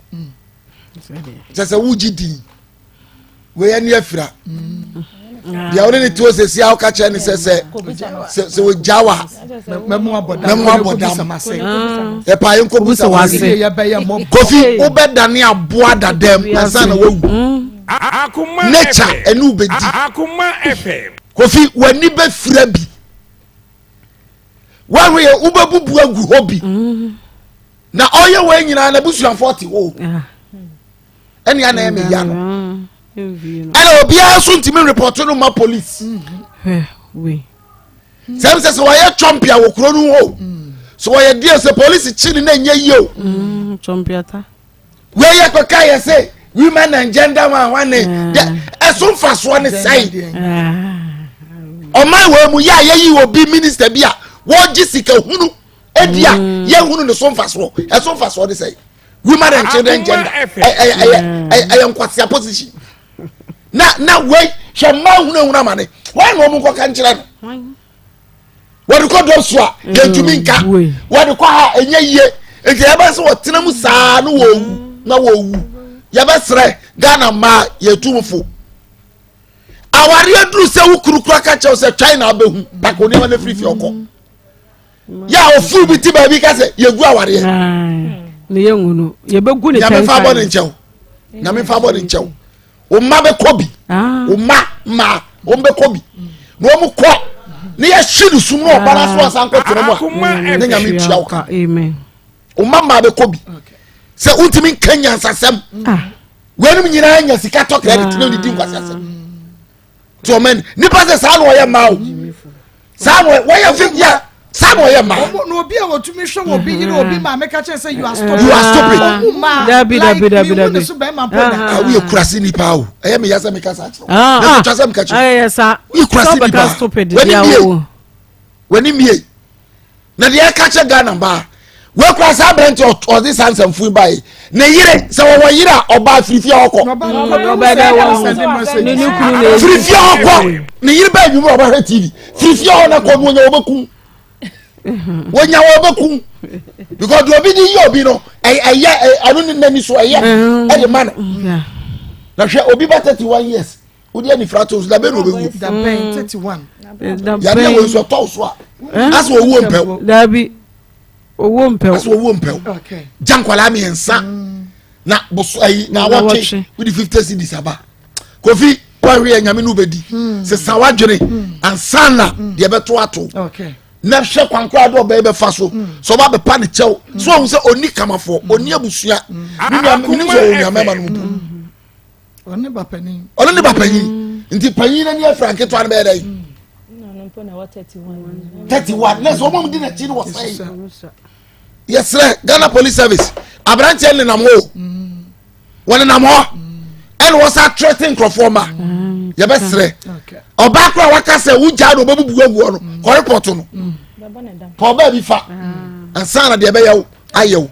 kyɛ sɛ wogye din wei ani afira deɛ wone ne tuo sɛsi a woka kyerɛ ne sɛ sɛ sɛ wɔgya wa mɛmu abɔ dam ɛpa yɛ nkɔbu sa wase kofi wobɛdane aboa dadam ansa na wawu nature ɛne wobɛdi kofi w'ani bɛfira bi woahwɛ yɛ wobɛbubu agu hɔ bi na ɔyɛ wɔ nyinaa na abusuafoɔ te hɔ ɛne ana ɛmɛ ya no ɛna obiara nso ntumi repɔto no ma police sɛm sɛ sɛ wɔyɛ trɔmpi a wɔ kuro no hɔ sɛ wɔyɛ deɛ sɛ polisi kyi ne na ɛnyɛ yie o wei yɛ kɔka yɛ sɛ women and gender one one ne ɛso mfasoɔ ne sɛe ɔman wɔ mu yɛ a yɛyi obi minister bi a wɔgye sika hunu edi a yɛhunu ne so mfasoɔ ɛso mfasoɔ ne sɛe women and children gender ɛyɛ ɛyɛ nkwasia position na na wei hwɛ mmaa hunahuna ama ne wɔn na wɔn nkɔka nkyerɛ no wɔde kɔ dɔm so a yɛntumi nka wɔde kɔ ha ɛnyɛ yie nti yɛbɛ sɛ wɔtena mu saa no wɔwu na wɔwu yɛbɛsrɛ ghana mmaa yɛtu mu fo awareɛ duru sɛ wo kuru kura ka kyɛw sɛ china abɛhu pako nneɛma no afiri fie ɔkɔ yɛ a ofuw bi ti baabi ka sɛ yɛgu awareɛ ne yɛ ngu no yɛbɛgu ne nyame fa bɔ ne nkyɛw nyame fa bɔ ne nkyɛw wo mma bɛkɔ bi ah. wo mma mmaa wɔn bɛkɔ bi na wɔn kɔ ne yɛhye ne sum na ɔba no so asan kɔ tena mu a ne nyame tua wo ka wo mma mmaa bɛkɔ bi sɛ wontumi nka nyansasɛm ah. wɔnom nyinaa nya sika tɔ credit na ɔdidi nkwasiasɛm tí ɔmɛ ni nipa sɛ saa na ɔyɛ mmaa o saa na ɔyɛ fi yɛ saa na ɔyɛ mmaa. ɔmo na obi a wɔtumi hwɛ wɔ obi yiri obi maame ka kyerɛ sɛ you are stupid. you are stupid. ɔmo mmaa dabi dabi dabi like mi hu ne so bɛrima mpo da. Ah woyɛ kurasi nipa o ɛyɛ mi yasɛ mi kasa akyerɛ o. Na mi twa sɛ mi ka kyerɛ. Ɛyɛ sa woyɛ kurasi nipa wɛni mie wɛni mie. Na deɛ ɛka kyɛ Ghana baa wekura saa aberante ɔde saa nsɛmfo yi bae ne yere sɛ wɔwɔ yere a ɔbaa firifie ɔkɔ firifie ɔkɔ ne yere bɛɛ nwumere ɔbɛhwɛ tv firifie hɔ na kɔ no wɔnya wɔbɛkum wɔnya wɔbɛkum because deɛ obi de yɛ obi no ɛyɛ ɛno ne n'ani so ɛyɛ ɛde ma no na hwɛ obi ba 31 years wode anifira to so dabɛn na ɔbɛwu dabɛn 31 yadeɛ wɔ nso ɛtɔ so a asɛ owuo mpɛw dabi owuo mpɛw asɛ owuo mpɛw gya nkwalaa mmiɛnsa mm. na boso ayi na awɔtwe wode 50 cedis aba kofi wahwe yɛ nyame no wobɛdi hmm. sesa wadwene hmm. ansa na hmm. deɛ bɛto ato na hwɛ kwan koraa de ɔbɛyɛ bɛfa so sɛ ɔba bɛpa ne kyɛw so ɔhu sɛ ɔni kamafoɔ ɔni abusua menim sɛ ɔwɔ nuamɛma no mu po ɔno ne ba panyin ɔno ne ba panyin mm. nti panyin n'ani afira nketewa no bɛyɛ dɛ 31 na sɛ ɔmo di n'akyi no wɔ sɛn yɛsrɛ Ghana Police Service aberanteɛ nenam hɔ o mm. wɔnenam hɔ ɛna wɔsa atrɛte nkurɔfoɔ ma mm. yɛbɛsrɛ ɔbaa koro a waka sɛ wogyaa no ɔbɛbubu aguɔ no kɔ repɔto no ka ɔbaa bi fa ansa na deɛ ɛbɛyɛ wo ayɛ wo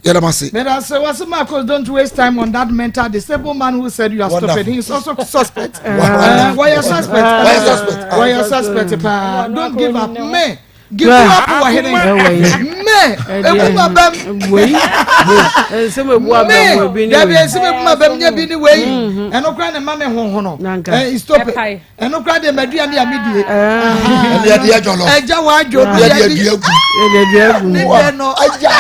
yɛda mo ase. Meda ase wase Marcos don't waste time on that mental disabled man who said you are stupid he is also suspect. Wɔyɛ suspect. Wɔyɛ suspect. Wɔyɛ suspect paa don't give up me give up wɔ hene me ebu ma bɛm me dabi nsɛm ebu ma bɛm nye bi ni wei ɛno kora ne ma me hohono stop it. ɛno kora deɛ maduane a medie ɛgya wadwo ne deɛ no agya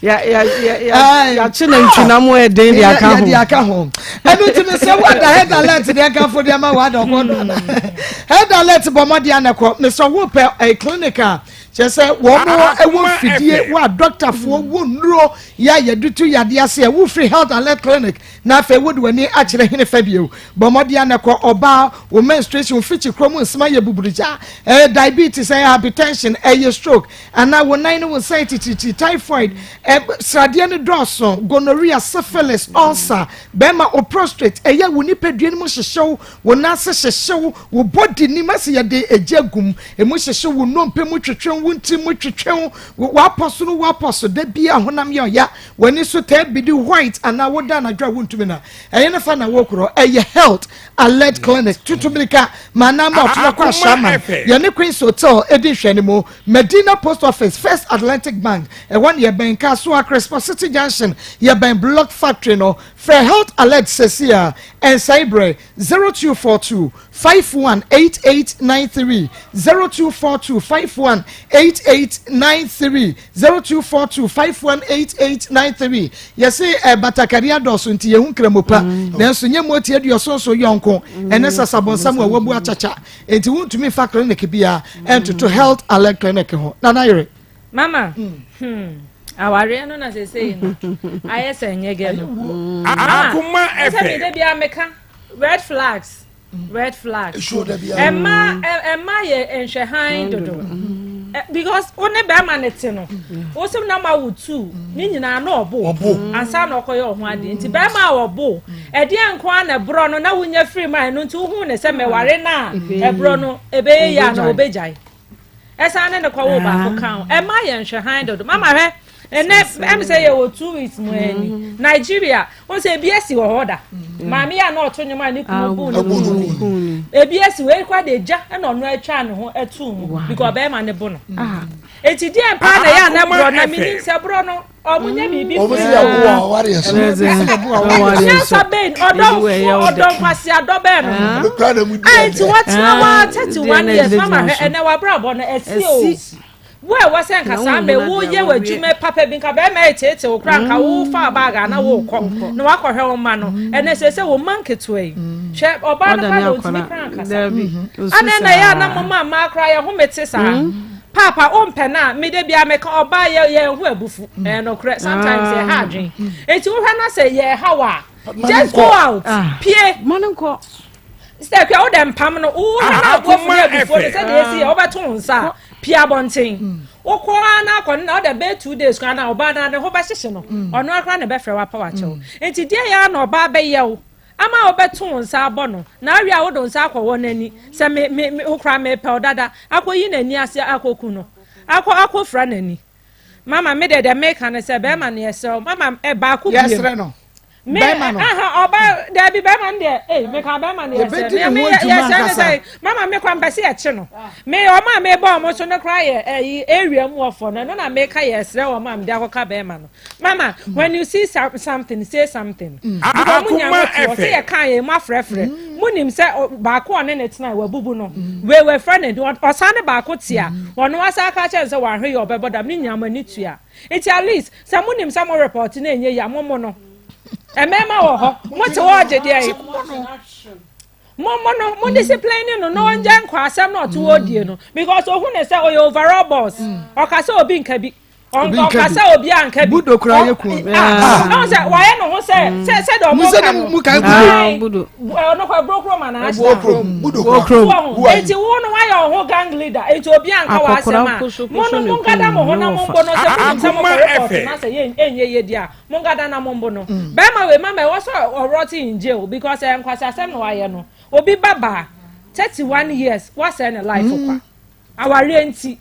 yɛakye nantwinam ɛden de aka ho de aka ho ɛno nti no sɛ woada head alert deɛ nkamfo deɛ ma woada ɔkɔ head alert bɔ mmɔden anɛkɔ mesɛ wopɛ clinic a. Kyerɛ sɛ wɔn wɔ mfidie wɔ adɔktafoɔ wɔ nnuro yɛ a yɛde tu yadeɛ ase a wofiri Health Alert Clinic na afei wode w'ani akyerɛ hene fa bio. Bɔ mmɔden a na kɔ ɔbaa wo menstruation wo fikyi kuro mu nsema yɛ buburugya, ɛyɛ diabetes, ɛyɛ hypertension, ɛyɛ stroke, anaa wo nan ne wo nsa yɛ titiritii, typhoid, sradeɛ no dɔɔso, gonorrhea, syphilis, ulcer, bɛrima wo prostrate, ɛyɛ wo nipadua no mu hyehyew, wo nan ase hyehyew, wo body nim asɛ yɛde egya gum, emu hyehyew, wo nnompe mu twetwew, wo ntiri mu twetwew, w'apɔ so no w'apɔ so, da bi a honam yɛ ɔya, w'ani so taa bidi white anaa woda anadwo a wontumi na ɛyɛ ne fa na wokorɔ ɛyɛ Health Alert Clinic tutu mirika ma anaa ma ɔtena kɔ Ashaiman yɛne Queens Hotel edi nhwɛne mu Medina Post Office First Atlantic Bank ɛhɔ ne yɛbɛn Kasoa Crespo City Junction yɛbɛn Block Factory no frɛ Health Alert sɛsi a ɛnsɛe berɛ 0242 518893 0242 518893 0242 518893 Yɛse eh, batakari adɔɔso nti yɛhu nkramo pa mm. nanso nyɛ mu ɔti aduɔsonso yɔnko ɛne mm. sasabonsam a wabu akyakya enti wontumi mfa clinic biara ɛntoto mm. Health Alert Clinic ho. Nana yere Mama, hmm. Awareɛ no na sesei no ayɛ sɛ nyɛ gɛ no. Akoma ɛfɛ. Sɛ mede bia meka red flags red flags. Ɛma ɛma yɛ nhwɛhan dodo. Because wo ne bɛrima ne te no, wo sɛ na ma wo tu ne nyinaa na ɔbo ansa na ɔkɔyɛ ɔho adeɛ nti bɛrima a ɔbo ɛdeɛ nko ara na ɛborɔ no na wonya firi mu a ɛno nti wohu ne sɛ mɛware no a ɛborɔ no ɛbɛyɛ yie a na ɔbɛgyae. Ɛsan ne ne kɔwoo baako ka ho. Ɛma yɛn hwɛ hann dodo. Mama hwɛ, ɛnɛ ɛm sɛ yɛwɔ 2 weeks mu ani. Nigeria, wɔn sɛ ebi asi wɔ hɔ da. Maame yi a na ɔto nnwom a ne kunu buu ne kunu. Ebi asi wɔ ekura de gya ɛna ɔno atwa ne ho atu mu because ɔbɛrima ne bo no. Eti deɛ mpaa na ɛyɛ a na borɔ na menim sɛ borɔ no ɔmo nyɛ biribi Ɔmo si yɛ bo a ɔware ɛso. Nyansa bɛn ɔdɔ ɔdɔ nkwasi adɔ bɛn no. Ɔno kura na mu di ɛdɛ. Nti wɔtena hɔ 31 years mama hwɛ ɛnɛ wabrabɔ no ɛsi o. Wo a ɛwɔ sɛ nka saa mɛ wo yɛ w'adwuma papa bi nka bɛrima ɛteete wo kora nka wo fa bag ana wo kɔ na wakɔhwɛ wo mma no ɛnɛ sɛ sɛ wo mma nketewa yi hwɛ ɔbaa no kora na ɔntumi kora nkasa adɛn na ɛyɛ a na mo ma mmaa kora yɛ ho mete saa. Paapa wo mpɛ no a me da biara meka ɔbaa yɛ yɛn ho abufu ɛyɛ nokorɛ sometimes yɛ ha adwen eti wohwɛ na sɛ yɛ ha wa just go out ah. pie sɛ kua wo dɛ mpam no wohwɛ na abufu ne abufuo no sɛdeɛ esi yɛ wobɛto wo nsa a pie abɔnten mm. wokɔ ara na akɔ no na wode bɛyɛ 2 days koraa na ɔbaa no ne ho bɛhyehye no mm. ɔno akora na ɛbɛfrɛ wapa wakyɛw mm. nti deɛ yɛ a na ɔbaa bɛyɛ wo Ama wobɛto wo nsa abɔ no, na awie a wode wo nsa akɔwɔ n'ani, sɛ me, me, me, wo koraa mepɛ wo dada, akɔyi n'ani ase akɔku no, akɔ, akɔfira n'ani. Mama, me deɛ deɛ meka ne sɛ, bɛrima no yɛsrɛ wo, mama, ɛ, baako biem. Yɛsrɛ no. Me, Bɛrima no. aha, ɔba, daabi, bɛrima no deɛ, ei, meka bɛrima no yɛsrɛ Yɛbɛdi no, ne me, ho yɛ, adwuma yɛsrɛ no ankasa. sɛ, mama, me koraa mepɛ sɛ yɛkye no. Me, wɔn a mebɔ wɔn so no koraa yɛ, ɛyi, area mu ɔfɔ no, ɛno na meka yɛsrɛ wɔn a mede akɔka bɛrima no. Mama, mm. when you see something, say something. Mm. Because mo nya mo te hɔ sɛ yɛ kan yɛ mo afrɛfrɛ. Mm. Mo nim sɛ baako ɔne ne tena wabubu no. Mm. Wei wɛfrɛ ne ɔsan ne baako te a. Mm. Ɔno asa aka kyɛn sɛ wahwe yɛ ɔbɛbɔ dam ne nyinaa mo ani tua. Nti at least sɛ mo nim sɛ mo report na enye ya mo mo no. Ɛmɛɛma wɔ hɔ. Mo te hɔ ɔgye deɛ yi. Mo mo no mo discipline no na ɔngya nkɔ asɛm na ɔte hɔ die no because ohun ne sɛ ɔyɛ overall boss. Ɔka sɛ obi nka bi. ɔnka sɛ obi anka bi budo kura yɛ kun ɔn sɛ wayɛ ne ho sɛ sɛ sɛ deɛ ɔmo ka no mu kan budo ɔno kɔ eburo kurom anaa ahyɛ budo kurom eti wo no wayɛ ɔho gang leader eti obi anka wɔ asɛm a mo no mo nkada mo ho na mo mbo no sɛ mo nim sɛ mo kɔ report na sɛ yɛ ɛnyɛ yɛ di a mo nkada na mo mbo no bɛrima wei mama ɛwɔ sɛ ɔrɔte in jail because ɛyɛ nkwasi asɛm na wayɛ no obi ba baa 31 years wasɛe ne life kwa. Awareɛ nti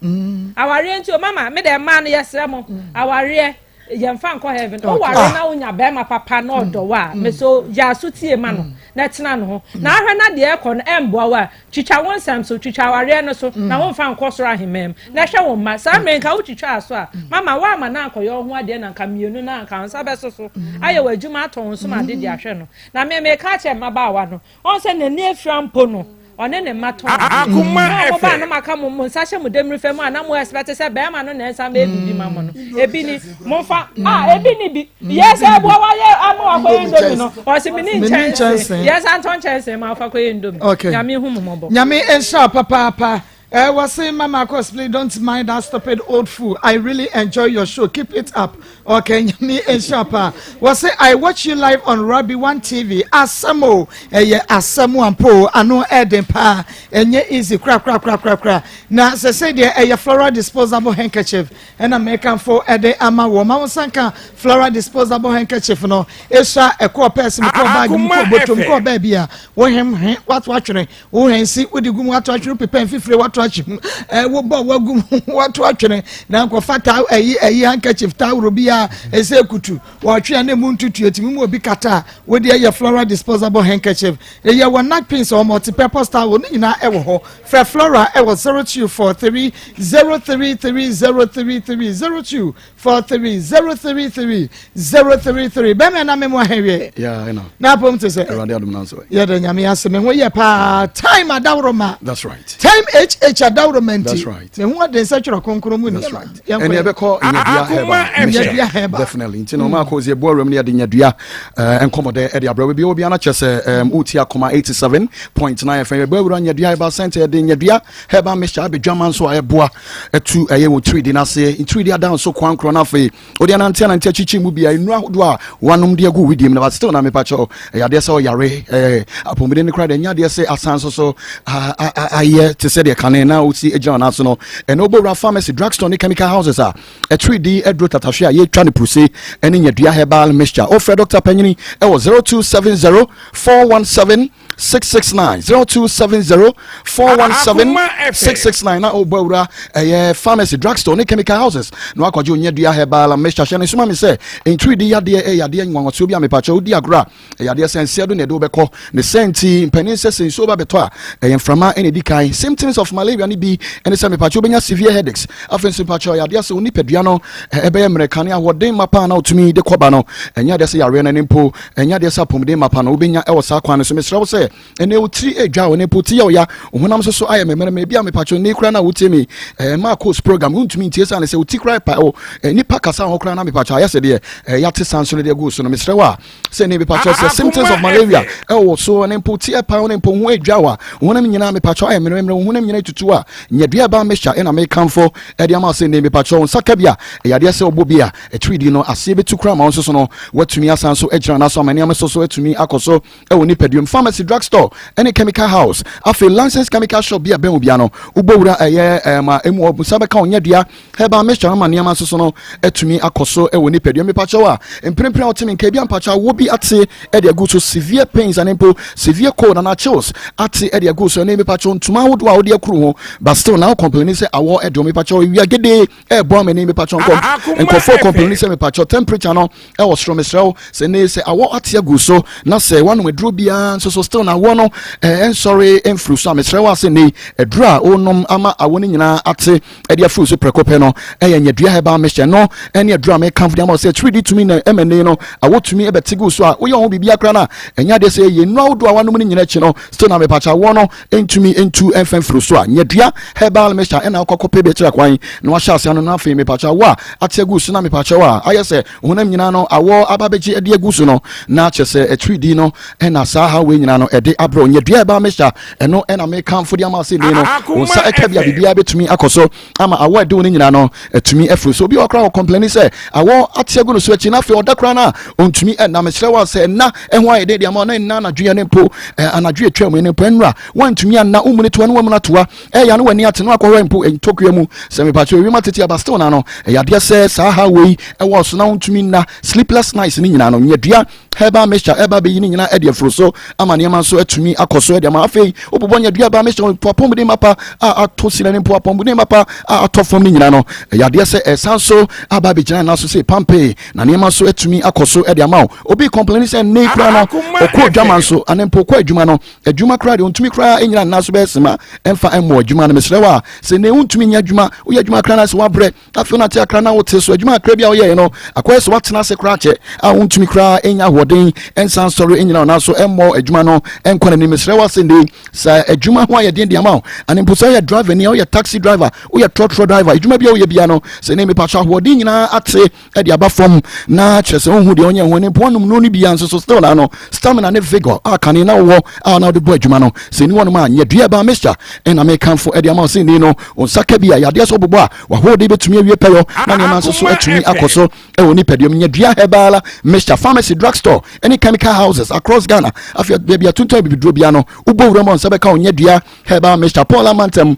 awareɛ nti o mama me dɛ mmaa no yɛsrɛ mo awareɛ yɛmfa nkɔ heaven woware ah. na wonya bɛrima papa na ɔdɔ wo a mm. meso yɛ aso tie ma no mm. na tena ne ho na ahwɛ na deɛ ɛkɔ no ɛmboa wo a twitwa wo nsɛm so twitwa awareɛ no so na womfa nkɔ soro ahemman mu na hwɛ wo mma saa mmerɛ nka wotwitwa so a mama woama na ankɔyɛ wo ho adeɛ na nka mmienu na anka nsa bɛso so ayɛ w'adwuma atɔ wo nsom ade de ahwɛ no na me meka kyerɛ mmabaawa no ɔn sɛ n'ani afira mpo no ɔne ne mma tɔn ade. Akoma Na ɔmo baa ɛfɛ. no maka mo mo nsa hyɛ mo demmire fam a na mo expect sɛ bɛrima no na ɛnsa mɛyɛ biribi ma mo no. Ebi ni momfa ah ebi ni bi. Yɛ sɛ ɛboa wayɛ ama wakɔyɛ indomie no. Ɔsi mi ni nkyɛnse. Yɛ nsa ntɔ nkyɛnse ma ɔfa kɔyɛ indomie. Okay. Nyame hu mo mmɔbɔ. Nyame nhyira wo papaapa. Eh, wɔse Mama Akos, please don't mind that stupid old fool. I really enjoy your show. Keep it up. Okay, nyame nhyira paa. Wɔse I watch you live on Rabbi One TV. Asɛm o, ɛyɛ asɛm ampo o, ano ɛden paa. Ɛnyɛ easy kora kora kora kora kora. Na sɛ sɛ deɛ ɛyɛ floral disposable handkerchief ɛna mekamfo ɛde ama wɔ ma wo nsa nka floral disposable handkerchief no. Esua ɛkɔɔ pɛɛse mu kɔɔ baagi mu kɔɔ bɔtɔ mu kɔɔ baabi a wohem he wato atwene Wo hɛn si wode gu mu ato atwene pepa mfifire wato ahye mu ɛɛ wobɔ wagu mu wato atwene na nkɔfa ta ɛyi ɛyi handkerchief tawuro bi a ɛsɛ kutu wɔtwe a na emu ntutu etimi mu obi kata a wode ɛyɛ floral disposable handkerchief ɛyɛ wɔ napkins or multi-purpose towel ne nyinaa ɛwɔ hɔ frɛ flora ɛwɔ 0243 033 033 02 43 033 033 bɛmɛ na memu ahɛnwiɛ na apom te sɛ yɛda nyame ase me ho yɛ paa time adaworoma That's right. Time hh adaworoma nti That's right. me ho ɔden sɛ twerɛ kronkron mu That's right. Ɛne ɛbɛkɔ nyadua hɛba nyadua hɛba definitely nti na ɔma akɔ sɛ ɛboa wuram ne yɛde nyadua nkɔmmɔdɛ ɛde abrɛ bi obi ana kyɛ sɛ wotie akoma 87.9 FM yɛbɔ awura nyadua hɛba sɛnte yɛde nyadua herbal mixture abɛdwama nso a ɛboa ɛtu ɛyɛ wɔn tiridi no ase ntiridi ada nso kwan korɔ no afei wode anante anante akyikyi mu bia nnuro ahodoɔ a wanom de agu widiem no but still na mepa kyɛw ɛyɛ adeɛ sɛ ɔyare ɛɛ apɔmuden no koraa deɛ ɛnyɛ adeɛ sɛ asan so so ayɛ te sɛ deɛ kane na wosi gyina wɔn ase no ɛna wobɛwura pharmacy drugstore ne chemical houses a ɛtiridi aduro tatahwe a yɛtwa no puruse ɛne nyadua herbal mixture wofrɛ dɔkta panyini ɛwɔ 0270 417 669 0270 417 669 na wobɔ awura ɛyɛ pharmacy drugstore ne chemical houses na wakɔgye onyɛ dua herbal mixture hyɛ no soma me sɛ ntiridi yadeɛ ɛyɛ yadeɛ nwanwasoɔ bi a mepakyɛ wodi agorɔ a ɛyɛ adeɛ sɛ nseɛ do na ɛde wobɛkɔ ne sɛ nti mpanin sɛ sɛ nsuo ba bɛtɔ a ɛyɛ mframa ɛna ɛdi kan symptoms of malaria no bi ɛne sɛ mepakyɛ wobɛnya severe headaches afei nso mepakyɛ ɛyɛ adeɛ sɛ wo nipadua no ɛbɛyɛ mmerɛ kane ahoɔden mapa na wotumi de kɔba no ɛnyɛ adeɛ sɛ yareɛ no ne mpo Ɛnyɛ adeɛ sɛ apɔmuden mapa no wobɛnya wɔ saa kwan no so. Mesrɛ wo sɛ, ɛnɛ wo tiri redwa wo, ɛnɛ mpo ti yɛ wo ya, wo honam nso so ayɛ mmerɛmmerɛ. Ebi a mepatwo nnɛ koraa na wotie me ɛɛ maa course program wontumi ntie sane sɛ wo ti koraa pa wo nipa kasa ho koraa na mepatwo ayɛ sɛ deɛ ɛɛ yɛate san so no deɛ gu so no. Mesrɛ wo a sɛ ɛnɛ mepatwo sɛ symptoms of malaria ɛwɔ so ɛnɛ mpo ti ɛpa wo, ɛnɛ mpo ho adwa wo a, wo honam nyinaa mepatwo ayɛ mmerɛmmerɛ, wo honam nyinaa tutu a, nyadua ɛba mixture ɛna mekamfo ɛde ama sɛ ɛnɛ mepatwo wo nsa ka bi a ɛyɛ adeɛ sɛ wobɔ bi a Atiridii no aseɛ bɛtu koraa ma wo nso so no woatumi asan so agyina no so ama nneɛma so so atumi akɔ so wɔ nipaduam. Pharmacy, drug store ne chemical house, afei licensed chemical shop bi a bɛn obia no wobɔ wura ɛyɛ ɛma emu ɔbusa bɛka onyadua herbal mixture no ma nneɛma nso so no atumi akɔ so wɔ nipaduam. Mepakyɛw a mprempren a wote me nka ebi ampakyɛw awɔ bi ate ɛde agu so severe pains ane mpo severe cold anaa chills ate ɛde agu so ɛne mepakyɛw ntoma ahodoɔ a wode akuru ho but still na wo complain sɛ awɔ ɛde mepakyɛw ewia gede ɛɛbɔ amani mepakyɛ nkɔ nkurɔfoɔ kɔmpleni sɛ mepakyɛ temperature no ɛwɔ soro mesrɛ wo sɛ ne sɛ awɔ ate agu so na sɛ wanom aduro biara nso so still na awɔ no ɛnsɔre mfiri so a mesrɛ wo ase ne aduro a wonom ama awɔ no nyinaa ate ɛde afiri so prɛko pɛ no ɛyɛ nyadua herbal mixture no ɛne aduro a mekamfo de ama sɛ akyiri tumi na ɛma ne no awɔ tumi ɛbɛte gu so a woyɛ ho biribi akora no a ɛnyɛ adeɛ sɛ ɛyɛ nnuro ahodoɔ a wanom no nyinaa akyi no still na mepakyɛ awɔ no ntumi ntu mfa mfiri so a nyadua herbal mixture ɛna akɔ akɔpɛ bi akyerɛ kwan na wahyɛ ase ano no afei mepakyɛ awɔ a ate agu so na mepakyɛ a ayɛ sɛ honam nyinaa no awɔ aba bɛgye ɛde agu so no na kyerɛ sɛ atiridi no ɛna saa ha wei nyinaa no ɛde abrɛ nyadua herbal mixture ɛno ɛna mekamfo de ama ase ni no wo nsa ɛka bi a biribiara bɛtumi akɔ so ama awɔ ɛde wo no nyinaa no atumi afiri so obi wɔ koraa wɔ kɔmplɛni sɛ awɔ ate agu no so akyi na afei ɔda koraa no a ɔntumi ɛnna mesrɛ wo a sɛ ɛnna ɛho ayɛ den de ama na ɛnna anadwo yɛ ne mpo anadwo atwa mu ne mpo ɛnura woantumi anna womuni toa ne wamuna toa ɛyɛ ano w'ani ate no akɔhɔ mpo ntokua mu sɛ mepakyɛ ewiem atete aba still na no ɛyɛ adeɛ sɛ saa ha wei ɛwɔ so na wontumi nna sleepless nights ne nyinaa no nyadua herbal mixture ɛba bɛyi ne nyinaa ɛde afuro so ama nneɛma nso atumi akɔ so ɛde ama afei wobobɔ nya dua ba mixture mpo apɔmuden mapa a atɔ sina ne mpo apɔmuden mapa a atɔ fam ne nyinaa no ɛyɛ adeɛ sɛ ɛsan so aba abɛgyina nna so sɛ pampee na nneɛma nso atumi akɔ so ɛde ama wo obi complain sɛ nne koraa no ɔkɔ adwama nso ane mpo ɔkɔ adwuma no adwuma koraa deɛ ɔntumi koraa ɛnyina nna so bɛyɛ sema ɛmfa ɛmmɔ adwuma no mesrɛ wo a sɛ nne wontumi nyɛ adwuma woyɛ adwuma koraa no sɛ woabrɛ Afei na te akra na wote so adwuma akra bi a woyɛe no akɔyɛ sɛ woatena ase koraa kyɛ a wontumi koraa nya ahoɔden. ahoɔden nsan sɔre nyina ɔna so ɛmmɔ adwuma no ɛnkɔ n'anim. Mesrɛ wo asɛnde sɛ adwuma ho ayɛ den de ama wo, ane mpo sɛ woyɛ driver ni, woyɛ taxi driver, woyɛ trɔtrɔ driver, adwuma bi a woyɛ bia no, sɛ ne mepakyɛ ahoɔden nyinaa ate de aba fam na kyerɛ sɛ wohu deɛ ɔnyɛ ho ne mpo anom no no bia nso so still na no stamina ne vigor a kane na wowɔ a na wode bɔ adwuma no sɛ ni wɔnom a nyɛ dua ba mixture ɛna mekamfo ɛde ama wo sɛ ni no wo nsa ka bi a yadeɛ sɛ wobobɔ a wahoɔden bɛtumi awie pɛyɔ na nneɛma nso so atumi akɔ so ɛwɔ nipadua mu. Nyɛ dua herbal mixture, pharmacy, drugstore ɛne chemical houses across Ghana. Afei baabi atontɔn bibiduro bia no, wobɔ wura mu a nsa bɛka wo nyɛ dua herbal mixture. Paul Amantam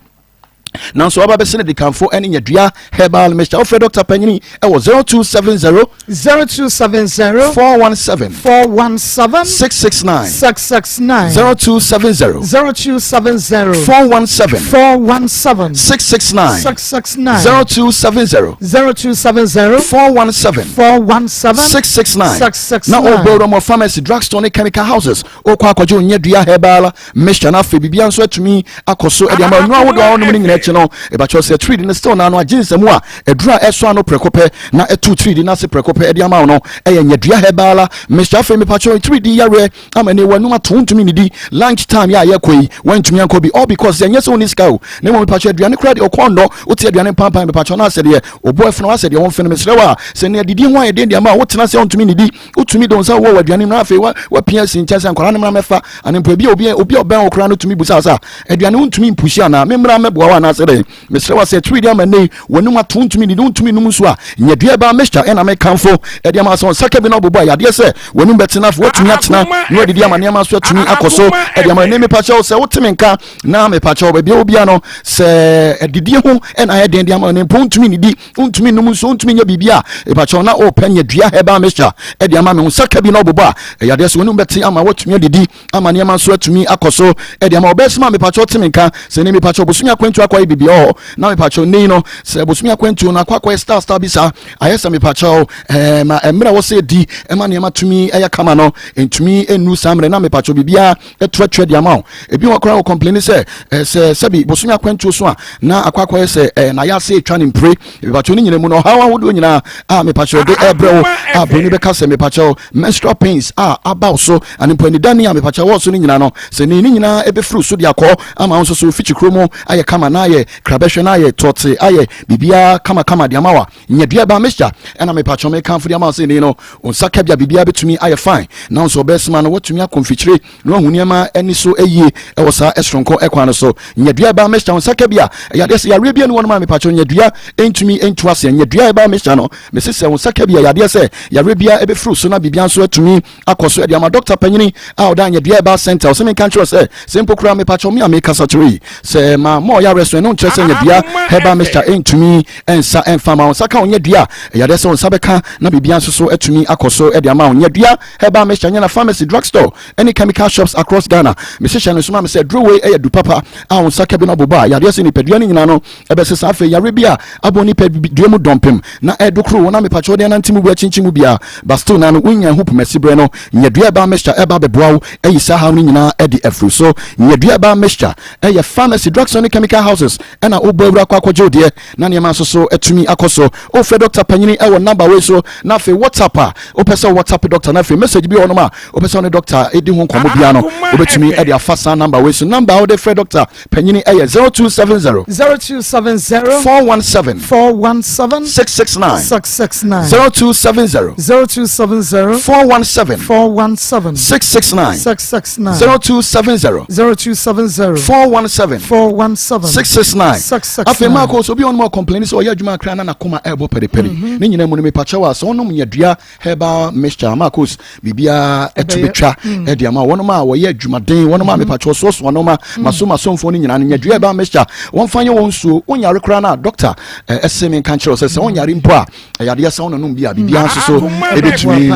nanso ɔba bɛsene dikanfo ne nyadua herbal mixture. Wofrɛ Dr. Panyini ɛwɔ 0270 0270 417 417 669. 669. 0270 0270 417 417 669. 669. 0270 0270 417 417 669. 669. Na ɔbɔ wura mu pharmacy, drugstore ne chemical houses, wokɔ akɔgye wo nyadua herbal mixture no. Afei biribia nso atumi akɔ so ɛde ama nnuro ahodoɔ a wɔnom no nyinaa akyi no, ɛbakyɛw sɛ tiridi no still na ano agye nsɛmu a aduru a ɛsɔ ano prɛko pɛ na ɛtu tiridi no ase prɛko pɛ ɛde ama wo no ɛyɛ nyadua herbal mixture. Afei mepakyɛw, tiridi yareɛ ama ne w'anum ato, wontumi nidi. Lunch time yɛ a yɛkɔ yi, woantumi ankɔ bi, all because ɛnyɛ sɛ wonni sika o, na mmom mepakyɛw aduane koraa deɛ ɔkɔ nnɔ. Wote aduane pampan, mepakyɛw no asɛ deɛ ɔbɔ afunu asɛ deɛ wɔmfe no. Mesrɛ wo a sɛ ne adidi ho ayɛ den deɛ ama a wotena sɛ wontumi nidi, wotumi de wo nsa wɔ w'aduane mu na afei wapia asi nkyɛn sɛ nkwadaa no mmra mɛfa ane mpo ebi a obi obi a ɔbɛn wo koraa no tumi busa sɛ aduane wontumi mpusi anaa memmra mɛboa wo anaasɛ dɛn. Mesrɛ wo sɛ tiri de ama nnɛ yi w'anum ato, wontumi nidi, wontumi num nso a, nyadua ɛbaa mixture ɛna mekamfo ɛde ama sɛ ɔnsa ka bi na ɔbobɔ a yadeɛ sɛ w'anum bɛtena. Afei woatumi atena na wadidi ama nneɛma nso atumi akɔ so ɛde ama nnɛ. Mepakyɛw sɛ wote me nka na mepakyɛw baabi a wobia no sɛ adidie ho ɛna ayɛ den de ama ne mpo, wontumi nidi, wontumi nom nso, wontumi nyɛ biribi a, ɛpakyɛw na ɔpɛ nyadua herbal mixture ɛde ama me wo nsa ka bi na ɔbobɔ a ɛyadeɛ sɛ w'anum bɛte ama woatumi adidi ama nneɛma nso atumi akɔ so ɛde ama ɔbɛsima. Mepakyɛw te me nka sɛ ne mepakyɛw bosome akwantu akɔyɛ biribi wɔ hɔ na mepakyɛw nei no sɛ bosome akwantu no akɔ akɔyɛ star star bi saa ayɛ sɛ mepakyɛw ma mmerɛ wɔ sɛ di ɛma nneɛma tumi ɛyɛ kama no ntumi ɛnnu saa mmerɛ na mepakyɛw biribiara ɛtoatoa de ama wo. Ebi wɔ koraa wɔ complain sɛ sɛ sɛbi bosome akwantuo so a na akɔ akɔyɛ sɛ na yɛ ase etwa ne mpire. Mepakyɛw ne nyinaa mu no, ɔhaw ahodoɔ nyinaa a mepakyɛw de ɛbrɛ wo a broni bɛka sɛ mepakyɛw menstrual pains a aba wo so ane mpo anidane a mepakyɛw wɔ so no nyinaa no, sɛ ne ne nyinaa ɛbɛfiri so de akɔ ama wo nso so fikyi kuro mu ayɛ kama na ayɛ krabɛhwɛ na ayɛ tɔte ayɛ biribiara kamakama de ama wa. Nyadua ba mixture ɛna mepakyɛw mekamfo de ama wo sɛ nei no wo nsa ka bi a biribiara bɛtumi ayɛ fine na nso ɔbɛsoma no watumi akɔ mfikyire na wahu nneɛma ani so yie ɛwɔ saa ɛsoronko ɛkwan no so. Nyadua ba mixture, wo nsa ka bi a ɛyɛ adeɛ sɛ yareɛ bi ani wɔnom a mepakyɛw nyadua ntumi ntu aseɛ. Nyadua ba mixture no, mese sɛ wo nsa ka bi a ɛyɛ adeɛ sɛ yareɛ biara ɛbɛfiri so na biribiara nso atumi akɔ so ɛde ama. Dɔkta panyini a ɔda Anyadua Herbal Center ɔsɛ menka nkyerɛ sɛ sɛ mpo koraa mepakyɛw me a mekasa kyerɛ yi sɛ ma ma ɔyɛ arɛ so, ɛno nkyerɛ sɛ Anyadua Herbal Mixture ɛntumi nsa ɛmfa ma wo nsa ka wo nyadua a ɛyɛ adeɛ sɛ wo nsa bɛka na biribiara nso so atumi akɔ so ɛde ama wo. Nyadua Herbal Mixture nyɛ na pharmacy, drugstore ɛne chemical shops across Ghana. Mehyehyɛ no nso ma me sɛ duro wei ɛyɛ du papa a wo nsa ka bi no abobɔ a yadeɛ sɛ nipadua no nyinaa no ɛbɛsesa. Afei yare bi a abɔ nipadua mu dɔmpem na ɛdokoro wo na mepakyɛw de anante mu bi akyinkyin mu bia, but still na no wonya ho pomasi berɛ no, nyadua herbal mixture ɛba bɛboa wo ayi saa haw no nyinaa ɛde afiri so. Nyadua herbal mixture ɛyɛ pharmacy, drugstore ne chemical houses ɛna wobɔ awura kɔ akɔgye wo deɛ na nneɛma nso so atumi akɔ so. Wofrɛ dɔkta panyini ɛwɔ number wei so na afei WhatsApp a wopɛ sɛ WhatsApp dɔkta na afei message bi wɔ hɔnom a wopɛ sɛ wo ne dɔkta ɛdi ho nkɔmmɔ biara no, wobɛtumi ɛde afa saa number wei so. Number a wode frɛ dɔkta panyini ɛyɛ 0270 0270 417 417 669. 669. 0270 0270 417 417 669. 669. 0270 0270 417 417 669. 669. Afei maako sɛ obi a ɔnom ɔcomplain sɛ ɔyɛ adwuma akra na nakoma ɛbɔ pɛrepɛre ne nyinaa mu no, mepakyɛw a sɛ ɔnom nyadua herbal mixture, maakos biribiara ɛto bɛtwa ɛde ama wɔnom a wɔyɛ adwumaden, wɔnom a mepakyɛw soasoa nɔma maso masomfoɔ no nyinaa no, nyadua herbal mixture wɔmfa nyɛ wɔn nsuo. Wonyare koraa no a, doctor ɛse menka nkyerɛ wo sɛ sɛ wonyare mpo a ɛyɛ adeɛ sɛ wonanom bi a biribiara nso so ɛbɛtumi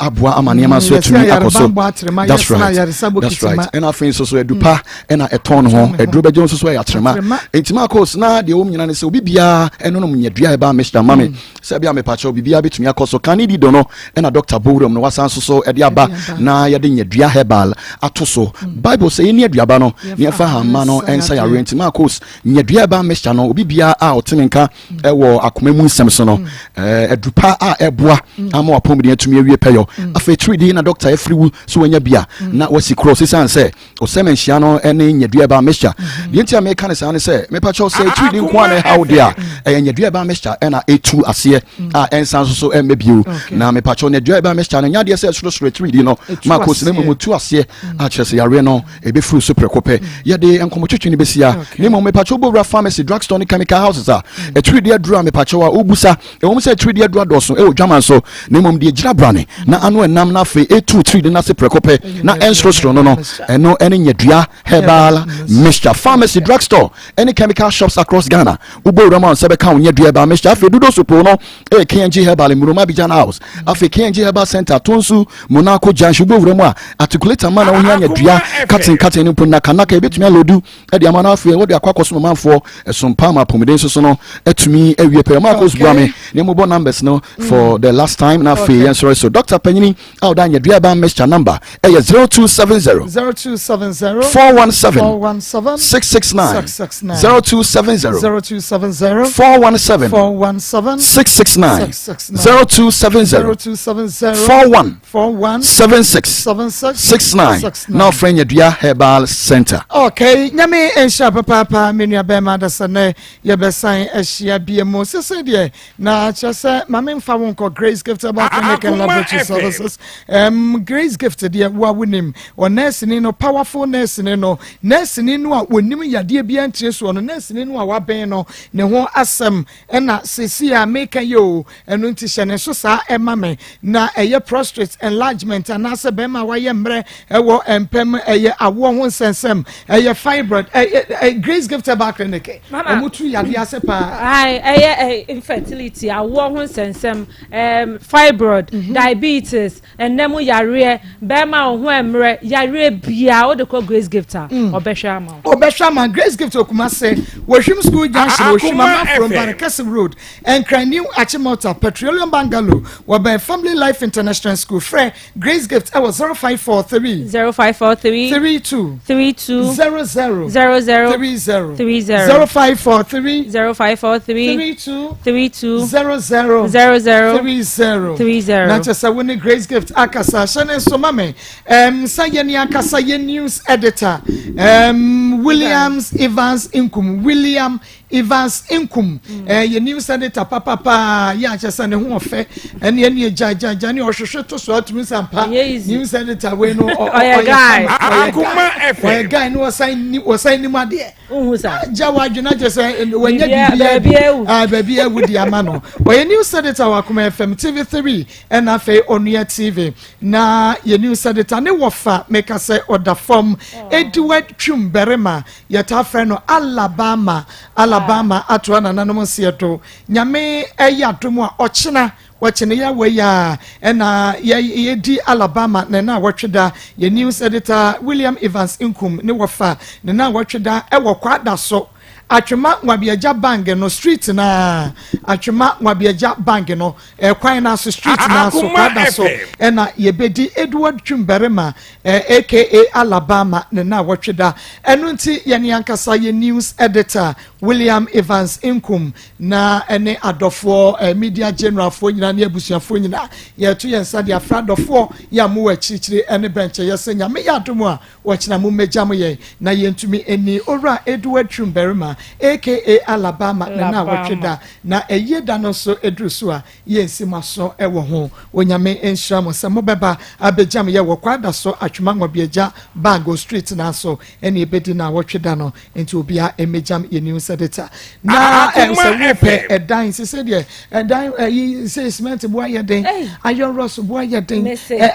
aboa ama nneɛma nso atumi akɔ so. That's right, that's right. Ɛna afei nso so adupa ɛna ɛtɔn no ho aduro bɛgye nso so ɛyɛ atrema. Enti Marcos na deɛ wɔm nyina ne sɛ obi biara ɛnonom nyadua herbal mixture ma me mm. Sɛ bia mepakyɛw biribiara bɛtumi akɔ so. Kane di do no ɛna Dr. Bowuram no wasan so so ɛde aba na yɛde nyadua herbal ato so. Mm. Bible sɛ yɛni aduaba no na yɛfa hama no ɛnsa yareɛ. Nti Marcos nyadua herbal mixture no obi biara a ɔte ne nka mm. ɛwɔ akoma mu nsɛm so no mm. adupa a ɛboa ama wapɔmuden atumi awie pɛyɔ. Afei tiridi na dɔkta afiri wu so wanya bi a na wasi korɔ sesiane sɛ ɔsɛm nhyia no ne nyadua ɛba mixture. Mhm. Deɛ nti a meka ne saa ne sɛ mepakyɛw sɛ tiridi nko a na ɛhaw deɛ a ɛyɛ nyadua ɛba mixture ɛna ɛtu aseɛ mm. a ɛnsan so so ɛmmɛ bio. Na mepakyɛw nyadua ɛba mixture no nyɛ adeɛ sɛ ɛsorosoro tiridi no ma kɔsi na mmom tu aseɛ mm. akyerɛ sɛ yareɛ no ɛbɛfiri so prɛko pɛ. Mm. Yɛde nkɔmmɔtwetwe no bɛsia ne mmom mepakyɛw bɔwura pharmacy, drugstore ne chemical houses a ɛtiridi aduru a mepakyɛw a wobusa. Ɛwom sɛ atiridii aduru adɔɔso wɔ dwaman so, na mmom deɛ gyina brane na ano ɛnam na afei ɛtu tiridii no ase prɛko pɛ na ɛnsorosoro no no, ɛno ne nyadua herbal mixture. Pharmacy, drugstore ne chemical shops across Ghana, wobɔ wura mu a nsa bɛka wo nyadua herbal mixture. Afei dodo sopo no ɛyɛ KNG Herbal, Mmuroma Abidjan House. Afei KNG Herbal Center, Tonsu, Monaco Junction, wobɔ wura mu a articulator ma na wohia nyadua katen katen no mpo nakanaka ɛbɛtumi alodu de ama no afei wɔde akɔ akɔsom ɔmanfoɔ ɛsom pa ama apɔmuden nso so no atumi awie pɛ. Ɔma akɔs bua me na mmobɔ numbers no for mm. the last time na afei yɛn sɔrɔ so. Dr. Panyini a ɔda nyadua ba mixture number ɛyɛ 0270 0270 417 417 669 0270 0270 417 417 669 0270 0270 41 41 76 76 69 na ɔfrɛ Nyadua Herbal Center. Okay, nyame nhyira papaapa me nua bɛrima adasa nɛ yɛbɛsan ahyia bie mu sese deɛ na kyerɛ sɛ ma memfa wo nkɔ Grace Gift Herbal Clinic and Laboratory Services. Grace Gift deɛ wo a wonim ɔnɛɛseni no, powerful nɛɛseni no, nɛɛseni no a wɔnim yadeɛ biara ntire soɔ no, nɛɛseni no a wabɛn no ne ho asɛm Ɛna seesei a meka yi oo, ɛno nti hyɛ ne nso saa ɛma me. Na ɛyɛ prostrate enlargement anaasɛ bɛrima a wayɛ mmerɛ ɛwɔ mpam, ɛyɛ awoɔ ho nsɛnsɛm, ɛyɛ fibroid, ɛyɛ Grace Gift Herbal Clinic, wɔn tu yadeɛ ase paa. Ae, ɛyɛ infertility, awoɔ ho nsɛnsɛm, fibroid, diabetes, Ɛnna mu yareɛ, bɛrima a wo ho ɛmmerɛ, yareɛ biara wode kɔ Grace Gift a, mm. ɔbɛhwɛ ama wo. Ɔbɛhwɛ ama Grace Gift Okumase, Wɔhwim School Junction, Wɔhwim Amafrom, Barekɛse Road, Nkran New Achimota, Petroleum Bungalow, wɔbɛn Family Life International School. Frɛ Grace Gift ɛwɔ 0543 0543 32 32 00 00 30 30 0543 0543 32 32 00 00 30 30. Na kyɛ sɛ wo ne Grace Gift akasa hyɛ ne nso ma me um, sɛ yɛne ankasa yɛ news editor um, Williams Evans Nkum William Evans Nkum mm. eh, yɛ news editor papapaa yɛ akyɛ sɛ ne ho ɔfɛ ɛne ɛne agyagyagya ne ɔhwehwɛ to so atumi sɛ ampa news editor wei no ɔyɛ guy ɔyɛ guy ne ɔsan nim adeɛ Wohu saa? Agya w'adwene akyɛ sɛ eh, wanya biribiara bi awu. Ah, baabi awu di ama no. Ɔyɛ news editor wɔ Akoma FM, TV3, ɛna afei Onua TV. Na yɛ news editor ne wɔfa meka sɛ ɔda fam. Oh. Edward Twum barima, yɛtaa frɛ no Alabama. Alabama ah. atoa nananom nseɛ do. Nyame ɛyɛ adom a ɔkyena Wɔkyene yɛ wei a ɛna yɛdi Alabama ne naawɔtwe da. Yɛn news editor William Evans Nkum ne wɔfa ne naawɔtwe da ɛwɔ Kwadaso Atwema Nwabiagya Bank no street no ara Atwema Nwabiagya Bank no ɛkwan no aso street no aso Kwadaso ɛna yɛbɛdi Edward Twumbarima aka Alabama ne naawɔtwe da. Ɛno nti yɛn ankasa yɛn news editor William Evans Nkum Na ɛne adɔfoɔ, eh, media generalfoɔ nyinaa ne abusuafoɔ nyinaa, yɛto yɛn nsa de afrɛ adɔfoɔ yɛ a mowɔ akyirikyiri ne bɛnkyɛ yɛ sɛ Nyame yɛ adom a ɔkyena mommɛgya mo yɛn na yɛntumi nni Owura Edward Twum Barima aka Alabama ne naawɔtwe da na ayie da no nso duru so a yɛnsi mo aso wɔ ho. Onyame nhyira mo sɛ mobɛba abɛgyam yɛ wɔ Kwadaso Atwema Nwɔbeagya Bango Street no aso ɛne ɛbɛdi naawɔtwe da no. Nti obia mmɛgyam yɛ news editor na sɛ wopɛ ɛdan sɛ sɛ deɛ ɛdan ɛyi sɛ cement boa yɛ den iron rods boa yɛ den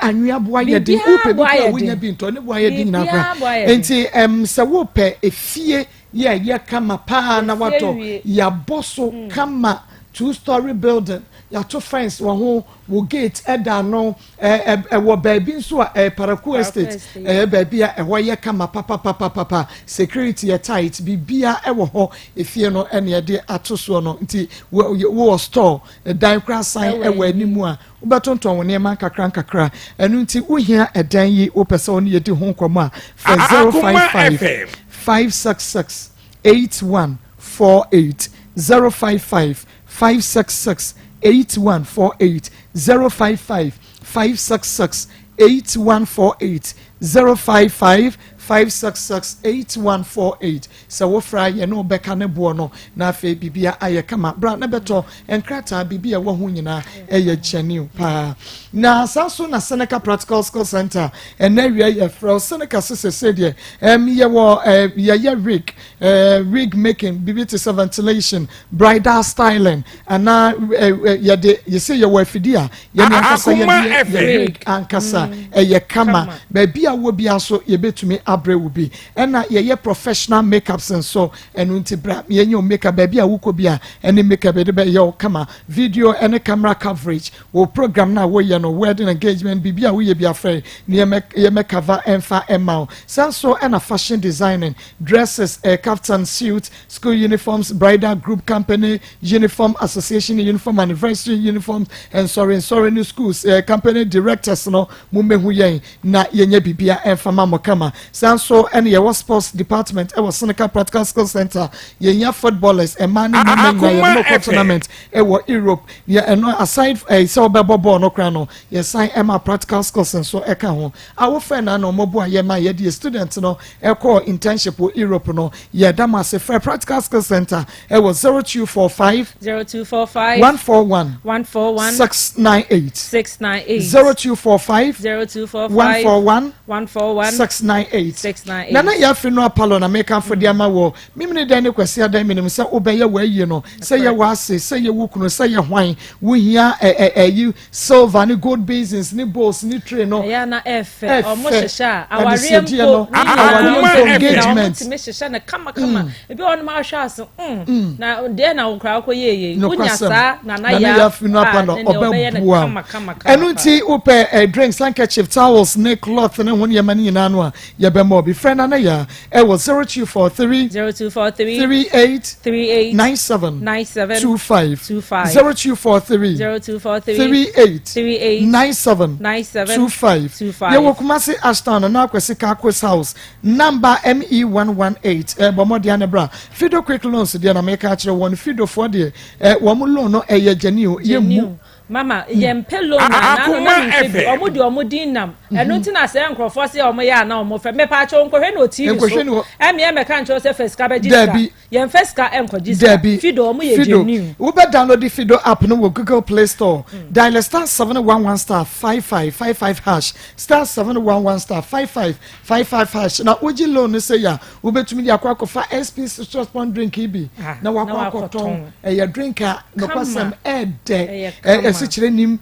anwea boa yɛ den wopɛ bi kura wonya bi ntɔ ne boa yɛ den nyinaa kora nti sɛ wopɛ efie yɛ yɛ kama paa na watɔ yɛabɔ so mm. kama two story building. Yɛato fence wɔ ho, wo gate da ano, ɛwɔ baabi nso a ɛyɛ Paraku Estate, ɛyɛ baabi a ɛhɔ yɛ kama papapapapa, security yɛ tight, biribiara ɛwɔ hɔ, efie no ɛna yɛde ato soɔ no, nti wowɔ store, dan koraa san ɛwɔ anim a, wobɛtontɔn wo nneɛma nkakra nkakra, ɛno nti wohia ɛdan yi, wopɛ sɛ wo ne yɛdi ho nkɔmmɔ a, frɛ 055 566 8148, 055 566 8148 055 566 8148 055 566 8148 Sɛ wofrɛ a yɛne wo bɛka ne boɔ no na afei biribia ayɛ kama. Bra na bɛtɔ nkrataa biribi a ɛwɔ ho nyinaa ɛyɛ genuine paa. Na saa nso na Seneca Practical Skill Center ɛnɛ awia yɛfrɛ wo Seneca se sese deɛ ɛm yɛwɔ ɛɛ yɛyɛ wig ɛɛ wig making biribi te sɛ ventilation bridal styling anaa yɛde yɛsɛ yɛwɔ afidie a yɛne ankasa yɛde yɛ wig ankasa mm. ɛyɛ kama baabi a wɔ bia nso yɛbɛtumi abrɛ wo bi ɛna yɛyɛ professional makeups nso ɛno nti bra yɛnyɛ wo makeup baabi a wokɔ bi a ɛne makeup yɛde bɛyɛ wo kama video ɛne camera coverage wo program no a woyɛ no wedding engagement biribi a woyɛ bi afrɛ ne yɛmɛ cover ɛmfa ɛma wo saa nso ɛna fashion designing dresses eh, kaftan suit School uniforms, bridal group company uniform, association uniform, anniversary uniforms, nsɔre nsɔre ne schools eh, company directors no mo mmehu yɛn na yɛnyɛ bibia ɛmfa ma mo kama. Saa nso ɛne yɛwɔ sports department ɛwɔ Seneca Practical Skills Center. Yɛnya footballers mmaa ne mmarima nyinaa yɛde mo kɔ tournament ɛwɔ Europe. Yɛ ɛno aside eh, sɛ wɔbɛbɔ bɔɔl no koraa no yɛsan ɛma practical skills nso ɛka ho. Awofɛ na na wɔboa yɛn ma yɛde yɛ student no ɛkɔɔ internship wɔ Europe no. Yɛda mo ase. Frɛ Practical Skills Centre ɛwɔ 0245 0245 141 141 698 698 0245 0245 141 141 698 698. Nana Yafri no apalo na mekamfo de ama wɔ memene dɛn ne Kwasi adan menim sɛ wobɛyɛ w'ayie no sɛ yɛ w'ase sɛ yɛ wo kunu sɛ yɛ hwan wohia ɛyi silver ne gold basins ne bowls ne tray no. Ɛyɛ na ɛfɛ ɔmo hyehyɛ a awareɛ Adesiedeɛ mpo no, ne nyinaa awareɛ mpo na ɔmo engagement. tumi hyehyɛ no kamakama ebi wɔ hɔnom ahwɛ ase mm na deɛ na wo koraa wokɔ yɛ yei wonya Nokwasɛm. saa nana Nana ya Yaa Finu a Apa no, ne deɛ ɔbɛyɛ no ɔbɛboa wo. kama kama kama Ɛno nti wopɛ eh, drinks, handkerchief, towels ne cloth ne ho nneɛma no nyinaa no a, yɛbɛma wo bi. Frɛ Nana Yaa ɛwɔ 0243 0243 38 38 97 97 25 25 0243 0243 38 38 97 97 25 25. Yɛwɔ Kumasi Ashtown Nana Akwasi Kako's house number ME 118 eh, bɔ mmɔden ne bra Fido Quick Loans deɛ na meka akyerɛ wɔn Fidofoɔ deɛ eh, wɔn loan no ɛyɛ genuine yɛmmu Genuine. Mama yɛn pɛ loan a n'ano na mi nfɛ bi ɔmo de ɔmo din nam ɛno nti na sɛ nkorɔfoɔ sɛ ɔmo yɛ ana ɔmo fɛ mɛpa akyɛw nkɔhwɛ no wɔ tv so ɛmi ɛmɛka nkyɛw sɛ fɛ sika bɛgye sika yɛn fɛ sika ɛnkɔgye sika fido ɔmo yɛ genuine. Wobɛ download Fido app no wɔ Google Play Store dial star 711 star 5555 hash star 711 star 5555 hash na wogye loan no sɛ yɛ a Wobɛtumi de akɔ akɔfa SP citrus pond drink yi bi ah, na wakɔ akɔtɔn. Ɛyɛ drink a nokwasɛm ɛɛdɛ, ɛsikyerɛ nim,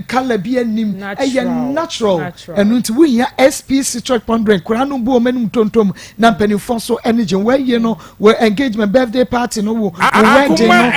kala bi anim, ɛyɛ natural. Ɛno nti wohia SP citrus pond drink koraa no bu wɔn anim tontom na mpanimfoɔ nso ɛne gye wɔayie no wɔ engagement birthday party no wo wedding no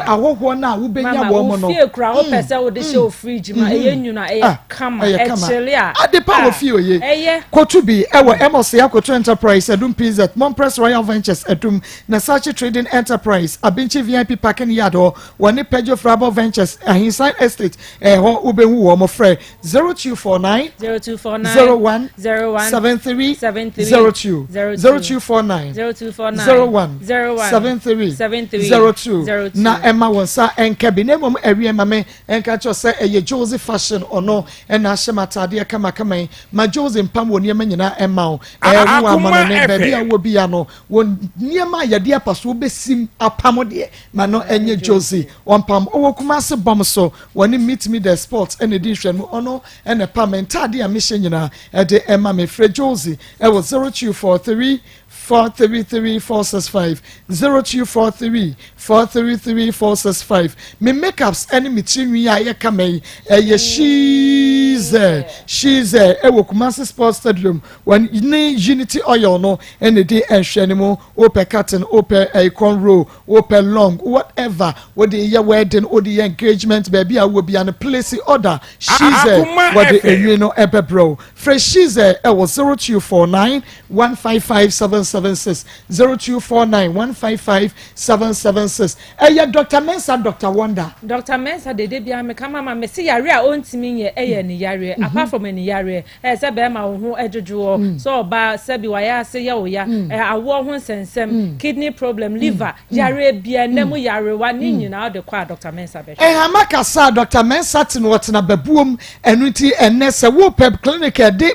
ahɔhoɔ no a wobɛnya wɔn no. Mama wo fie kura wopɛ sɛ wode hyɛ wo fridge ma ɛyɛ nwunu a ɛyɛ kama ɛkyele a. Adepa wɔ fie oye. Kotu bi ɛwɔ Amos Akoto Enterprise Adum PZ, Mompress Royal Ventures Adum, Nasachi Trading Enterprise, Abinkyi VIP Parking Yard hɔ, wɔne Pedjo Frabɔ Ventures, Ahinsan Estate ɛhɔ wobɛhu wɔn. Frɛ 0249 01 73 02, 0249 01 73 02 na ɛma wɔn nsa ɛnka bi na mmom ɛwiɛ ma me ɛnka kyerɛ sɛ ɛyɛ Josie Fashion ɔno ɛna ahyɛ m'ataadeɛ kamakama yi. Ma Jose mpam wɔ nneɛma nyinaa ɛma wo. Ɛɛ wo amanɔne baabi a wɔ bia no wɔ nneɛma a yɛde apa so wobɛsim apam deɛ ma no ɛnyɛ Jose ɔmpam. Ɔwɔ Kumasi bɔm so wɔne Meet Me The Sports ɛna ɛdi nhwɛmu ɔno ɛna ɛpam me ntaadeɛ nea mehyɛ nyinaa ɛde ɛma me. Frɛ Josie ɛwɔ 0243 433 465, 0243 433 465. Me makeups ɛne me tirinwi a ɛyɛ kama yi ɛyɛ Shize Shize ɛwɔ Kumasi Sports Stadium. Wɔn ne Unity Oil no ɛna di nhwɛ ne mu. Wopɛ cotton, wopɛ ɛyɛ cornrow, wopɛ long, whatever wode yɛ wedding, wode yɛ engagement, baabi a wowɔ bia no, place order. Shize wɔde enwi no ɛbɛbrɛ wo. Frɛ Shize ɛwɔ 0249 155 776, 0249 155 776. Ɛyɛ Dr Mensah, Dr Wonder. Dr Mensah dede bia meka mama mese yare a ɔntumi nyɛ ɛyɛ ne yareɛ, apart from ani yareɛ, ɛyɛ sɛ bɛrima wo ho adwodwoɔ, sɛ ɔbaa sɛbi wayɛ ase yɛ wo ya, awoɔ ho nsɛnsɛm, kidney problem, liver yareɛ bia, nna mu yarewa ne nyinaa wode kɔ a Dr Mensah bɛhwɛ. Nhama kasa a Dr Mensah te no, ɔtena babuom. Ɛno nti ɛnnɛ sɛ wopɛ clinic a ɛde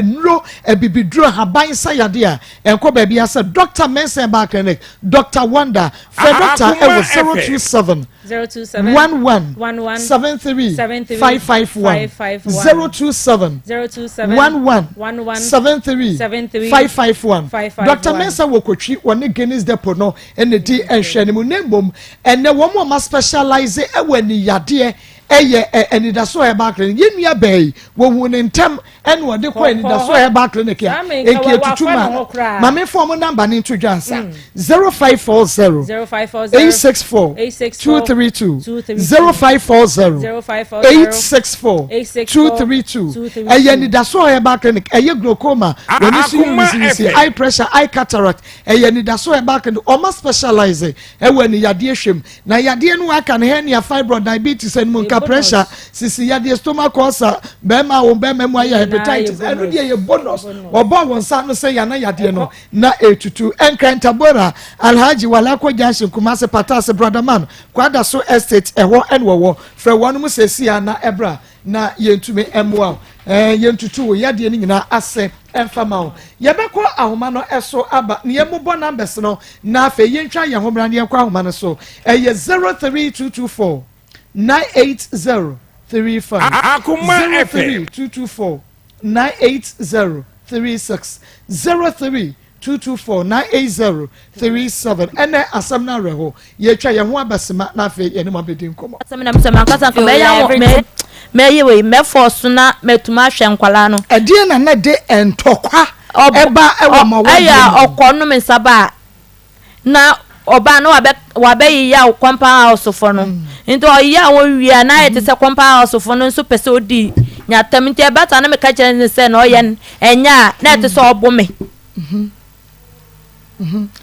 nnuro, abibiduro, ahaban sa yadeɛ a, ɛnkɔ baabi a sɛ Dr Mensah Herbal Clinic, Dr Wonder. Frɛ Dr ɛwɔ 027 11 73 551, 027 11 73 551. Dr Mensah wɔ Kotwi, wɔne Guinness Depot no ɛna di nhwɛ no mu. Na mmom ɛnɛ wɔn a wɔn specialize ɛwɔ aniyadeɛ ɛyɛ ɛ Anidaso Herbal Clinic. Yɛn nua bɛɛ yi wɔhu ne ntɛm ɛna ɔde kɔ Anidaso Herbal Clinic a nki etutu ma maame fɔm namba ne nto dwa nsa 0540 864 232, 0540 864 232. Ɛyɛ Anidaso Herbal Clinic. Ɛyɛ glaucoma, wɔn so yɛ wisirisi, eye pressure, eye cataract, ɛyɛ Anidaso Herbal Clinic. Ɔma specialize ɛwɔ aniyadeɛ hwɛm na yadeɛ no aka no hernia, fibroid, diabetes, animunka, pressure, sisi yadeɛ, stomach ulcer, bɛrima a wɔn bɛrima mu ayɛ, hepatitis. Ɛno deɛ yɛ bonus. Ɔbɔ wɔn nsa no sɛ yana yadeɛ no na etutu. Nkrantabora Alhaji Walako Junction, Kumase Patase, Brotherman Kwadaso Estate, ɛhɔ ɛna wɔwɔ. Frɛ wɔn mo sɛsi a na ɛbra na yɛntumi mmoa wo, yɛntutu wo yadeɛ no nyinaa ase ɛmfa ma wo. Yɛbɛkɔ ahoma no ɛso aba na yɛmmobɔ numbers no na afei yɛntwa yɛn ho mmra na yɛnkɔ ahoma no so. Ɛyɛ 03224 980 35, 03224 980 36, 03224 980 37. Ɛnɛ asɛm no awerɛho. Yɛtwa yɛn ho abɛsema na afei yɛne mo abɛdi nkɔmmɔ. Asɛm na mesɛ mankasa nka mɛyɛ wɔ mɛ mɛyɛ wei mɛfɔ so na mɛtumi ahwɛ nkwalaa no. Ɛdeɛ na na de ntɔkwa ɛba ɛwɔ ma wɔn. Ɛyɛ ɔkɔ nom nsa ba a na ɔbaa na wabɛ wabɛyeya wo compound house fo no, nti ɔyeya wɔn wie a na ayɛ te sɛ compound house fo no nso pɛ sɛ odi nyatam, nti ɛbata na meka kyerɛ ne sɛ na ɔyɛ no ɛnyɛ a na ɛte sɛ ɔbo me.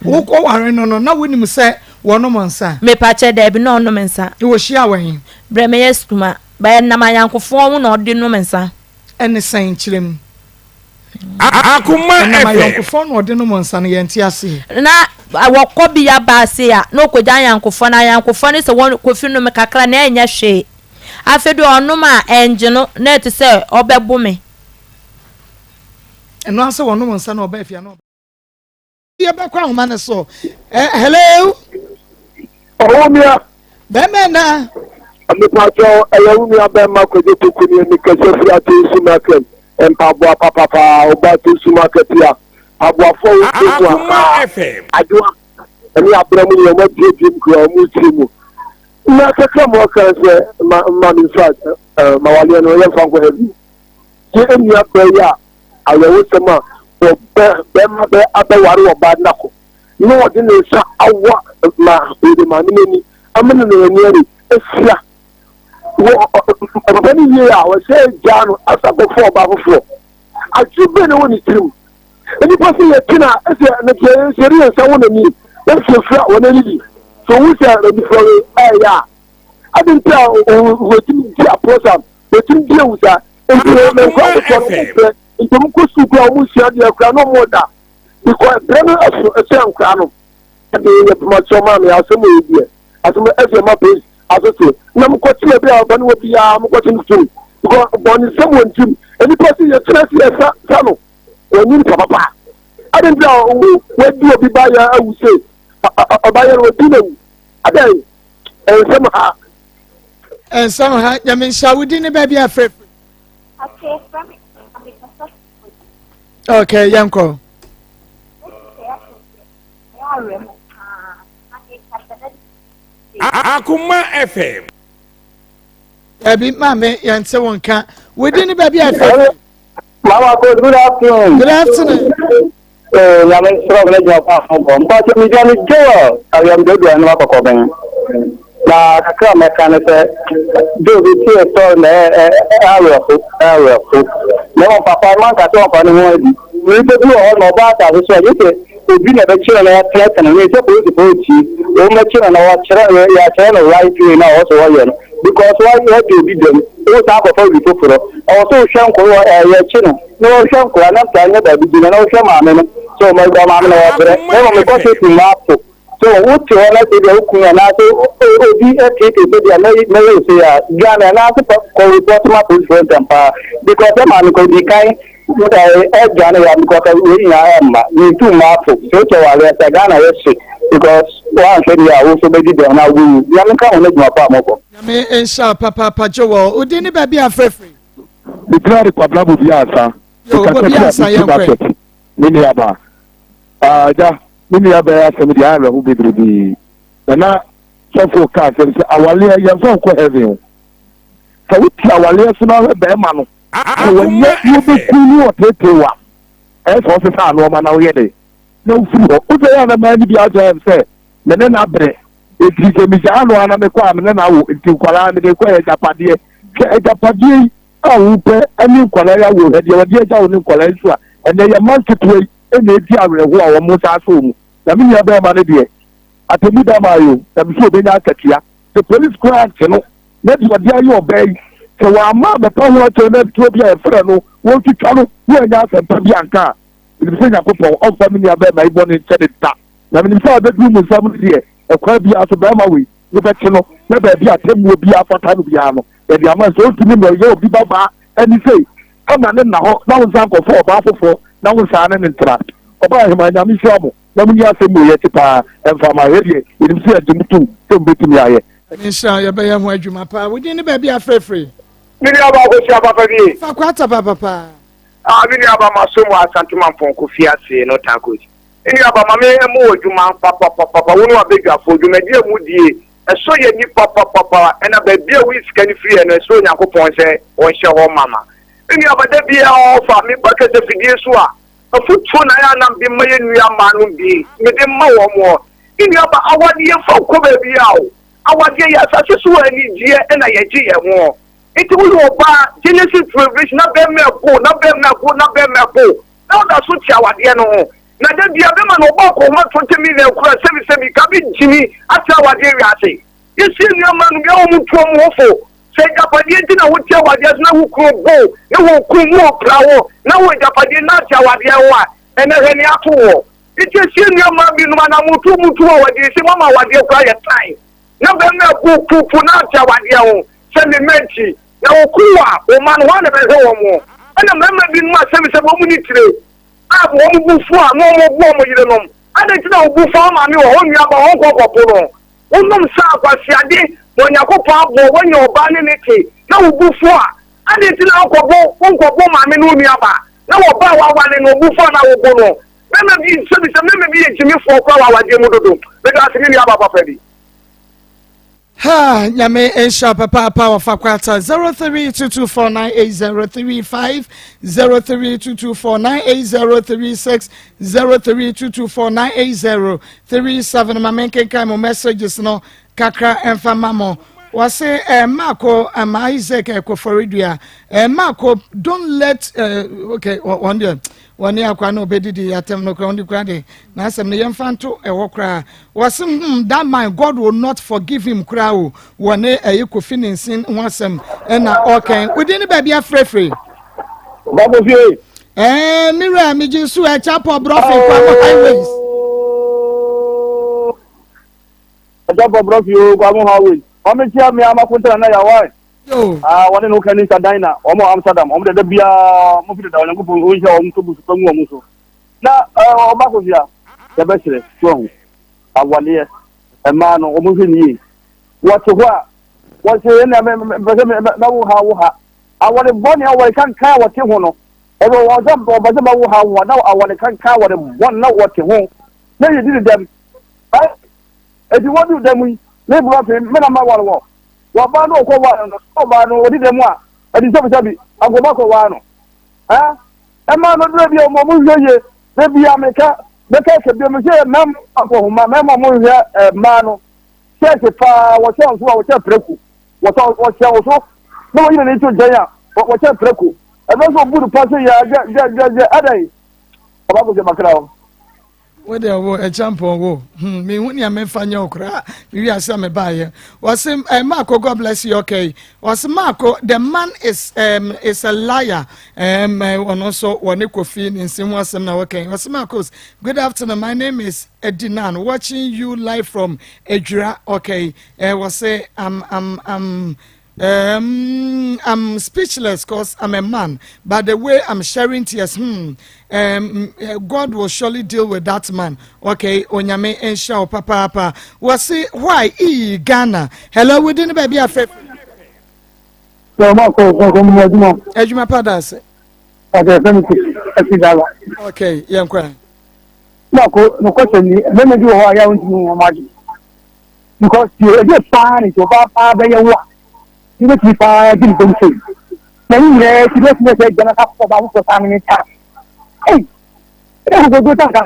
Wokɔ ware no na wonim sɛ wɔnom nsa? Mepakyɛ, daabi, na ɔnom nsa. Na wɔhyia wɔ he? Berɛ meyɛ sukuma bɛyɛ nam ayankofoɔ ho na ɔde nom nsa. Ɛne sɛn? Kyerɛ mu. Akoma Ɛnam FM. ayɔnkofoɔ na ɔde nom nsa no, yɛnte aseɛ. Na wɔkɔ bi aba ase a na ɔkɔgya ayankofoɔ no, ayankofoɔ no sɛ wɔn Kofi nom kakra na ɛnyɛ hwee. Afei deɛ ɔnom a ɛngye no na ɛte sɛ ɔbɛbo me. Ɛno ara sɛ wɔnom nsa na ɔba afie a na ɔba. Yɛbɛkɔ ahoma no so. Hello. Ɔwɔ nua. Bɛrima na. Mepatwɔ, ɛyɛ wo nua bɛrima Kwadwo Poku nie. Mekasa firi Atensu Market. Mpaboa papapaa ɔbɔ Atensu Market a mpaboafoɔ wɔ kurom mu a adwoa ɛne abena mu nyɛ ɔmo abuebue mu kura ɔmo tie mu na kakra mu ɔka sɛ ma ma me nfa ma waleɛ no yɛmfa nkɔ heavy gye nua bɛɛ yi a awerɛhosɛm a ɔbɛ bɛrima bɛ abɛware ɔbaa nako na ɔde ne nsa awa ma ɔde maame n'ani ama no n'ani ani ahyia wɔ papa no yie a ɔsɛ gyaa no asa kɔfɔ ɔbaa foforɔ. Adwene bɛn na ɛwɔ ne tirim? Nnipa sɛ yɛte na ɛsɛ na deɛ yɛn yɛde yɛn nsa wɔ n'ani wɔfurafura wɔn ani bi so wohu sɛ anifurawe ɛyɛ a adi nti a wɔtumi di aporɔsam wɔtumi di ewu saa nti wɔn nkɔ akotoɔ no wɔn brɛ nti wɔn kɔ sukuu kura wɔn nsua deɛ kura na wɔn da because brɛ no ɛso ɛsɛ nkura no ɛde yɛ pɔmɔtɔ maame asɛm wɔ yi deɛ asɛm ɛsɛ ma polisi asese na mo kɔ kyerɛ bi a ɔbɛn wɔ biara mo kɔ kyerɛ no tum because bɔnne nsɛm wɔ ntim nipa si yɛ kyerɛ si yɛ sa sa no wɔnyi nipa papa adi nti a wɔadi obi ba yɛ awu se ɔba yɛ no wɔdi na wu adɛn nsɛm ha. Nsɛm ha. Nyame nhyira wo. Din ne baabi afrɛ? Okay, yɛnkɔ. Akoma FM. Dabi maame yɛnte wo nka. Wodi ne baabi a ɛfɛ. Mama Kos, good afternoon. Good afternoon. Eh, nyame srɛ ɔbɛn adwuma pa ho bɔ. Mpakyɛ me gya me Joel ayamdodua no akɔkɔ bɛn. Na kakra mɛka ne sɛ Joe bi tie story na awerɛho awerɛho. Na mmom papa no anka sɛ ɔmfa ne ho adi. Nipa bi wɔ hɔ na ɔba asase so a gye sɛ obi na ɛbɛkyerɛ no atenatena no sɛ polisifoɔ retie wɔn bɛkyerɛ no na wɔakyerɛ yɛakyerɛ no right way na ɔwɔ sɛ wɔyɛ no because wɔadi obi dɛm wo saa akɔfa obi foforɔ ɔwɔ sɛ wohwɛ nkoro yɛkye no na wɔhwɛ nkora na ntaa nyɛ baabi gyina na wohwɛ maame no sɛ ɔma maame no wɔbrɛ na mmom mekɔ sɛ pii maapo so wote hɔ na sɛ bia wo kunu anaasɛ obi teetee sɛ bia mɛyɛ wo sei a dwane anaasɛ kɔ report ma polisifoɔ ntɛm paa because sɛ maame kɔ di kan ɛdwane ya because wei nyinaa ɛmma mentu mma apo sɛ wokyɛ wale sɛ Ghana yɛ hye because woanhwɛ deɛ a wo nso bɛdi dɛm na wobɛwu. Nyame nka ho no adwuma pa a mobɔ. Nyame nhyira papaapa Joel. Wo din ne baabi a frɛfiri? Me din de Kwabena Bobiansa. Yo, Bobiansa yɛnkɔ. Market, me nuabaa. Ah, agya, me nua bɛyɛ asɛm deɛ awerɛho bebrebe. Na na sɔfo ka asɛm sɛ awaleɛ yɛmfa nkɔ heaven o. Sɛ wote awaleɛ so na ahwɛ bɛrima no, sɛ wɔnyɛ na wɔbɛku ne ɔteetee wa, ɛyɛ sɛ ɔsesa nneɛma na woyɛ dɛ na wofiri hɔ. Wosɛ yɛ a na maa no bi akyerɛ m sɛ me ne no abrɛ. Enti sɛ megyaa no a na mekɔ a me ne no awo nti nkwadaa mede kɔ yɛ agyapadeɛ. Hwɛ agyapadeɛ yi a wopɛ ne nkwadaa yi awo hwɛ deɛ wɔde agya wo ne nkwadaa yi so a ɛnɛ yɛ mma nketewa yi na ɛdi awerɛhoɔ a wɔn nsa asɔ mu. Na me nua bɛrima no deɛ atemmu da maa yo na me sɛ ɔbɛnya akatua. Sɛ polisi koraa nte no na deɛ ɔde ayɛ ɔbaa yi sɛ wamma ammɛpa ho akyɛw na tuo bi a yɛfrɛ no wɔntwitwa no na wanya asɛmpa bi anka a menim sɛ Nyankopɔn ɔmfa me nua bɛrima yi bɔne nkyɛ ne da. Na menim sɛ abɛduru mo nsam no deɛ ɛkwan biara so barima wei wobɛkye no na baabi a atemmuo biara fata no biara no yɛde ama no. Sɛ ɔntumi mmɛyɛ obi babaa ani sei ɛma ne nna hɔ na wo nsa nkɔfa ɔbaa foforɔ na wo nsaa ne ne ntena. Ɔbaa Hemaa Nyame nhyira mo na monni asɛm wei akyi paa ɛmfa ma yɛ deɛ yɛnim sɛ yɛgye mo tom sɛ mobɛtumi ayɛ. Nyame nhyira yɛbɛyɛ ho adwuma paa. Wo din ne baabi a frɛfrɛ? Me nua baa kɔhyia papa bi. Fa kwata papa paa. Ah me nua ba maso mu Asante Mampɔn Kofi ase no tan coach. Me nua ba ma me mo wɔ dwuma papapapapa wo ne wabadwafoɔ dwumadi a mu die ɛsɔ yɛ ni papapapa ɛna baabi a woyi sika no firi ɛno ɛsrɛ Onyankopɔn sɛ ɔnhyɛ hɔ mama. Me nua ba da biara ɔfa me ba kasafidie so a afutuo na ayɛ anam de ma yɛ nua mmaa no bi mede ma wɔn moɔ. Me nua ba awadeɛ fa nkɔ baabi a o awadeɛ yɛ asase so anigyeɛ ɛna yɛgye yɛn ho. Nti woyɛ ɔbaa Genesis to Revelation na bɛrima ɛbo na bɛrima ɛbo na bɛrima ɛbo na ɔda so te awadeɛ no ho na da bia bɛma no ɔbɔ akɔhoma 20 million kura sɛbi sɛbi ka bi gyimi ate awadeɛ wiase yɛsie nnuama no bia wɔn tuo mu ho fo sɛ agyapadeɛ nti na wote awadeɛ so na wo kunu bo ne wo kun mu ɔpira wo na wo agyapadeɛ na ate awadeɛ ho a ɛnɛ hwɛ ne ato wɔ nti esie nnuama binom anamotu mutu awadeɛ sɛ mama awadeɛ kura yɛ tan na bɛrima bu pupu na ate awadeɛ ho sɛ ne mma nti, na wɔku wo a, wo mma no, hwan na ɛbɛhwɛ wɔn? Ɛnna mmarima binom a sɛbisɛbi wɔn nni tire a wɔn bo fu a na wɔbu wɔn yerenom. Adɛn nti na wo bo fu a wo maame wɔ hɔ, wo nuabaa wɔ hɔ, nkɔ nkɔpo no? Wonom nsa akwaseade ma Onyankopɔn aboɔ, woanya ɔbaa ne ne te, na wo bo fu a, adɛn nti na wonkɔbo wonkɔbo maame ne wo nuabaa, na wɔba a woaware no, wo bo fu a na wobo no? Mmarima bi, sɛbisɛbi, mmarima bi yɛ gyimifoɔ koraa wɔ awadeɛ mu dodo. Meda ase, me nuabaa papa bi. Ha nyame nhyira papaapa wɔfa kwata 0322498035 0322498036 0322498037 ma menkenkan mo messages no kakra ɛmfa ma mo wɔse eh, Marco um, Isaac eh, Koforidua eh, Marco don't let eh, okay wɔn deɛ Wɔne akoa no ɔbɛdidi atɛm no koraa ɔde koraa de n'asɛm no yɛmfa nto ɛhɔ koraa wɔse hmm that man God will not forgive him koraa o wɔne ɛyi Kofi ne nsin ho asɛm ɛna ɔkɛn wodi ne baabi afrɛfrɛ. Babo fie. Ɛɛ mi wura mi gye so ɛkyɛ pɔ brɔfi kwamo highways. Ɛkyɛ pɔ brɔfi o kwamo highways. Wɔn mi kyia mi amakontana na yawa. Ah, wɔne no ka ne nsa dan na wɔn wɔ Amsterdam. Wɔn dada biara wɔn fi dada Onyankopɔn ɔnhyira wɔn nso busu pa ngu wɔn so. Na ɔba kofia yɛbɛkyerɛ so ahu awaleɛ mmaa no wɔn hwɛ ne yie. Wɔte hɔ a wɔte yɛn na mepɛ sɛ mɛwo ha wo ha. Awale bɔne awale kankan a wɔte ho no. Ɔno wɔn sɛ wɔpɛ sɛ bɛwo ha wɔn na awɔre kankan wɔde bɔn na wɔte ho na yɛdi ne dɛm. Eti wɔdu dɛm yi ne bu afei me na ma wɔre wɔ. Wɔbaa no ɔkɔ wɔre no ɔbaa no ɔdi dɛm a ɛdi sɛbisɛbi ankɔba kɔ waa no. Ɛ ɛma no duro bi a wɔn hwɛ yie baabi a meka bɛka ɛkɛ bi mu sɛ mɛma akɔhoma mɛma wɔn hwɛ mmaa no sɛɛse paa wɔhyɛ nso a wɔhyɛ prɛko. Wɔsɔ wɔhyɛ wo so na wɔyi n'ani to nkyɛn a, wɔhyɛ prɛko. Ɛno nso obu no pa sɛ yɛ gyɛ gyɛ gyɛ gyɛ adɛn? Ɔba kɔhyɛ makra hɔ. Wo deɛ wo ɛkyampɔn wo hmm mehu nea memfa nyɛ wo koraa me wiase a mebaeɛ wɔse eh, Marco God bless you okay wɔse Marco the man is um, is a liar um, eh, ɔno nso wɔne Kofi ne nsɛm ho asɛm na wɔkɛn wɔse Marcos good afternoon my name is Edinan watching you live from Ejura okay Eh, wɔse I'm, I'm, I'm, um, I'm speechless cause I'm a man, but the way I'm sharing tears, hmm, um, eh, God will surely deal with that man. Okay, Onyame nhyira wo papaapa. Wɔse why ee Ghana? Hello, within the baby afe. Adwuma pa da ase. Okay, yɛn kwan. Mako, nokɔsɛm ni, mmarima bi wɔ hɔ a yɛ a wontumi wɔn adwene. Because deɛ ɛdeɛ paa ne nti ɔbaa paa bɛyɛ wo a wobɛtumi paa di ne dɛm sei na ne nyinaa akyi bɛtumi sɛ agya no sa ɔbaa foforɔ saa no ne ta ei ɛdɛ kokoduo ta nka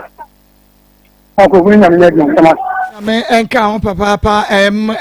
ɔkɔfo no nyame nyɛ adwuma nsɛm ase. Nyame nka ho papaapa ɛm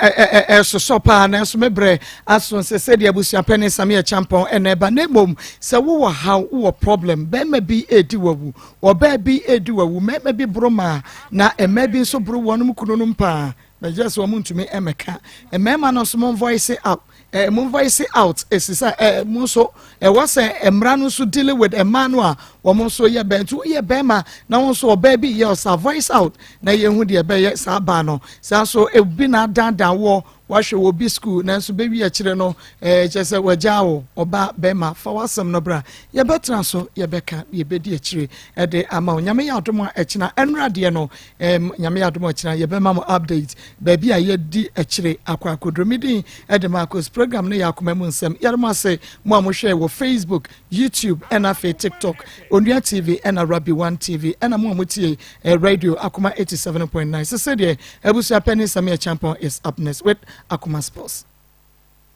ɛsosɔ paa nanso me brɛ aso sɛ sɛdeɛ abusuapɛne Samia Champɔn ɛna ɛba na mmom sɛ wowɔ haw wowɔ problem bɛrima bi ɛredi wawu Ɔbaa bi redi wawu, mmarima bi boro maa, na mmaa bi nso boro wɔn kununom paa. Bɛgyɛ sɛ wɔn ntumi mmɛka. Mmarima no nso mo voice up, eh, mo voice out, esi sɛ eh, mo nso ɛwɔ sɛ mmara no nso dealing with mmaa no a wɔn nso yɛ bɛn. Nti woyɛ bɛrima na wɔn nso ɔbaa bi yɛ ɔsa voice out na yɛn ho deɛ ɛbɛyɛ saa baa no. Saa nso ebi na adaadaa wɔ Wahwɛ wɔ bi sukuu nanso bɛwie akyire no eh, kyerɛ sɛ wagyaa wo. Ɔba bɛrima fa w'asɛm no bra yɛbɛtena so yɛbɛka yɛbɛdi akyire ɛde ama wo. Nyame yɛ adom a ɛkyena ɛnora deɛ no eh, Nyame yɛ adom a ɛkyena yɛbɛma mo update baabi a yɛdi akyire akɔ akɔduro. Me din ɛde Marcos program no yɛ akoma mu nsɛm. Yɛde mo ase mo a mohwɛ wɔ Facebook YouTube ɛna afei TikTok, Onua TV ɛna Rabbi One TV ɛna mo a motie eh, radio Akoma 87.9. Sese deɛ abusua panyin Samia Champon is up next with Akoma Sports.